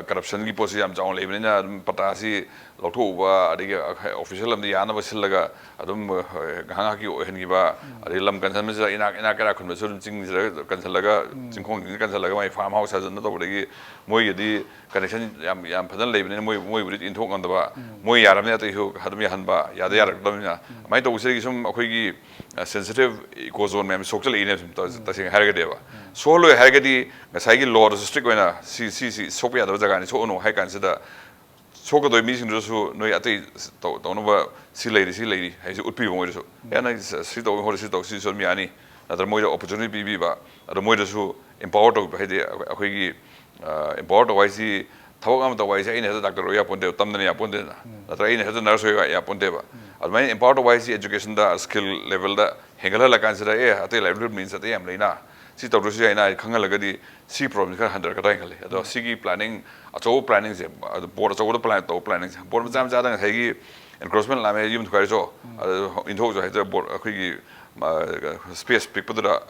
corruptionꯒꯤ ꯄꯣꯠꯁꯤ ꯌꯥꯝ ꯆꯥꯎꯅ ꯂꯩꯕꯅꯤꯅ ꯑꯗꯨꯝ ꯄꯇꯥꯁꯤ ꯂꯧꯊꯣꯛꯎꯕ, ꯑꯗꯒꯤ official ꯑꯃꯗ ꯌꯥꯅꯕ ꯁꯤꯜꯂꯒ ꯑꯗꯨꯝ ꯉꯥꯏꯍꯥꯛ ꯉꯥꯏꯍꯥꯛꯀꯤ ꯑꯣꯏꯍꯟꯈꯤꯕ, ꯑꯗꯒꯤ ꯂꯝ ꯀꯟꯁꯟꯕꯁꯤꯗ ꯏꯅꯥꯛ ꯏꯅꯥꯛ ꯀꯩꯔꯥꯛ ꯈꯨꯟꯕꯁꯨ ꯑꯗꯨꯝ ꯆꯤꯡꯁꯤꯗ ꯀꯟꯁꯜꯂꯒ, ꯆꯤꯡꯈꯣꯡꯁꯤꯡꯁꯤꯗ ꯀꯟꯁꯜꯂꯒ ꯃꯥꯏ farm house ꯁꯥꯖꯟꯅ ꯇꯧꯕꯗꯒꯤ ꯃꯣꯏꯒꯤꯗꯤ connection ꯌꯥꯝ ꯌꯥꯝ ꯐꯖꯅ ꯂꯩꯕꯅꯤꯅ ꯃꯣꯏ ꯃꯣꯏꯕꯨꯗꯤ ꯏꯟꯊꯣꯛ ꯉꯝꯗꯕ, ꯃꯣꯏ ꯌꯥꯔꯕꯅꯤꯅ ꯑꯇꯩꯁꯨ ꯑꯗꯨꯝ ꯌꯥꯍꯟꯕ, ꯌꯥꯗ ꯌꯥꯔꯛꯇꯕꯅꯤꯅ ꯑꯗꯨꯃꯥꯏꯅ ꯇꯧꯕꯁꯤꯗꯒꯤ ꯁꯨꯝ ꯑꯩꯈꯣꯏꯒꯤ sensitive eco zone ꯃꯌꯥꯝ ꯁꯣꯛꯆꯜꯂꯛꯏꯅꯦ ꯁꯨꯝ ꯇ- ꯇꯁꯦꯡꯅ ꯍꯥꯏꯔꯒꯗꯤꯕ꯫ ꯁꯣꯛꯍꯜꯂꯣꯏ ꯍꯥꯏꯔꯒꯗꯤ ꯉꯁꯥꯏꯒꯤ lawꯗꯁꯨ strict ꯑꯣꯏꯅ ꯁꯤ ꯁꯤ ꯁꯤ ꯁꯣꯛꯄ ꯌꯥꯗꯕ ꯖꯒꯥꯅꯤ, ꯁꯣꯛꯑꯅꯨ ꯍꯥꯏ ꯀꯥꯟꯁꯤꯗ ꯁꯣꯛꯀꯗꯣꯏ ꯃꯤꯁꯤꯡꯗꯨꯗꯁꯨ ꯅꯣꯏ ꯑꯇꯩ ꯇꯧ- ꯇꯧꯅꯕ ꯁꯤ ꯂꯩꯔꯤ ꯁꯤ ꯂꯩꯔꯤ ꯍꯥꯏꯁꯤ ꯎꯠꯄꯤꯕ ꯃꯣꯏꯗꯁꯨ꯫ ꯑꯦ ꯅꯪ ꯁꯤ ꯇꯧꯕ ꯍꯣꯠꯅ ꯁꯤ ꯇꯧ ꯁꯤꯁꯨ ꯑꯗꯨꯝ ꯌꯥꯅꯤ, ꯅꯠꯇ꯭ꯔꯒ ꯃꯣꯏꯗ opportunity ꯄꯤꯕꯤꯕ꯫ ꯑꯗꯣ ꯃꯣꯏꯗꯁꯨ empower ꯇꯧꯕꯤꯕ ꯍꯥꯏꯗꯤ ꯑꯩꯈꯣꯏꯒꯤ empower ꯇꯧꯕ ꯍꯥꯏꯁꯤ ꯊꯕꯛ ꯑꯃ ꯇꯧꯕ ꯍꯥꯏꯁꯦ ꯑꯩꯅ ꯍꯦꯛꯇ doctor ꯑꯣꯏ ꯌꯥꯄꯣꯟꯇꯦꯕ, ꯇꯝꯗꯅ ꯌꯥꯄꯣꯟꯇꯦꯗꯅ꯫ ꯅꯠꯇ꯭ꯔꯒ ꯑꯩꯅ ꯍꯦꯛꯇ nurse ꯑꯣꯏ ꯌꯥꯄꯣꯟꯇꯦꯕ꯫ ꯑꯗꯨꯃꯥꯏꯅ empower ꯇꯧꯕ ꯍꯥꯏꯁꯤ educationꯗ, skill levelꯗ ꯍꯦꯟꯒꯠꯍꯜꯂ ꯀꯥꯟꯁꯤꯗ, ꯑꯦ, ꯑꯇꯩ livelihood means ꯑꯇꯩ ꯌꯥꯝ ꯂꯩꯅ, ꯁꯤ ꯇꯧꯗ꯭ꯔꯁꯨ ꯌꯥꯏꯅ ꯈꯪꯍꯜꯂꯒꯗꯤ ꯁꯤ problemꯁꯤ ꯈꯔ ꯍꯟꯊꯔꯛꯀꯗ꯭ꯔꯥ ꯍꯥꯏꯅ ꯈꯜꯂꯤ꯫ ꯑꯗꯣ ꯁꯤꯒꯤ planning, ꯑꯆꯧꯕ planningꯁꯦ, ꯑꯗꯨ board ꯑꯆꯧꯕꯗ plan ꯇꯧꯕ planningꯁꯦ, board ꯃꯆꯥ ꯃꯆꯥꯗ ꯉꯁꯥꯏꯒꯤ encroachment ꯂꯥꯛꯑꯝꯃꯦ, ꯌꯨꯝ ꯊꯨꯒꯥꯏꯔꯁꯨ, ꯑꯗꯨ ꯏꯟꯊꯣꯛꯑꯁꯨ ꯍꯦꯛꯇ board ꯑꯩꯈꯣꯏꯒꯤ, ꯃ-, space ꯄꯤꯛꯄꯗꯨꯗ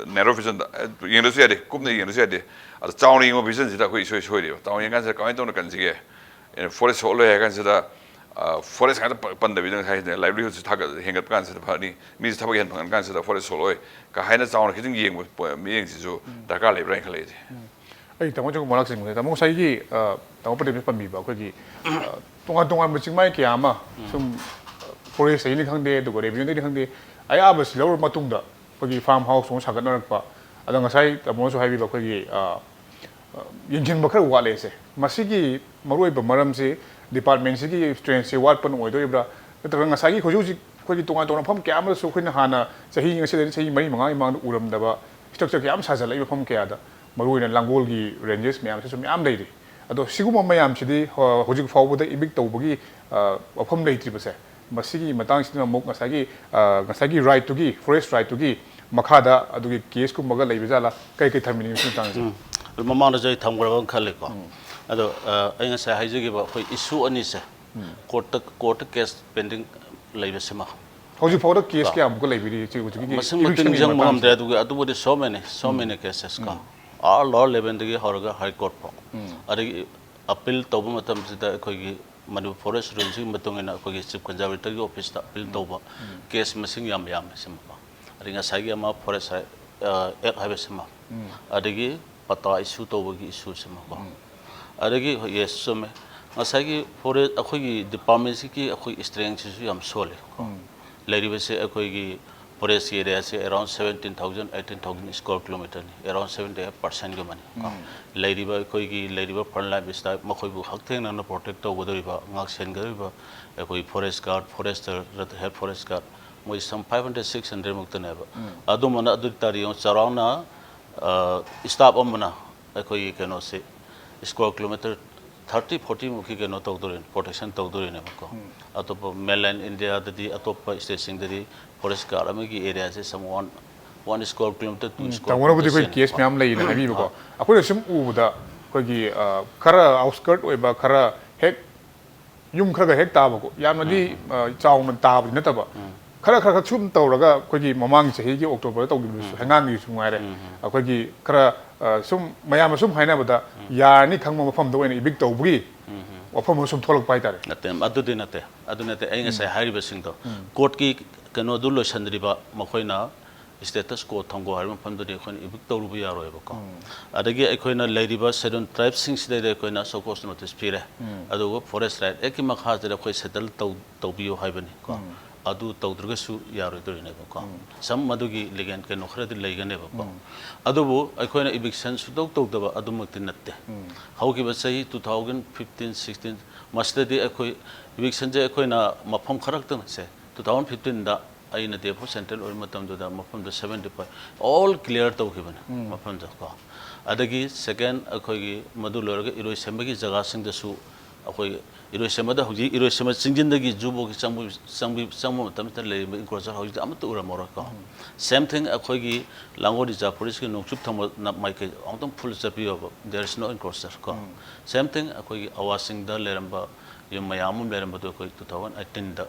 narrow visionꯗ ꯌꯦꯡꯗ꯭ꯔꯁꯨ ꯌꯥꯗꯦ, ꯀꯨꯞꯅ ꯌꯦꯡꯗ꯭ꯔꯁꯨ ꯌꯥꯗꯦ꯫ ꯑꯗꯣ ꯆꯥꯎꯅ ꯌꯦꯡꯕ visionꯁꯤꯗ ꯑꯩꯈꯣꯏ ꯏꯁꯣꯏ ꯁꯣꯏꯔꯦꯕ꯫ ꯆꯥꯎꯅ ꯌꯦꯡꯀꯥꯟꯁꯤꯗ ꯀꯃꯥꯏꯅ ꯇꯧꯅ ꯀꯟꯁꯤꯒꯦ? ꯑꯦ, forest ꯁꯣꯛꯍꯜꯂꯣꯏ ꯍꯥꯏ ꯀꯥꯟꯁꯤꯗ, ꯑ, forest ꯉꯥꯛꯇ ꯄ-, ꯄꯟꯗꯕꯤꯗ ꯉꯁꯥꯏ livelihoodꯁꯤ ꯊꯥꯒꯠ-, ꯍꯦꯟꯒꯠꯄ ꯀꯥꯟꯁꯤꯗ ꯐꯅꯤ, ꯃꯤꯁꯤ ꯊꯕꯛ ꯍꯦꯟꯅ ꯐꯪꯍꯟ ꯀꯥꯟꯁꯤꯗ forest ꯁꯣꯛꯍꯜꯂꯣꯏ ꯀ ꯍꯥꯏꯅ ꯆꯥꯎꯅ ꯈꯤꯇꯪ ꯌꯦꯡꯕ ꯄ-, ꯃꯤꯠꯌꯦꯡꯁꯤꯁꯨ ꯗꯔꯀꯥꯔ ꯂꯩꯕ꯭ꯔꯥ ꯍꯥꯏꯅ ꯈꯜꯂꯛꯏꯁꯦ꯫ ꯑꯩ ꯇꯥꯃꯣ ꯆꯨꯝ ꯃꯅꯥꯛ ꯆꯤꯡꯕꯅꯦ꯫ ꯇꯥꯃꯣ ꯉꯁꯥꯏꯒꯤ, ꯑ, ꯇꯥꯃꯣ ꯄ꯭ꯔꯗꯤꯞꯅ ꯄꯟꯕꯤꯕ ꯑꯩꯈꯣꯏꯒꯤ, ꯑ, ꯇꯣꯉꯥꯟ ꯇꯣꯉꯥꯟꯕ ꯆꯤꯡꯃꯥꯏ ꯀꯌꯥ ꯑꯃ ꯁꯨꯝ, ꯑ, forestꯇꯒꯤꯅꯤ ꯈꯪꯗꯦ, ꯑꯗꯨꯒ revenueꯗꯒꯤꯅꯤ ꯈꯪꯗꯦ, ꯑꯌꯥꯕꯁꯤ ꯂꯧꯔꯕ ꯃꯇꯨꯡꯗ ꯑꯩꯈꯣꯏꯒꯤ farm houseꯀꯨꯝꯕ ꯁꯥꯒꯠꯅꯔꯛꯄ, ꯑꯗ ꯉꯁꯥꯏ ꯇꯥꯃꯣꯅꯁꯨ ꯍꯥꯏꯕꯤꯕ ꯑꯩꯈꯣꯏꯒꯤ, ꯑ, ꯑ, ꯌꯦꯡꯁꯤꯟꯕ ꯈꯔ ꯋꯥꯠꯂꯦꯁꯦ꯫ ꯃꯁꯤꯒꯤ ꯃꯔꯨꯑꯣꯏꯕ ꯃꯔꯝꯁꯤ departmentꯁꯤꯒꯤ strengthꯁꯦ ꯋꯥꯠꯄꯅ ꯑꯣꯏꯗꯣꯔꯤꯕ꯭ꯔꯥ? ꯅꯠꯇ꯭ꯔꯒ ꯉꯁꯥꯏꯒꯤ ꯍꯧꯖꯤꯛ ꯍꯧꯖꯤꯛ ꯑꯩꯈꯣꯏꯒꯤ ꯇꯣꯉꯥꯟ ꯇꯣꯉꯥꯟꯕ ꯃꯐꯝ ꯀꯌꯥ ꯑꯃꯗꯁꯨ ꯑꯩꯈꯣꯏꯅ ꯍꯥꯟꯅ ꯆꯍꯤ, ꯉꯁꯤꯗꯒꯤ ꯆꯍꯤ ꯃꯔꯤ ꯃꯉꯥꯒꯤ ꯃꯃꯥꯡꯗ ꯎꯔꯝꯗꯕ structure ꯀꯌꯥ ꯑꯃ ꯁꯥꯖꯜꯂꯛꯏ ꯃꯐꯝ ꯀꯌꯥꯗ, ꯃꯔꯨꯑꯣꯏꯅ ꯂꯥꯡꯒꯣꯜꯒꯤ ranges ꯃꯌꯥꯝꯁꯤꯁꯨ ꯃꯌꯥꯝ ꯂꯩꯔꯤ꯫ ꯑꯗꯣ ꯁꯤꯒꯨꯝꯕ ꯃꯌꯥꯝꯁꯤꯗꯤ ꯍ-, ꯍꯧꯖꯤꯛ ꯐꯥꯎꯕꯗ evict ꯇꯧꯕꯒꯤ, ꯑ, ꯋꯥꯐꯝ ꯂꯩꯇ꯭ꯔꯤꯕꯁꯦ, ꯃꯁꯤꯒꯤ ꯃꯇꯥꯡꯁꯤꯗꯅ ꯑꯃꯨꯛ ꯉꯁꯥꯏꯒꯤ, ꯑ, ꯉꯁꯥꯏꯒꯤ rightꯇꯨꯒꯤ, forest rightꯇꯨꯒꯤ ꯃꯈꯥꯗ ꯑꯗꯨꯒꯤ caseꯀꯨꯝꯕꯒ ꯂꯩꯕ ꯖꯥꯠꯂꯥ? ꯀꯩ ꯀꯩ ꯊꯝꯕꯤꯅꯤꯡꯉꯤ ꯁꯤ ꯃꯇꯥꯡꯁꯦ? ꯎꯝ꯫ ꯑꯗꯨ ꯃꯃꯥꯡꯗꯁꯨ ꯑꯩ ꯊꯝꯈ꯭ꯔꯕ ꯈꯜꯂꯤꯀꯣ꯫ ꯑꯗꯣ, ꯑ, ꯑꯩ ꯉꯁꯥꯏ ꯍꯥꯏꯖꯈꯤꯕ ꯑꯩꯈꯣꯏ issue ꯑꯅꯤꯁꯦ, courtꯇ, courtꯇ case pending ꯂꯩꯕꯁꯤꯃ꯫ ꯍꯧꯖꯤꯛ ꯐꯥꯎꯗ case ꯀꯣ꯫ ꯀꯌꯥꯃꯨꯛꯀ ꯂꯩꯕꯤꯔꯤ ꯏꯆꯦ ꯍꯧꯖꯤꯛꯀꯤ ꯃꯁꯤꯡ ꯃꯇꯤꯛ evictionꯒꯤ ꯅꯤꯡꯁꯤꯡꯕ ꯃꯇꯥꯡꯁꯦ? ꯉꯝꯗ꯭ꯔꯦ, ꯑꯗꯨꯒ ꯑꯗꯨꯕꯨꯗꯤ so many, so many casesꯀꯣ꯫ ꯑꯥ, lower levelꯗꯒꯤ ꯍꯧꯔꯒ high court ꯐꯥꯎ꯫ ꯑꯗꯒꯤ appeal ꯇꯧꯕ ꯃꯇꯝꯁꯤꯗ ꯑꯩꯈꯣꯏꯒꯤ ꯃꯅꯤꯄꯨꯔ forest ruleꯁꯤꯒꯤ ꯃꯇꯨꯡ ꯏꯟꯅ ꯑꯩꯈꯣꯏꯒꯤ chief conservatorꯒꯤ officeꯇ appeal ꯇꯧꯕ case ꯃꯁꯤꯡ ꯌꯥꯝ ꯌꯥꯝꯃꯦ ꯁꯤꯃꯀꯣ꯫ ꯑꯗꯩ ꯉꯁꯥꯏꯒꯤ ꯑꯃ forest ꯍꯥꯏ-, ꯑ, act ꯍꯥꯏꯕꯁꯤꯃ꯫ ꯑꯗꯒꯤ ꯄꯇꯥ issue ꯇꯧꯕꯒꯤ issueꯁꯤꯃꯀꯣ꯫ ꯑꯗꯒꯤ ꯍꯣꯏ, yes, ꯆꯨꯝꯃꯦ꯫ ꯉꯁꯥꯏꯒꯤ forest ꯑꯩꯈꯣꯏꯒꯤ departmentꯁꯤꯒꯤ ꯑꯩꯈꯣꯏ strengthꯁꯤꯁꯨ ꯌꯥꯝ ꯁꯣꯜꯂꯤ ꯀꯣ꯫ ꯂꯩꯔꯤꯕꯁꯦ ꯑꯩꯈꯣꯏꯒꯤ forest areaꯁꯦ around seventeen thousand, eighteen thousand square kilometerꯅꯤ, around seventy-five percentꯒꯨꯝꯕꯅꯤ ꯀꯣ꯫ ꯂꯩꯔꯤꯕ ꯑꯩꯈꯣꯏꯒꯤ ꯂꯩꯔꯤꯕ frontline staff ꯃꯈꯣꯏꯕꯨ ꯍꯛꯊꯦꯡꯅꯅ protect ꯇꯧꯒꯗꯧꯔꯤꯕ, ꯉꯥꯛꯁꯦꯟꯒꯗꯧꯔꯤꯕ ꯑꯩꯈꯣꯏ forest guard, forester, head forest guard ꯃꯣꯏ some five hundred, six hundred ꯃꯨꯛꯇꯅꯦꯕ꯫ ꯑꯗꯨꯝꯕꯅ ꯑꯗꯨ ꯇꯥꯔꯗꯤ ꯌꯦꯡꯉꯨ, ꯆꯥꯎꯔꯥꯛꯅ, ꯑ, staff ꯑꯃꯅ ꯑꯩꯈꯣꯏꯒꯤ ꯀꯩꯅꯣꯁꯦ square kilometer ꯊꯥꯔꯇꯤ ꯐꯣꯔꯇꯤꯃꯨꯛꯀꯤ ꯀꯩꯅꯣ ꯇꯧꯗꯣꯔꯤꯅꯤ, ꯄ꯭ꯔꯣꯇꯦꯛꯁꯟ ꯇꯧꯗꯣꯔꯤꯅꯦꯕꯀꯣ꯫ ꯑꯇꯣꯞꯄ ꯃꯦꯟꯂꯦꯟ ꯏꯟꯗꯤꯌꯥꯗꯗꯤ ꯑꯇꯣꯞꯄ ꯁ꯭ꯇꯦꯠꯁꯤꯡꯗꯗꯤ ꯐꯣꯔꯦꯁ ꯒꯥꯔꯗ ꯑꯃꯒꯤ ꯑꯦꯔꯤꯌꯥꯁꯦ some one one square kilometre two um, square ꯇꯧꯕꯅꯕꯨꯗꯤ ꯑꯩꯈꯣꯏ ꯀꯤꯂꯣꯃꯤꯇꯔ ꯀꯦꯁ ꯁꯦꯝꯕ꯫ ꯃꯌꯥꯝ ꯂꯩꯌꯦꯅ ꯍꯥꯏꯕꯤꯕꯀꯣ꯫ ꯑꯥ꯫ ꯑꯩꯈꯣꯏꯅ ꯁꯨꯝ ꯎꯕꯗ ꯑꯩꯈꯣꯏꯒꯤ, ꯑ, ꯈꯔ ꯑꯥꯎꯠꯁ꯭ꯀꯔꯠ ꯑꯣꯏꯕ, ꯈꯔ ꯍꯦꯛ ꯌꯨꯝ ꯈꯔꯒ ꯍꯦꯛ ꯇꯥꯕꯀꯣ, ꯌꯥꯝꯅꯗꯤ, ꯎꯝ, ꯎꯝ꯫ ꯑ, ꯆꯥꯎꯅ ꯇꯥꯕꯗꯤ ꯅꯠꯇꯕ, ꯎꯝ꯫ ꯈꯔ ꯈꯔ ꯈꯛ ꯁꯨꯝ ꯇꯧꯔꯒ ꯑꯩꯈꯣꯏꯒꯤ ꯃꯃꯥꯡ ꯆꯍꯤꯒꯤ ꯑꯣꯛꯇꯣꯕꯔꯗ ꯇꯧꯈꯤꯕꯗꯨꯁꯨ, ꯎꯝ꯫ ꯍꯩꯉꯥꯡꯒꯤꯁꯨ ꯉꯥꯏꯔꯦ, ꯎꯝ, ꯎꯝ꯫ ꯑꯩꯈꯣꯏꯒꯤ ꯈꯔ, ꯑ, ꯁꯨꯝ ꯃꯌꯥꯝꯅ ꯁꯨꯝ ꯍꯥꯏꯅꯕꯗ ꯎꯝ꯫ ꯌꯥꯔꯅꯤ ꯈꯪꯕ ꯃꯐꯝꯗ ꯑꯣꯏꯅ ꯏꯕꯤꯛ ꯇꯧꯕꯒꯤ ꯎꯝ, ꯎꯝ꯫ ꯋꯥꯐꯝ ꯑꯃ ꯁꯨꯝ ꯊꯣꯛꯂꯛꯄ ꯍꯥꯏꯇꯥꯔꯦ꯫ ꯅꯠꯇꯦ, ꯑꯗꯨꯗꯤ ꯅꯠꯇꯦ, ꯑꯗꯨ ꯅꯠꯇꯦ꯫ ꯑꯩ ꯉꯁꯥꯏ ꯎꯝ꯫ ꯍꯥꯏꯔꯤꯕꯁꯤꯡꯗꯣ, ꯎꯝ꯫ ꯀꯣꯔꯠꯀꯤ ꯀꯩꯅꯣꯗꯨ ꯂꯣꯏꯁꯤꯟꯗ꯭ꯔꯤꯕ ꯃꯈꯣꯏꯅ ꯁ꯭ꯇꯦꯇꯁ ꯀꯣ ꯊꯝꯈꯣ ꯍꯥꯏꯕ ꯃꯐꯝꯗꯨꯗꯤ ꯑꯩꯈꯣꯏꯅ ꯏꯕꯤꯛ ꯇꯧꯔꯨꯕ ꯌꯥꯔꯣꯏꯕꯀꯣ꯫ ꯎꯝ꯫ ꯑꯗꯒꯤ ꯑꯩꯈꯣꯏꯅ ꯂꯩꯔꯤꯕ ꯁꯦꯗ꯭ꯌꯨꯜ ꯇ꯭ꯔꯥꯏꯕꯁꯤꯡꯁꯤꯗꯩꯗ ꯑꯩꯈꯣꯏꯅ ꯁꯣ ꯀꯣꯁ ꯅꯣꯇꯤꯁ ꯄꯤꯔꯦ꯫ ꯎꯝ꯫ ꯑꯗꯨꯒ ꯐꯣꯔꯦꯁ ꯔꯥꯏꯠ ꯑꯦꯛꯀꯤ ꯃꯈꯥꯁꯤꯗ ꯑꯩꯈꯣꯏ ꯁꯦꯇꯜ ꯇꯧ-, ꯇꯧꯕꯤꯌꯨ ꯍꯥꯏꯕꯅꯤꯀꯣ꯫ ꯎꯝ꯫ ꯑꯗꯨ ꯇꯧꯗ꯭ꯔꯒꯁꯨ ꯌꯥꯔꯣꯏꯗꯣꯔꯤꯅꯦꯕꯀꯣ꯫ ꯎꯝ꯫ ꯁꯝ ꯃꯗꯨꯒꯤ ꯂꯤꯒꯦꯜ ꯀꯩꯅꯣ ꯈꯔꯗꯤ ꯂꯩꯒꯅꯦꯕꯀꯣ꯫ ꯎꯝ꯫ ꯑꯗꯨꯕꯨ ꯑꯩꯈꯣꯏꯅ ꯏꯕꯤꯛꯁꯟ ꯁꯨꯇꯧ ꯇꯧꯗꯕ ꯑꯗꯨꯃꯛꯇꯤ ꯅꯠꯇꯦ꯫ ꯎꯝ꯫ ꯍꯧꯈꯤꯕ ꯆꯍꯤ ꯇꯨ ꯊꯥꯎꯖꯟ ꯐꯤꯐꯇꯤꯟ ꯁꯤꯛꯁꯇꯤꯟ ꯃꯁꯤꯗꯗꯤ ꯑꯩꯈꯣꯏ ꯏꯕꯤꯛꯁꯟꯁꯦ ꯑꯩꯈꯣꯏꯅ ꯃꯐꯝ ꯈꯔꯈꯛꯇꯪꯁꯦ ꯇꯨ ꯊꯥꯎꯖꯟ ꯐꯤꯐꯇꯤꯟꯗ ꯑꯩꯅ ꯗꯤ ꯑꯦꯐ ꯑꯣ ꯁꯦꯟꯇ꯭ꯔꯦꯜ ꯑꯣꯏꯕ ꯃꯇꯝꯗꯨꯗ ꯃꯐꯝꯗ ꯁꯚꯦꯟꯇꯤ ꯐꯥꯏꯚ ꯑꯣꯜ ꯀ꯭ꯂꯤꯌꯥꯔ ꯇꯧꯈꯤꯕꯅꯦ ꯎꯝ꯫ ꯃꯐꯝꯗ ꯀꯣ꯫ ꯑꯗꯒꯤ ꯁꯦꯀꯦꯟ, ꯑꯩꯈꯣꯏꯒꯤ ꯃꯗꯨ ꯂꯣꯏꯔꯒ ꯏꯔꯣꯏꯁꯦꯝꯕꯒꯤ ꯖꯒꯥꯁꯤꯡꯗꯁꯨ ꯑꯩꯈꯣꯏ ꯏꯔꯣꯏꯁꯦꯝꯕꯗ ꯍꯧꯖꯤꯛ ꯏꯔꯣꯏꯁꯦꯝꯕ ꯆꯤꯡꯖꯤꯟꯗꯒꯤ ꯖꯨꯐꯥꯎꯒꯤ ꯆꯪꯕ-, ꯆꯪꯕ-, ꯆꯪꯕ ꯃꯇꯝꯗ ꯂꯩꯔꯤꯕ ꯏꯟꯀ꯭ꯔꯣꯆꯔ ꯍꯧꯖꯤꯛꯇꯤ ꯑꯃꯠꯇ ꯎꯔꯝꯃꯔꯣꯏ ꯀꯣ꯫ ꯎꯝ꯫ Same thing ꯑꯩꯈꯣꯏꯒꯤ ꯂꯥꯡꯒꯣꯜ ꯔꯤꯖꯥꯔꯚ ꯐꯣꯔꯦꯁꯀꯤ ꯅꯣꯡꯆꯨꯞ ꯊꯪꯕ ꯅ-, ꯃꯥꯏꯀꯩ ꯑꯃꯨꯛꯇꯪ ꯐꯨꯜ ꯆꯠꯄꯤꯌꯣꯕ, there is no encroacher ꯀꯣ꯫ ꯎꯝ꯫ Same thing ꯑꯩꯈꯣꯏꯒꯤ ꯑꯋꯥꯁꯤꯡꯗ ꯂꯩꯔꯝꯕ ꯌꯨꯝ ꯃꯌꯥꯝ ꯑꯃ ꯂꯩꯔꯝꯕꯗꯣ ꯑꯩꯈꯣꯏ ꯇꯨ ꯊꯥꯎꯖꯟ ꯑꯩꯠꯇꯤꯟꯗ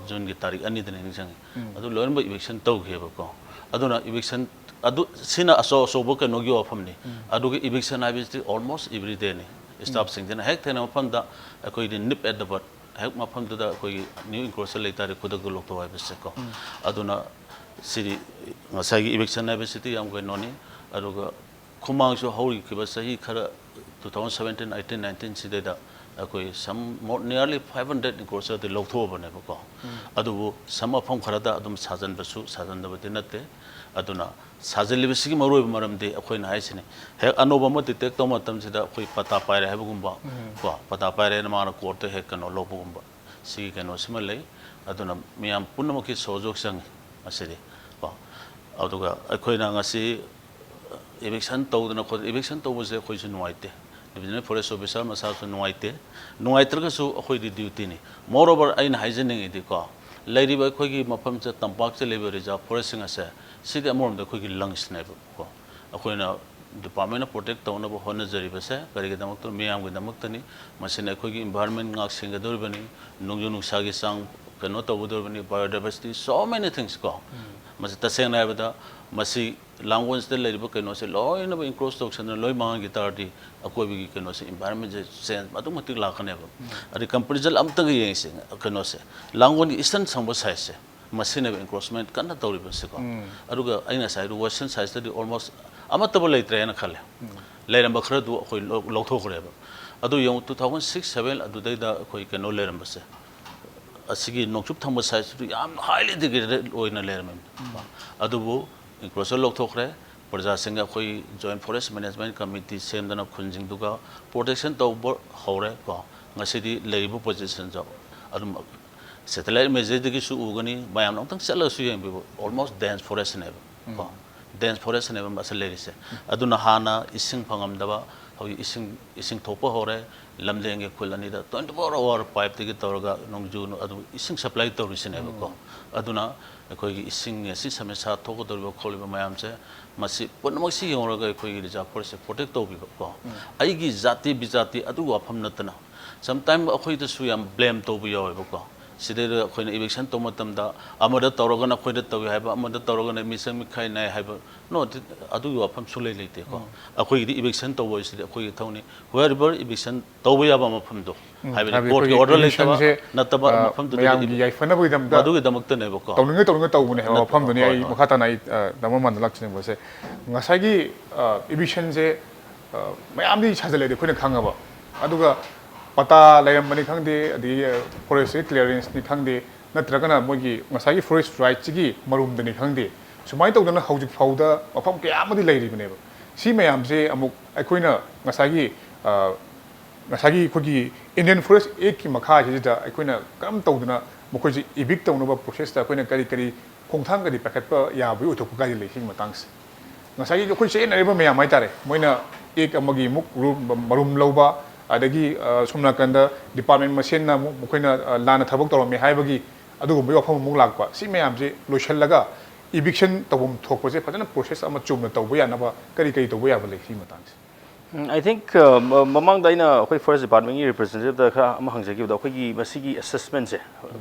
ꯖꯨꯟꯒꯤ ꯇꯥꯔꯤꯛ ꯑꯅꯤꯗꯅ ꯅꯤꯡꯁꯤꯡꯉꯤ꯫ ꯎꯝ꯫ ꯑꯗꯨ ꯂꯣꯏꯅꯃꯛ ꯏꯚꯤꯛꯁꯟ ꯇꯧꯈꯤꯑꯕꯀꯣ꯫ ꯑꯗꯨꯅ ꯏꯚꯤꯛꯁꯟ ꯑꯗꯨ ꯁꯤꯅ ꯑꯆꯧ ꯑꯆꯧꯕ ꯀꯩꯅꯣꯒꯤ ꯋꯥꯐꯝꯅꯤ꯫ ꯎꯝ꯫ ꯑꯗꯨꯒ ꯏꯚꯤꯛꯁꯟ ꯍꯥꯏꯕꯁꯤꯗꯤ almost every dayꯅꯤ꯫ ꯎꯝ꯫ ꯁ꯭ꯇꯥꯐꯁꯤꯡꯁꯤꯅ ꯍꯦꯛ ꯊꯦꯡꯅ ꯃꯐꯝꯗ ꯑꯩꯈꯣꯏꯒꯤ nip at the bud, ꯍꯦꯛ ꯃꯐꯝꯗꯨꯗ ꯑꯩꯈꯣꯏꯒꯤ new encroacher ꯂꯩꯇꯥꯔꯗꯤ ꯈꯨꯗꯛꯇ ꯂꯧꯊꯣꯛ ꯍꯥꯏꯕꯁꯦꯀꯣ꯫ ꯎꯝ꯫ ꯑꯗꯨꯅ ꯁꯤꯗꯤ ꯉꯁꯥꯏꯒꯤ ꯏꯚꯤꯛꯁꯟ ꯍꯥꯏꯕꯁꯤꯗꯤ ꯌꯥꯝ ꯀꯩꯅꯣꯅꯤ꯫ ꯑꯗꯨꯒ ꯈꯨꯃꯥꯡꯁꯨ ꯍꯧꯈꯤꯕ ꯆꯍꯤ ꯈꯔ, two thousand seventeen, eighteen, nineteen ꯁꯤꯗꯩꯗ ꯑꯩꯈꯣꯏ some more nearly five hundred encroacherꯗꯤ ꯂꯧꯊꯣꯛꯑꯕꯅꯦꯕꯀꯣ꯫ ꯎꯝ꯫ ꯑꯗꯨꯕꯨ some ꯃꯐꯝ ꯈꯔꯗ ꯑꯗꯨꯝ ꯁꯥꯖꯟꯕꯁꯨ, ꯁꯥꯖꯟꯗꯕꯗꯤ ꯅꯠꯇꯦ꯫ ꯑꯗꯨꯅ ꯁꯥꯖꯜꯂꯤꯕꯁꯤꯒꯤ ꯃꯔꯨꯑꯣꯏꯕ ꯃꯔꯝꯗꯤ ꯑꯩꯈꯣꯏꯅ ꯍꯥꯏꯁꯤꯅꯤ, ꯍꯦꯛ ꯑꯅꯧꯕ ꯑꯃ detect ꯇꯧꯕ ꯃꯇꯝꯁꯤꯗ ꯑꯩꯈꯣꯏ ꯄꯇꯥ ꯄꯥꯏꯔꯦ ꯍꯥꯏꯕꯒꯨꯝꯕ, ꯎꯝ꯫ ꯀꯣ, ꯄꯇꯥ ꯄꯥꯏꯔꯦꯅ ꯃꯥꯅ ꯀꯣꯔꯠꯇ ꯍꯦꯛ ꯀꯩꯅꯣ ꯂꯧꯕꯒꯨꯝꯕ, ꯁꯤꯒꯤ ꯀꯩꯅꯣꯁꯤꯃ ꯂꯩ꯫ ꯑꯗꯨꯅ ꯃꯤꯌꯥꯝ ꯄꯨꯝꯅꯃꯛꯀꯤ ꯁꯍꯖꯣꯒ ꯆꯪꯉꯤ ꯃꯁꯤꯗꯤ, ꯀꯣ꯫ ꯑꯗꯨꯒ ꯑꯩꯈꯣꯏꯅ ꯉꯁꯤ ꯏꯚꯤꯛꯁꯟ ꯇꯧꯗꯅ ꯈꯣꯠ-, ꯏꯚꯤꯛꯁꯟ ꯇꯧꯕꯁꯦ ꯑꯩꯈꯣꯏꯁꯨ ꯅꯨꯡꯉꯥꯏꯇꯦ꯫ Divisional Forest Officer ꯃꯁꯥꯁꯨ ꯅꯨꯡꯉꯥꯏꯇꯦ꯫ ꯅꯨꯡꯉꯥꯏꯇ꯭ꯔꯒꯁꯨ ꯑꯩꯈꯣꯏꯗꯤ duty ꯅꯤ꯫ Moreover, ꯑꯩꯅ ꯍꯥꯏꯖꯅꯤꯡꯉꯤꯗꯤꯀꯣ, ꯂꯩꯔꯤꯕ ꯑꯩꯈꯣꯏꯒꯤ ꯃꯐꯝꯁꯦ, ꯇꯝꯄꯥꯛꯁꯦ ꯂꯩꯕ reserve forest ꯁꯤꯡ ꯑꯁꯦ, ꯁꯤꯗꯤ ꯑꯃꯔꯣꯝꯗ ꯑꯩꯈꯣꯏꯒꯤ lungs ꯅꯦꯕꯀꯣ꯫ ꯑꯩꯈꯣꯏꯅ department ꯅ protect ꯇꯧꯅꯕ ꯍꯣꯠꯅꯖꯔꯤꯕꯁꯦ ꯀꯔꯤꯒꯤꯗꯃꯛꯇ? ꯃꯤꯌꯥꯝꯒꯤꯗꯃꯛꯇꯅꯤ꯫ ꯃꯁꯤꯅ ꯑꯩꯈꯣꯏꯒꯤ environment ꯉꯥꯛ ꯁꯦꯟꯒꯗꯧꯔꯤꯕꯅꯤ, ꯅꯣꯡꯖꯨ ꯅꯨꯡꯁꯥꯒꯤ ꯆꯥꯡ ꯀꯩꯅꯣ ꯇꯧꯒꯗꯧꯔꯤꯕꯅꯤ, biodiversity, so many things ꯀꯣ꯫ ꯃꯁꯤ ꯇꯁꯦꯡꯅ ꯍꯥꯏꯕꯗ ꯃꯁꯤ ꯂꯥꯡꯒꯣꯜꯁꯤꯗ ꯂꯩꯔꯤꯕ ꯀꯩꯅꯣꯁꯦ ꯂꯣꯏꯅꯃꯛ encroach ꯇꯧꯁꯟꯗꯅ ꯂꯣꯏ ꯃꯥꯡꯍꯟꯈꯤ ꯇꯥꯔꯗꯤ ꯑꯀꯣꯏꯕꯒꯤ ꯀꯩꯅꯣꯁꯦ, environment ꯁꯦ change ꯑꯗꯨꯛ ꯃꯇꯤꯛ ꯂꯥꯛꯀꯅꯦꯕ꯫ ꯑꯗꯩ comparison ꯑꯝꯇꯪꯒ ꯌꯦꯡꯁꯦ ꯀꯩꯅꯣꯁꯦ, ꯂꯥꯡꯒꯣꯜꯒꯤ eastern ꯊꯪꯕ side ꯁꯦ, ꯃꯁꯤꯅꯦꯕ encroachment ꯀꯟꯅ ꯇꯧꯔꯤꯕꯁꯦꯀꯣ꯫ ꯑꯗꯨꯒ ꯑꯩ ꯉꯁꯥꯏ western side ꯇꯗꯤ almost ꯑꯃꯠꯇꯕꯨ ꯂꯩꯇ꯭ꯔꯦ ꯍꯥꯏꯅ ꯈꯜꯂꯦ꯫ ꯂꯩꯔꯝꯕ ꯈꯔꯗꯨ ꯑꯩꯈꯣꯏ ꯂꯧ-, ꯂꯧꯊꯣꯛꯈ꯭ꯔꯦꯕ꯫ ꯑꯗꯨ ꯌꯦꯡꯉꯨ, two thousand six seven ꯑꯗꯨꯗꯩꯗ ꯑꯩꯈꯣꯏ ꯀꯩꯅꯣ ꯂꯩꯔꯝꯕꯁꯦ, ꯑꯁꯤꯒꯤ ꯅꯣꯡꯆꯨꯞ ꯊꯪꯕ side ꯁꯤꯗ ꯌꯥꯝ highly degraded ꯑꯣꯏꯅ ꯂꯩꯔꯝꯃꯦ꯫ ꯑꯗꯨꯕꯨ encroacher ꯂꯧꯊꯣꯛꯈ꯭ꯔꯦ꯫ ꯄ꯭ꯔꯖꯥꯁꯤꯡꯒ ꯑꯩꯈꯣꯏ Joint Forest Management Committee ꯁꯦꯝꯗꯅ ꯈꯨꯟꯁꯤꯡꯗꯨꯒ protection ꯇꯧꯕ ꯍꯧꯔꯦ ꯀꯣ꯫ ꯉꯁꯤꯗꯤ ꯂꯩꯔꯤꯕ position ꯁꯦ ꯑꯗꯨꯝ satellite imagery ꯗꯒꯤꯁꯨ ꯎꯒꯅꯤ, ꯃꯌꯥꯝꯅ ꯑꯃꯨꯛꯇꯪ ꯆꯠꯂꯒꯁꯨ ꯌꯦꯡꯕꯤꯌꯨ, almost dense forest ꯅꯦꯕ ꯀꯣ꯫ Dense forest ꯅꯦꯕ ꯃꯁꯤ ꯂꯩꯔꯤꯁꯦ꯫ ꯑꯗꯨꯅ ꯍꯥꯟꯅ ꯏꯁꯤꯡ ꯐꯪꯉꯝꯗꯕ, ꯍꯧꯖꯤꯛ ꯏꯁꯤꯡ, ꯏꯁꯤꯡ ꯊꯣꯛꯄ ꯍꯧꯔꯦ꯫ ꯂꯝꯂꯦꯟꯒꯤ ꯈꯨꯜ ꯑꯅꯤꯗ twenty four hour pipe ꯇꯒꯤ ꯇꯧꯔꯒ ꯅꯣꯡꯖꯨ ꯑꯗꯨ ꯏꯁꯤꯡ supply ꯇꯧꯔꯤꯁꯤꯅꯦꯕꯀꯣ꯫ ꯑꯗꯨꯅ ꯑꯩꯈꯣꯏꯒꯤ ꯏꯁꯤꯡ ꯑꯁꯤ ꯁꯃꯁ꯭ꯌꯥ ꯊꯣꯛꯀꯗꯧꯔꯤꯕ ꯈꯣꯠꯂꯤꯕ ꯃꯌꯥꯝꯁꯦ, ꯃꯁꯤ ꯄꯨꯝꯅꯃꯛꯁꯤ ꯌꯦꯡꯂꯒ ꯑꯩꯈꯣꯏꯒꯤ reserve forest ꯁꯦ protect ꯇꯧꯕꯤꯕ ꯀꯣ꯫ ꯑꯩꯒꯤ ꯖꯥꯇꯤ ꯕꯤꯖꯥꯇꯤ ꯑꯗꯨꯒꯤ ꯋꯥꯐꯝ ꯅꯠꯇꯅ, sometime ꯑꯩꯈꯣꯏꯗꯁꯨ ꯌꯥꯝ blame ꯇꯧꯕ ꯌꯥꯎꯋꯦꯕꯀꯣ꯫ ꯁꯤꯗꯩꯗ ꯑꯩꯈꯣꯏꯅ eviction ꯇꯧꯕ ꯃꯇꯝꯗ ꯑꯃꯗ ꯇꯧꯔꯒꯅ ꯑꯩꯈꯣꯏꯗ ꯇꯧꯏ ꯍꯥꯏꯕ, ꯑꯃꯗ ꯇꯧꯔꯒꯅ ꯃꯤꯆꯪ ꯃꯤꯈꯥꯏ ꯅꯥꯏ ꯍꯥꯏꯕ, no, ꯑꯗꯨꯒꯤ ꯋꯥꯐꯝ ꯁꯨꯡꯂꯩ ꯂꯩꯇꯦꯀꯣ꯫ ꯑꯩꯈꯣꯏꯒꯤꯗꯤ eviction ꯇꯧꯕ ꯍꯥꯏꯁꯤꯗꯤ ꯑꯩꯈꯣꯏꯒꯤ ꯊꯧꯅꯤ꯫ Wherever eviction ꯇꯧꯕ ꯌꯥꯕ ꯃꯐꯝꯗꯣ, ꯍꯥꯏꯕꯗꯤ ꯍꯥꯏꯕꯗꯤ court ꯀꯤ ꯑꯩꯈꯣꯏꯒꯤ order ꯂꯩꯇꯕ eviction ꯁꯦ, ꯅꯠꯇꯕ ꯑ, ꯃꯐꯝꯗꯨꯗꯗꯤ ꯃꯌꯥꯝꯒꯤ ꯌꯥꯏꯐꯅꯕꯒꯤꯗꯃꯛꯇ ꯃꯗꯨꯒꯤꯗꯃꯛꯇꯅꯦꯕꯀꯣ꯫ ꯇꯧꯅꯤꯡꯉꯩ ꯇꯧꯅꯤꯡꯉꯩ ꯇꯧꯕꯅꯦ ꯍꯥꯏꯕ ꯅꯠꯇ-, ꯋꯥꯐꯝꯗꯨꯅꯤ꯫ ꯍꯣꯏ, ꯑꯩ ꯍꯣꯏ꯫ ꯃꯈꯥ ꯇꯥꯅ ꯑꯩ, ꯑ, ꯇꯥꯃꯣ ꯃꯥꯟꯗ ꯂꯥꯛꯆꯅꯤꯡꯕꯁꯦ, ꯉꯁꯥꯏꯒꯤ, ꯑ, eviction ꯁꯦ, ꯑ, ꯃꯌꯥꯝꯗꯤ ꯁꯥꯖꯜꯂꯦꯗꯤ ꯑꯩꯈꯣꯏꯅ ꯈꯪꯉꯕ, ꯑꯗꯨꯒ ꯄꯇꯥ ꯂꯩꯔꯝꯕꯅꯤ ꯈꯪꯗꯦ, ꯑꯗꯒꯤ, ꯑ, forest clearance ꯅꯤ ꯈꯪꯗꯦ, ꯅꯠꯇ꯭ꯔꯒꯅ ꯃꯣꯏꯒꯤ ꯉꯁꯥꯏꯒꯤ forest right ꯁꯤꯒꯤ ꯃꯔꯨꯝꯗꯅꯤ ꯈꯪꯗꯦ, ꯁꯨꯃꯥꯏꯅ ꯇꯧꯗꯅ ꯍꯧꯖꯤꯛ ꯐꯥꯎꯗ ꯃꯐꯝ ꯀꯌꯥ ꯑꯃꯗꯤ ꯂꯩꯔꯤꯕꯅꯦꯕ꯫ ꯁꯤ ꯃꯌꯥꯝꯁꯦ ꯑꯃꯨꯛ ꯑꯩꯈꯣꯏꯅ ꯉꯁꯥꯏꯒꯤ, ꯑ, ꯉꯁꯥꯏꯒꯤ ꯑꯩꯈꯣꯏꯒꯤ Indian Forest Act ꯀꯤ ꯃꯈꯥꯁꯤꯗ ꯑꯩꯈꯣꯏꯅ ꯀꯔꯝ ꯇꯧꯗꯅ ꯃꯈꯣꯏꯁꯤ evict ꯇꯧꯅꯕ process ꯇ ꯑꯩꯈꯣꯏꯅ ꯀꯔꯤ ꯀꯔꯤ ꯈꯣꯡꯊꯥꯡꯒꯗꯤ ꯄꯥꯏꯈꯠꯄ ꯌꯥꯕꯒꯤ ꯑꯣꯏꯊꯣꯛꯄ ꯀꯥꯏꯗ ꯂꯩ ꯁꯤꯒꯤ ꯃꯇꯥꯡꯁꯦ? ꯉꯁꯥꯏꯒꯤ ꯑꯩꯈꯣꯏ ꯆꯌꯦꯠꯅꯔꯤꯕ ꯃꯌꯥꯝ ꯍꯥꯏꯇꯥꯔꯦ, ꯃꯣꯏꯅ ꯑꯦꯛ ꯑꯃꯒꯤ ꯑꯃꯨꯛ ꯔꯨ-, ꯃꯔꯨꯝ ꯂꯧꯕ, ꯑꯗꯒꯤ, ꯑ, ꯁꯣꯝ ꯅꯥꯀꯟꯗ ꯗꯤꯄꯥꯔꯠꯃꯦꯟ ꯃꯁꯦꯟꯅ ꯑꯃꯨꯛ ꯃꯈꯣꯏꯅ, ꯑ, ꯂꯥꯟꯅ ꯊꯕꯛ ꯇꯧꯔꯝꯃꯦ ꯍꯥꯏꯕꯒꯤ ꯑꯗꯨꯒꯨꯝꯕꯒꯤ ꯋꯥꯐꯝ ꯑꯃꯨꯛ ꯂꯥꯛꯄ꯫ ꯁꯤ ꯃꯌꯥꯝꯁꯦ ꯂꯣꯏꯁꯤꯜꯂꯒ ꯏꯚꯤꯛꯁꯟ ꯇꯧꯐꯝ ꯊꯣꯛꯄꯁꯦ ꯐꯖꯅ ꯄ꯭ꯔꯣꯁꯦꯁ ꯑꯃ ꯆꯨꯝꯅ ꯇꯧꯕ ꯌꯥꯅꯕ ꯀꯔꯤ ꯀꯔꯤ ꯇꯧꯕ ꯌꯥꯕ ꯂꯩ ꯁꯤ ꯃꯇꯥꯡꯁꯦ? ꯎꯝ, I think, uh, ꯃ-, ꯃꯃꯥꯡꯗ ꯑꯩꯅ ꯑꯩꯈꯣꯏ ꯐꯣꯔꯦꯁ ꯗꯤꯄꯥꯔꯠꯃꯦꯟꯒꯤ ꯔꯤꯄ꯭ꯔꯖꯦꯟꯇꯦꯇꯤꯞꯇ ꯈꯔ ꯑꯃ ꯍꯪꯖꯈꯤꯕꯗꯣ, ꯑꯩꯈꯣꯏꯒꯤ ꯃꯁꯤꯒꯤ ꯑꯦꯁꯦꯁꯃꯦꯟꯁꯦ,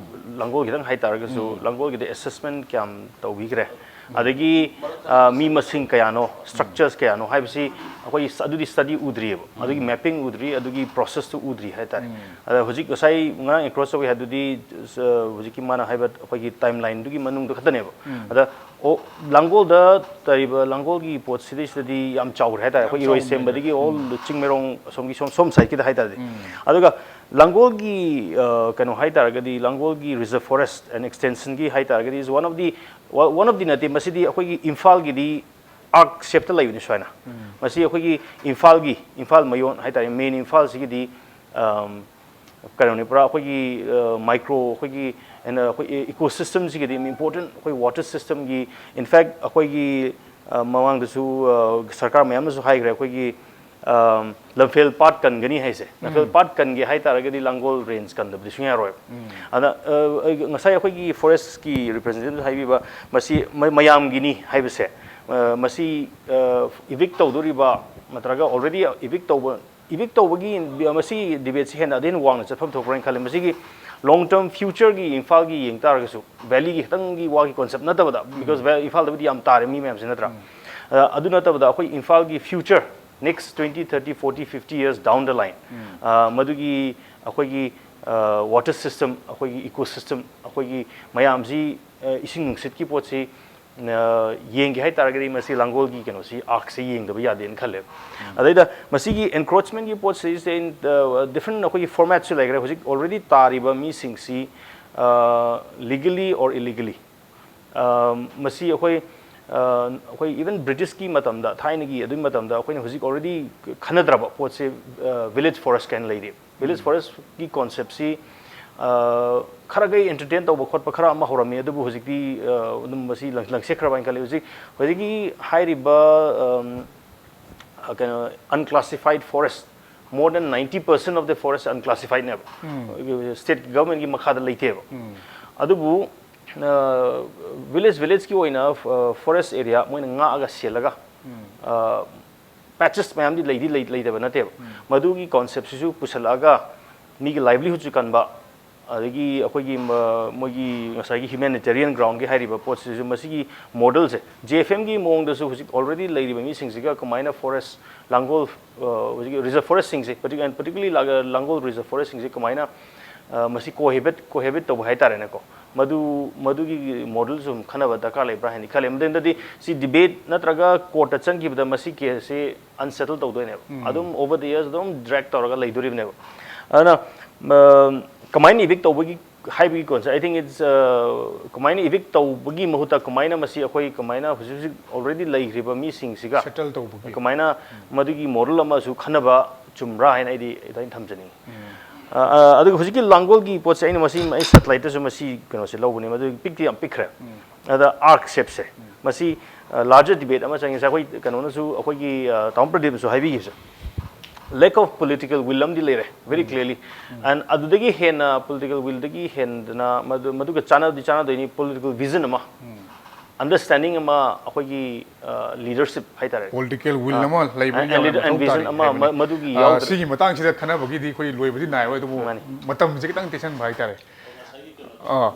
ꯂꯥꯡꯒꯣꯜꯒꯤꯗꯪ ꯍꯥꯏꯇꯥꯔꯒꯁꯨ, ꯂꯥꯡꯒꯣꯜꯒꯤꯗ ꯑꯦꯁꯦꯁꯃꯦꯟ ꯀꯌꯥꯝ ꯇꯧꯕꯤꯈ꯭ꯔꯦ, ꯑꯗꯒꯤ, ꯑ, ꯃꯤ ꯃꯁꯤꯡ ꯀꯌꯥꯅꯣ, ꯁ꯭ꯇ꯭ꯔꯛꯆꯔꯁ ꯀꯌꯥꯅꯣ ꯍꯥꯏꯕꯁꯤ ꯑꯩꯈꯣꯏ ꯁ-, ꯑꯗꯨꯗꯤ ꯁ꯭ꯇꯗꯤ ꯎꯗ꯭ꯔꯤꯑꯕ, ꯑꯗꯨꯒꯤ ꯃꯦꯄꯤꯡ ꯎꯗ꯭ꯔꯤ, ꯑꯗꯨꯒꯤ ꯄ꯭ꯔꯣꯁꯦꯁꯇꯨ ꯎꯗ꯭ꯔꯤ ꯍꯥꯏꯇꯥꯔꯦ꯫ ꯑꯗ ꯍꯧꯖꯤꯛ ꯉꯁꯥꯏ ꯉꯔꯥꯡ ꯑꯦꯟꯀ꯭ꯔꯣꯁ ꯇꯧꯏ ꯍꯥꯏꯗꯨꯗꯤ, ꯑ, ꯍꯧꯖꯤꯛꯀꯤ ꯃꯥꯅ ꯍꯥꯏꯕ ꯑꯩꯈꯣꯏꯒꯤ ꯇꯥꯏꯝ ꯂꯥꯏꯟꯗꯨꯒꯤ ꯃꯅꯨꯡꯗ ꯈꯛꯇꯅꯦꯕ꯫ ꯑꯗ ꯑꯣ, ꯂꯥꯡꯒꯣꯜꯗ ꯇꯧꯔꯤꯕ ꯂꯥꯡꯒꯣꯜꯒꯤ ꯄꯣꯠꯁꯤꯗꯩꯁꯤꯗꯗꯤ ꯌꯥꯝ ꯆꯥꯎꯈ꯭ꯔꯦ ꯍꯥꯏꯇꯥꯔꯦ꯫ ꯑꯩꯈꯣꯏ ꯏꯔꯣꯏ ꯁꯦꯝꯕꯗꯒꯤ ꯑꯣꯜ ꯆꯤꯡꯃꯩꯔꯣꯡ ꯑꯁꯣꯝꯒꯤ ꯁꯣꯝ, ꯁꯣꯝ ꯁꯥꯏꯠꯀꯤꯗ ꯍꯥꯏꯇꯥꯔꯗꯤ꯫ ꯑꯗꯨꯒ ꯂꯥꯡꯒꯣꯜꯒꯤ, ꯑ, ꯀꯩꯅꯣ ꯍꯥꯏꯇꯥꯔꯒꯗꯤ, ꯂꯥꯡꯒꯣꯜꯒꯤ reserve forest and extensionꯒꯤ ꯍꯥꯏꯇꯥꯔꯒꯗꯤ, is one of the, one of the ꯅꯠꯇꯦ, ꯃꯁꯤꯗꯤ ꯑꯩꯈꯣꯏꯒꯤ ꯏꯝꯐꯥꯜꯒꯤꯗꯤ ꯑꯥꯔꯛ ꯁꯦꯞꯇ ꯂꯩꯕꯅꯤ ꯁꯨꯃꯥꯏꯅ꯫ ꯃꯁꯤ ꯑꯩꯈꯣꯏꯒꯤ ꯏꯝꯐꯥꯜꯒꯤ, ꯏꯝꯐꯥꯜ ꯃꯌꯣꯟ ꯍꯥꯏꯇꯥꯔꯦ, ꯃꯦꯟ ꯏꯝꯐꯥꯜꯁꯤꯒꯤꯗꯤ, ꯑꯝ, ꯀꯩꯅꯣꯅꯤ, ꯄꯨꯔꯥ ꯑꯩꯈꯣꯏꯒꯤ, ꯑ, ꯃꯥꯏꯀ꯭ꯔꯣ, ꯑꯩꯈꯣꯏꯒꯤ, ꯑꯩꯅ ꯑꯩꯈꯣꯏ ꯏ-, ꯏꯀꯣ ꯁꯤꯁꯇꯝꯁꯤꯒꯤꯗꯤ ꯏꯝꯄꯣꯔꯇꯦꯟ, ꯑꯩꯈꯣꯏ ꯋꯥꯇꯔ ꯁꯤꯁꯇꯝꯒꯤ, in fact, ꯑꯩꯈꯣꯏꯒꯤ, ꯑ, ꯃꯃꯥꯡꯗꯁꯨ, ꯑ, ꯁꯔꯀꯥꯔ ꯃꯌꯥꯝꯅꯁꯨ ꯍꯥꯏꯈ꯭ꯔꯦ, ꯑꯩꯈꯣꯏꯒꯤ, ꯑ, ꯂꯝꯐꯦꯜ ꯄꯥꯠ ꯀꯟꯒꯅꯤ ꯍꯥꯏꯁꯦ꯫ ꯂꯝꯐꯦꯜ ꯄꯥꯠ ꯀꯟꯒꯦ ꯍꯥꯏ ꯇꯥꯔꯒꯗꯤ ꯂꯥꯡꯒꯣꯜ ꯔꯦꯟꯖ ꯀꯟꯗꯕꯗꯤ ꯁꯨꯡꯌꯥ ꯌꯥꯔꯣꯏꯕ꯫ ꯑꯗ, ꯑ, ꯑꯩ, ꯉꯁꯥꯏ ꯑꯩꯈꯣꯏꯒꯤ ꯐꯣꯔꯦꯁꯀꯤ ꯔꯤꯄ꯭ꯔꯖꯦꯟꯇꯦꯇꯤꯚ ꯍꯥꯏꯕꯤꯕ, ꯃꯁꯤ ꯃ-, ꯃꯌꯥꯝꯒꯤꯅꯤ ꯍꯥꯏꯕꯁꯦ, ꯑ, ꯃꯁꯤ, ꯑ, ꯏꯚꯤꯛ ꯇꯧꯗꯣꯔꯤꯕ ꯅꯠꯇ꯭ꯔꯒ already ꯏꯚꯤꯛ ꯇꯧꯕ ꯏꯚꯤꯛ ꯇꯧꯕꯒꯤ ꯃꯁꯤ ꯗꯤꯕꯦꯠꯁꯤ ꯍꯦꯟꯅ ꯑꯗꯩ ꯍꯦꯟꯅ ꯋꯥꯡꯅ ꯆꯠꯐꯝ ꯊꯣꯛꯄ꯭ꯔꯥ ꯍꯥꯏꯅ ꯈꯜꯂꯦ꯫ ꯃꯁꯤꯒꯤ long term futureꯒꯤ ꯏꯝꯐꯥꯜꯒꯤ ꯌꯦꯡ ꯇꯥꯔꯒꯁꯨ, ꯚꯦꯂꯤꯒꯤ ꯈꯤꯇꯪꯒꯤ ꯋꯥꯒꯤ ꯀꯣꯟꯁꯦꯞ ꯅꯠꯇꯕꯗ, because ꯚꯦ-, ꯏꯝꯐꯥꯜꯗꯕꯨꯗꯤ ꯌꯥꯝ ꯇꯥꯔꯦ ꯃꯤ ꯃꯌꯥꯝꯁꯤ, ꯅꯠꯇ꯭ꯔꯥ? ꯑ, ꯑꯗꯨ ꯅꯠꯇꯕꯗ ꯑꯩꯈꯣꯏ ꯏꯝꯐꯥꯜꯒꯤ future, next twenty, thirty, forty, fifty years down the line, ꯑ, ꯃꯗꯨꯒꯤ ꯑꯩꯈꯣꯏꯒꯤ, ꯑ, ꯋꯥꯇꯔ ꯁꯤꯁꯇꯝ, ꯑꯩꯈꯣꯏꯒꯤ ꯏꯀꯣ ꯁꯤꯁꯇꯝ, ꯑꯩꯈꯣꯏꯒꯤ ꯃꯌꯥꯝꯁꯤ, ꯑ, ꯏꯁꯤꯡ ꯅꯨꯡꯁꯤꯠꯀꯤ ꯄꯣꯠꯁꯤ ꯑ, ꯌꯦꯡꯒꯦ ꯍꯥꯏꯇꯥꯔꯒꯗꯤ ꯃꯁꯤ ꯂꯥꯡꯒꯣꯜꯒꯤ ꯀꯩꯅꯣꯁꯤ, ꯑꯥꯔꯛꯁꯤ ꯌꯦꯡꯗꯕ ꯌꯥꯗꯦꯅ ꯈꯜꯂꯦꯕ꯫ ꯑꯗꯩꯗ ꯃꯁꯤꯒꯤ ꯑꯦꯟꯀ꯭ꯔꯣꯆꯃꯦꯟꯒꯤ ꯄꯣꯠꯁꯤꯁꯦ, ꯑ, ꯗꯤꯐ꯭ꯔꯦꯟ ꯑꯩꯈꯣꯏꯒꯤ ꯐꯣꯔꯃꯦꯠꯁꯨ ꯂꯩꯈ꯭ꯔꯦ꯫ ꯍꯧꯖꯤꯛ already ꯇꯥꯔꯤꯕ ꯃꯤꯁꯤꯡꯁꯤ, ꯑ, legally or illegally, ꯑ, ꯃꯁꯤ ꯑꯩꯈꯣꯏ, ꯑ, ꯑꯩꯈꯣꯏ even ꯕ꯭ꯔꯤꯇꯤꯁꯀꯤ ꯃꯇꯝꯗ, ꯊꯥꯏꯅꯒꯤ ꯑꯗꯨꯒꯤ ꯃꯇꯝꯗ ꯑꯩꯈꯣꯏꯅ ꯍꯧꯖꯤꯛ already ꯈꯟꯅꯗ꯭ꯔꯕ ꯄꯣꯠꯁꯦ, ꯑ, ꯚꯤꯂꯦꯖ ꯐꯣꯔꯦꯁ ꯀꯥꯏꯅ ꯂꯩꯔꯤ꯫ ꯚꯤꯂꯦꯖ ꯐꯣꯔꯦꯁꯀꯤ ꯀꯣꯟꯁꯦꯞꯁꯤ, ꯑ, ꯈꯔꯈꯩ ꯑꯦꯟꯇꯔꯇꯦꯟ ꯇꯧꯕ ꯈꯣꯠꯄ ꯈꯔ ꯑꯃ ꯍꯧꯔꯝꯃꯤ, ꯑꯗꯨꯕꯨ ꯍꯧꯖꯤꯛꯇꯤ, ꯑ, ꯑꯗꯨꯝ ꯃꯁꯤ ꯂꯪ-, ꯂꯪꯁꯦꯠꯈ꯭ꯔꯕ ꯍꯥꯏꯅ ꯈꯜꯂꯤ꯫ ꯍꯧꯖꯤꯛ, ꯍꯧꯖꯤꯛꯀꯤ ꯍꯥꯏꯔꯤꯕ, ꯑꯝ, ꯑ, ꯀꯩꯅꯣ, unclassified forest, more than ninety percent of the forest unclassified ꯅꯦꯕ꯫ ꯎꯝ꯫ State government ꯀꯤ ꯃꯈꯥꯗ ꯂꯩꯇꯦꯕ꯫ ꯎꯝ꯫ ꯑꯗꯨꯕꯨ, ꯑ, village, village ꯀꯤ ꯑꯣꯏꯅ, ꯑ, forest area ꯃꯣꯏꯅ ꯉꯥꯛꯑꯒ ꯁꯦꯜꯂꯒ, ꯎꯝ꯫ ꯑ, patches ꯃꯌꯥꯝꯗꯤ ꯂꯩꯗꯤ ꯂꯩ-, ꯂꯩꯇꯕ ꯅꯠꯇꯦꯕ꯫ ꯎꯝ꯫ ꯃꯗꯨꯒꯤ concept ꯁꯤꯁꯨ ꯄꯨꯁꯜꯂꯛꯑꯒ ꯃꯤꯒꯤ livelihood ꯁꯨ ꯀꯟꯕ, ꯑꯗꯒꯤ ꯑꯩꯈꯣꯏꯒꯤ ꯃ-, ꯃꯣꯏꯒꯤ ꯉꯁꯥꯏꯒꯤ humanitarian ground ꯀꯤ ꯍꯥꯏꯔꯤꯕ ꯄꯣꯠꯁꯤꯁꯨ, ꯃꯁꯤꯒꯤ model ꯁꯦ, J F M ꯒꯤ ꯃꯑꯣꯡꯗꯁꯨ ꯍꯧꯖꯤꯛ already ꯂꯩꯔꯤꯕ ꯃꯤꯁꯤꯡꯁꯤꯒ ꯀꯃꯥꯏꯅ forest, ꯂꯥꯡꯒꯣꯜ, ꯑ, ꯍꯧꯖꯤꯛꯀꯤ reserve forest ꯁꯤꯡꯁꯦ, partic-, and particularly ꯂꯥꯒ-, Langol reserve forest ꯁꯤꯡꯁꯦ ꯀꯃꯥꯏꯅ, ꯑ, ꯃꯁꯤ cohabit, cohabit ꯇꯧꯕ ꯍꯥꯏꯇꯥꯔꯦꯅꯦꯀꯣ, ꯃꯗꯨ, ꯃꯗꯨꯒꯤ model ꯁꯨ ꯈꯟꯅꯕ ꯗꯔꯀꯥꯔ ꯂꯩꯕ꯭ꯔꯥ ꯍꯥꯏꯅ ꯈꯜꯂꯦ꯫ ꯃꯗꯨꯗꯤ ꯁꯤ debate ꯅꯠꯇ꯭ꯔꯒ court ꯇ ꯆꯪꯈꯤꯕꯗ ꯃꯁꯤ case ꯁꯤ unsettle ꯇꯧꯗꯣꯏꯅꯦꯕ꯫ ꯎꯝ꯫ ꯑꯗꯨꯝ over the years ꯑꯗꯨꯝ drag ꯇꯧꯔꯒ ꯂꯩꯗꯣꯔꯤꯕꯅꯦꯕ꯫ ꯑꯗꯨꯅ, ꯑ, ꯀꯃꯥꯏꯅ evict ꯇꯧꯕꯒꯤ ꯍꯥꯏꯕꯒꯤ concept, I think it's, ꯑ, ꯀꯃꯥꯏꯅ evict ꯇꯧꯕꯒꯤ ꯃꯍꯨꯠꯇ ꯀꯃꯥꯏꯅ ꯃꯁꯤ ꯑꯩꯈꯣꯏ ꯀꯃꯥꯏꯅ ꯍꯧꯖꯤꯛ ꯍꯧꯖꯤꯛ already ꯂꯩꯈ꯭ꯔꯤꯕ ꯃꯤꯁꯤꯡꯁꯤꯒ settle ꯇꯧꯕꯒꯤ꯫ ꯀꯃꯥꯏꯅ ꯃꯗꯨꯒꯤ model ꯑꯃꯁꯨ ꯈꯟꯅꯕ ꯆꯨꯝꯕ꯭ꯔꯥ ꯍꯥꯏꯅ ꯑꯩꯗꯤ ꯑꯗꯨꯃꯥꯏꯅ ꯊꯝꯖꯅꯤꯡꯉꯤ꯫ ꯎꯝ꯫ ꯑ, ꯑ, ꯑꯗꯨꯒ ꯍꯧꯖꯤꯛꯀꯤ ꯂꯥꯡꯒꯣꯜꯒꯤ ꯄꯣꯠꯁꯦ ꯑꯩꯅ ꯃꯁꯤ, ꯑꯩ satellite ꯇꯁꯨ ꯃꯁꯤ ꯀꯩꯅꯣꯁꯦ ꯂꯧꯕꯅꯦ, ꯃꯗꯨ ꯄꯤꯛꯇꯤ ꯌꯥꯝ ꯄꯤꯛꯈ꯭ꯔꯦ꯫ ꯎꯝ꯫ ꯑꯗ arc shape ꯁꯦ, ꯎꯝ꯫ ꯃꯁꯤ, ꯑ, larger debate ꯑꯃ ꯆꯪꯉꯤ꯫ ꯉꯁꯥꯏ ꯑꯩꯈꯣꯏ ꯀꯩꯅꯣꯅꯁꯨ, ꯑꯩꯈꯣꯏꯒꯤ, ꯑ, ꯇꯥꯃꯣ ꯄ꯭ꯔꯗꯤꯞꯅꯁꯨ ꯍꯥꯏꯕꯤꯈꯤꯕꯁꯦ, lack of political will ꯑꯃꯗꯤ ꯂꯩꯔꯦ, very um. clearly꯫ Um. And ꯑꯗꯨꯗꯒꯤ ꯍꯦꯟꯅ political will ꯗꯒꯤ ꯍꯦꯟꯗꯅ ꯃꯗꯨ, ꯃꯗꯨꯒ ꯆꯥꯟꯅꯗꯤ ꯆꯥꯟꯅꯗꯣꯏꯅꯤ political vision ꯑꯃ, ꯎꯝ꯫ Understanding ꯑꯃ, ꯑꯩꯈꯣꯏꯒꯤ, ꯑ, leadership ꯍꯥꯏꯇꯥꯔꯦ꯫ Political will ꯑ, ꯑꯃ ꯂꯩꯕ and, ꯌꯥꯝꯅ and, and ꯃꯊꯧ vision ꯇꯥꯔꯤ ꯑꯃ, ꯍꯥꯏꯕꯅꯤ꯫ ꯃ-, ꯃꯗꯨꯒꯤ ꯑ, ꯌꯥꯎꯗ꯭ꯔ- ꯁꯤꯒꯤ ꯃꯇꯥꯡꯁꯤꯗ ꯈꯟꯅꯕꯒꯤꯗꯤ ꯑꯩꯈꯣꯏ ꯂꯣꯏꯕꯗꯤ ꯅꯥꯏꯔꯣꯏ, ꯑꯗꯨꯕꯨ ꯃꯥꯅꯤ꯫ ꯃꯇꯝꯁꯦ ꯈꯤꯇꯪ ꯇꯦꯟꯁꯟꯕ ꯍꯥꯏꯇꯥꯔꯦ꯫ ꯑꯥ꯫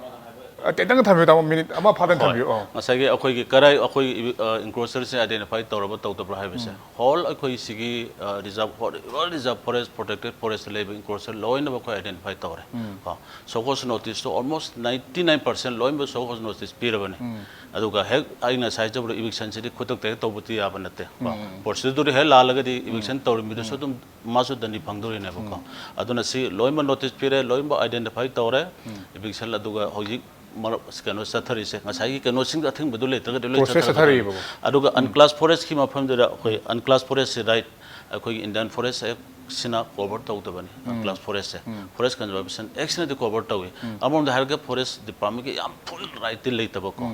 ꯑ, ꯈꯤꯇꯪ ꯊꯝꯕꯤꯌꯨ, ꯇꯥꯃꯣ, minute ꯑꯃ ꯐꯥꯗꯪ ꯍꯣꯏ꯫ ꯊꯝꯕꯤꯌꯨ꯫ ꯑꯥ꯫ ꯉꯁꯥꯏꯒꯤ ꯑꯩꯈꯣꯏꯒꯤ ꯀꯔꯥꯏ, ꯑꯩꯈꯣꯏ, ꯑ, encroacher ꯁꯦ identify ꯇꯧꯔꯕ ꯇꯧꯗꯕ꯭ꯔꯥ ꯍꯥꯏꯕꯁꯦ, ꯎꯝ꯫ Whole ꯑꯩꯈꯣꯏ ꯁꯤꯒꯤ, ꯑ, reserve, whole reserve forest, protected forest ꯂꯩꯕ encroacher ꯂꯣꯏꯅꯃꯛ ꯑꯩꯈꯣꯏ identify ꯇꯧꯔꯦ꯫ ꯎꯝ꯫ ꯀꯣ, show cause notice ꯇꯣ almost ninety nine percent ꯂꯣꯏꯅꯃꯛ show cause notice ꯄꯤꯔꯕꯅꯤ꯫ ꯎꯝ꯫ ꯑꯗꯨꯒ ꯍꯦꯛ ꯑꯩ ꯉꯁꯥꯏ ꯍꯥꯏꯖꯕꯗꯣ, eviction ꯁꯤꯗꯤ ꯈꯨꯗꯛꯇ ꯍꯦꯛ ꯇꯧꯕꯗꯤ ꯌꯥꯕ ꯅꯠꯇꯦ꯫ ꯀꯣ, ꯎꯝ꯫ Procedure ꯗꯨ ꯍꯦꯛ ꯂꯥꯜꯂꯒꯗꯤ ꯎꯝ꯫ Eviction ꯇꯧꯔꯤꯕ ꯃꯤꯗꯨꯁꯨ ꯎꯝ꯫ ꯑꯗꯨꯝ ꯃꯥꯁꯨ ꯗꯟꯗꯤ ꯐꯪꯗꯣꯔꯤꯅꯦꯕꯀꯣ꯫ ꯎꯝ꯫ ꯑꯗꯨꯅ ꯁꯤ ꯂꯣꯏꯅꯃꯛ notice ꯄꯤꯔꯦ, ꯂꯣꯏꯅꯃꯛ identify ꯇꯧꯔꯦ꯫ ꯎꯝ꯫ Eviction ꯑꯗꯨꯒ ꯍꯧꯖꯤꯛ ꯃꯔꯛ-, ꯀꯩꯅꯣ ꯆꯠꯊꯔꯤꯁꯦ, ꯉꯁꯥꯏꯒꯤ ꯀꯩꯅꯣꯁꯤꯡꯗꯣ, ꯑꯊꯤꯡꯕꯗꯨ ꯂꯩꯇ꯭ꯔꯒꯗꯤ ꯂꯣꯏ process ꯆꯠꯊꯔꯛꯀꯗꯣꯏꯅꯤ꯫ ꯆꯠꯊꯔꯤꯕꯀꯣ꯫ ꯑꯗꯨꯒ ꯎꯝ꯫ Unclass forest ꯀꯤ ꯃꯐꯝꯗꯨꯗ ꯑꯩꯈꯣꯏ unclass forest ꯁꯦ right, ꯑꯩꯈꯣꯏꯒꯤ Indian Forest Act ꯁꯤꯅ ꯀꯣꯚꯔ ꯇꯧꯗꯕꯅꯤ ꯀ꯭ꯂꯥꯁ ꯐꯣꯔꯦꯁꯁꯦ꯫ ꯐꯣꯔꯦꯁ ꯀꯟꯖꯔꯕꯦꯁꯟ ꯑꯦꯛꯁꯤꯅꯗꯤ ꯀꯣꯚꯔ ꯇꯧꯏ꯫ ꯑꯃꯔꯣꯝꯗ ꯍꯥꯏꯔꯒ ꯐꯣꯔꯦꯁ ꯗꯤꯄꯥꯔꯠꯃꯦꯟꯒꯤ ꯌꯥꯝ ꯐꯨꯜ ꯔꯥꯏꯠꯇꯤ ꯂꯩꯇꯕꯀꯣ꯫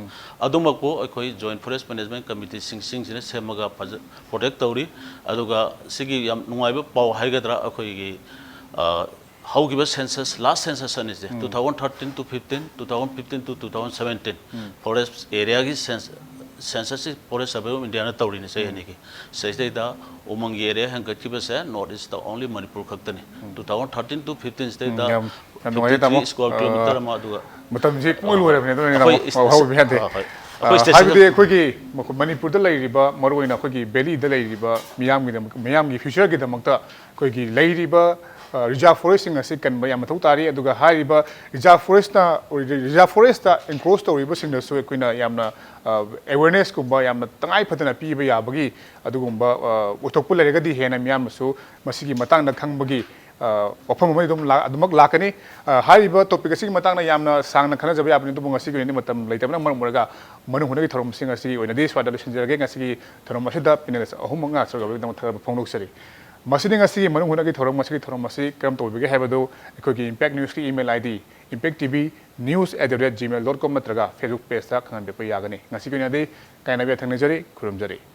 ꯑꯗꯨꯃꯛꯄꯨ ꯑꯩꯈꯣꯏ ꯖꯣꯏꯟꯠ ꯐꯣꯔꯦꯁ ꯃꯦꯅꯦꯖꯃꯦꯟ ꯀꯃꯤꯇꯤꯁꯤꯡꯁꯤꯡꯁꯤꯅ ꯁꯦꯝꯃꯒ ꯐꯖ ꯄ꯭ꯔꯣꯇꯦꯛ ꯇꯧꯔꯤ꯫ ꯑꯗꯨꯒ ꯁꯤꯒꯤ ꯌꯥꯝ ꯅꯨꯡꯉꯥꯏꯕ ꯄꯥꯎ ꯍꯥꯏꯒꯗ꯭ꯔꯥ, ꯑꯩꯈꯣꯏꯒꯤ ꯑ, ꯍꯧꯈꯤꯕ ꯁꯦꯟꯁꯁ, ꯂꯥꯁ ꯁꯦꯟꯁꯁ ꯑꯅꯤꯁꯦ, two thousand thirteen to fifteen, two thousand fifteen to two thousand seventeen, forest ꯑꯦꯔꯤꯌꯥꯒꯤ ꯁꯦꯟꯁꯁꯁꯤ ꯐꯣꯔꯦꯁ ꯁꯔꯚꯦ ꯑꯣꯐ ꯏꯟꯗꯤꯌꯥꯅ ꯇꯧꯔꯤꯅꯤ ꯆꯍꯤ ꯑꯅꯤꯒꯤ꯫ ꯁꯤꯗꯩꯁꯤꯗꯩꯗ ꯎꯃꯪꯒꯤ ꯑꯦꯔꯤꯌꯥ ꯍꯦꯟꯒꯠꯈꯤꯕꯁꯦ ꯅꯣꯔꯠ ꯏꯁꯇ ꯑꯣꯟꯂꯤ ꯃꯅꯤꯄꯨꯔ ꯈꯛꯇꯅꯤ꯫ Two thousand thirteen to fifteen ꯁꯤꯗꯩꯗ ꯌꯥꯝ ꯌꯥꯝ ꯅꯨꯡꯉꯥꯏꯔꯦ, ꯇꯥꯃꯣ꯫ ꯐꯤꯐꯇꯤ ꯊ꯭ꯔꯤ ꯁ꯭ꯀ꯭ꯋꯥꯔ ꯀꯤꯂꯣꯃꯤꯇꯔ ꯑꯃ, ꯑꯗꯨꯒ ꯃꯇꯝꯁꯤ ꯄꯨꯡꯂꯣꯏ ꯂꯣꯏꯔꯕꯅꯦ, ꯑꯗꯨꯅ ꯑꯩꯈꯣꯏ ꯇꯥꯃꯣ, ꯏꯁ-, ꯍꯧꯕ ꯌꯥꯗꯦ꯫ ꯑ, ꯍꯣꯏ꯫ ꯑ, ꯑꯩꯈꯣꯏ ꯁ꯭ꯇꯦꯠꯁꯤꯗ ꯍꯥꯏꯕꯗꯤ ꯑꯩꯈꯣꯏꯒꯤ ꯃꯈꯣꯏ ꯃꯅꯤꯄꯨꯔꯗ ꯂꯩꯔꯤꯕ, ꯃꯔꯨꯑꯣꯏꯅ ꯑꯩꯈꯣꯏꯒꯤ ꯚꯦꯂꯤꯗ ꯂꯩꯔꯤꯕ ꯃꯤꯌꯥꯝꯒꯤꯗꯃꯛ, ꯃꯤꯌꯥꯝꯒꯤ ꯐ꯭ꯌꯨꯆꯔꯒꯤꯗꯃꯛꯇ ꯑꯩꯈꯣꯏꯒꯤ ꯂꯩꯔꯤꯕ, ꯑ, ꯔꯤꯖꯥꯔꯚ ꯐꯣꯔꯦꯁꯁꯤꯡ ꯑꯁꯤ ꯀꯟꯕ ꯌꯥꯝ ꯃꯊꯧ ꯇꯥꯔꯤ꯫ ꯑꯗꯨꯒ ꯍꯥꯏꯔꯤꯕ ꯔꯤꯖꯥꯔꯚ ꯐꯣꯔꯦꯁꯇ, ꯔꯤꯖꯥꯔꯚ ꯐꯣꯔꯦꯁꯇ ꯑꯦꯟꯀ꯭ꯔꯣꯆ ꯇꯧꯔꯤꯕꯁꯤꯡꯗꯁꯨ ꯑꯩꯈꯣꯏꯅ ꯌꯥꯝꯅ, ꯑ, ꯑꯦꯋꯦꯔꯅꯦꯁꯀꯨꯝꯕ ꯌꯥꯝꯅ ꯇꯉꯥꯏ ꯐꯗꯅ ꯄꯤꯕ ꯌꯥꯕꯒꯤ ꯑꯗꯨꯒꯨꯝꯕ, ꯑ, ꯑꯣꯏꯊꯣꯛꯄ ꯂꯩꯔꯒꯗꯤ ꯍꯦꯟꯅ ꯃꯤꯌꯥꯝꯅꯁꯨ ꯃꯁꯤꯒꯤ ꯃꯇꯥꯡꯗ ꯈꯪꯕꯒꯤ, ꯑ, ꯋꯥꯐꯝ ꯑꯃ ꯑꯗꯨꯝ ꯂꯥ-, ꯑꯗꯨꯃꯛ ꯂꯥꯛꯀꯅꯤ꯫ ꯑ, ꯍꯥꯏꯔꯤꯕ ꯇꯣꯄꯤꯛ ꯑꯁꯤꯒꯤ ꯃꯇꯥꯡꯗ ꯌꯥꯝꯅ ꯁꯥꯡꯅ ꯈꯟꯅꯖꯕ ꯌꯥꯕꯅꯤ, ꯑꯗꯨꯕꯨ ꯉꯁꯤꯒꯤ ꯑꯣꯏꯅꯗꯤ ꯃꯇꯝ ꯂꯩꯇꯕꯅ ꯃꯔꯝ ꯑꯣꯏꯔꯒ ꯃꯅꯨꯡ ꯍꯨꯠꯅꯒꯤ ꯊꯧꯔꯝꯁꯤꯡ ꯑꯁꯤꯒꯤ ꯑꯣꯏꯅꯗꯤ ꯁ꯭ꯋꯥꯏꯗ ꯂꯣꯏꯁꯤꯟꯖꯔꯒꯦ꯫ ꯉꯁꯤꯒꯤ ꯊꯧꯔꯝ ꯑꯁꯤꯗ ꯄꯦꯅꯦꯜ ꯑꯍꯨꯝꯃꯛ ꯉꯥꯛꯆꯔꯒꯕꯒꯤꯗꯃꯛ ꯊꯥꯒꯠꯄ ꯐꯣꯡꯗꯣꯛꯆꯔꯤ꯫ ꯃꯁꯤꯗꯤ ꯉꯁꯤꯒꯤ ꯃꯅꯨꯡ ꯍꯨꯠꯅꯒꯤ ꯊꯧꯔꯝ, ꯉꯁꯤꯒꯤ ꯊꯧꯔꯝ ꯑꯁꯤ ꯀꯔꯝ ꯇꯧꯕꯤꯒꯦ ꯍꯥꯏꯕꯗꯨ ꯑꯩꯈꯣꯏꯒꯤ ꯏꯝꯄꯦꯛ ꯅ꯭ꯌꯨꯁꯀꯤ email ID, Impact TV News at the rate gmail dot com ꯅꯠꯇ꯭ꯔꯒ Facebook pageꯇ ꯈꯪꯍꯟꯕꯤꯔꯛꯄ ꯌꯥꯒꯅꯤ꯫ ꯉꯁꯤꯒꯤ ꯑꯣꯏꯅꯗꯤ ꯀꯥꯏꯅꯕ ꯌꯥꯊꯪ ꯅꯤꯖꯔꯤ, ꯈꯨꯔꯨꯝꯖꯔꯤ꯫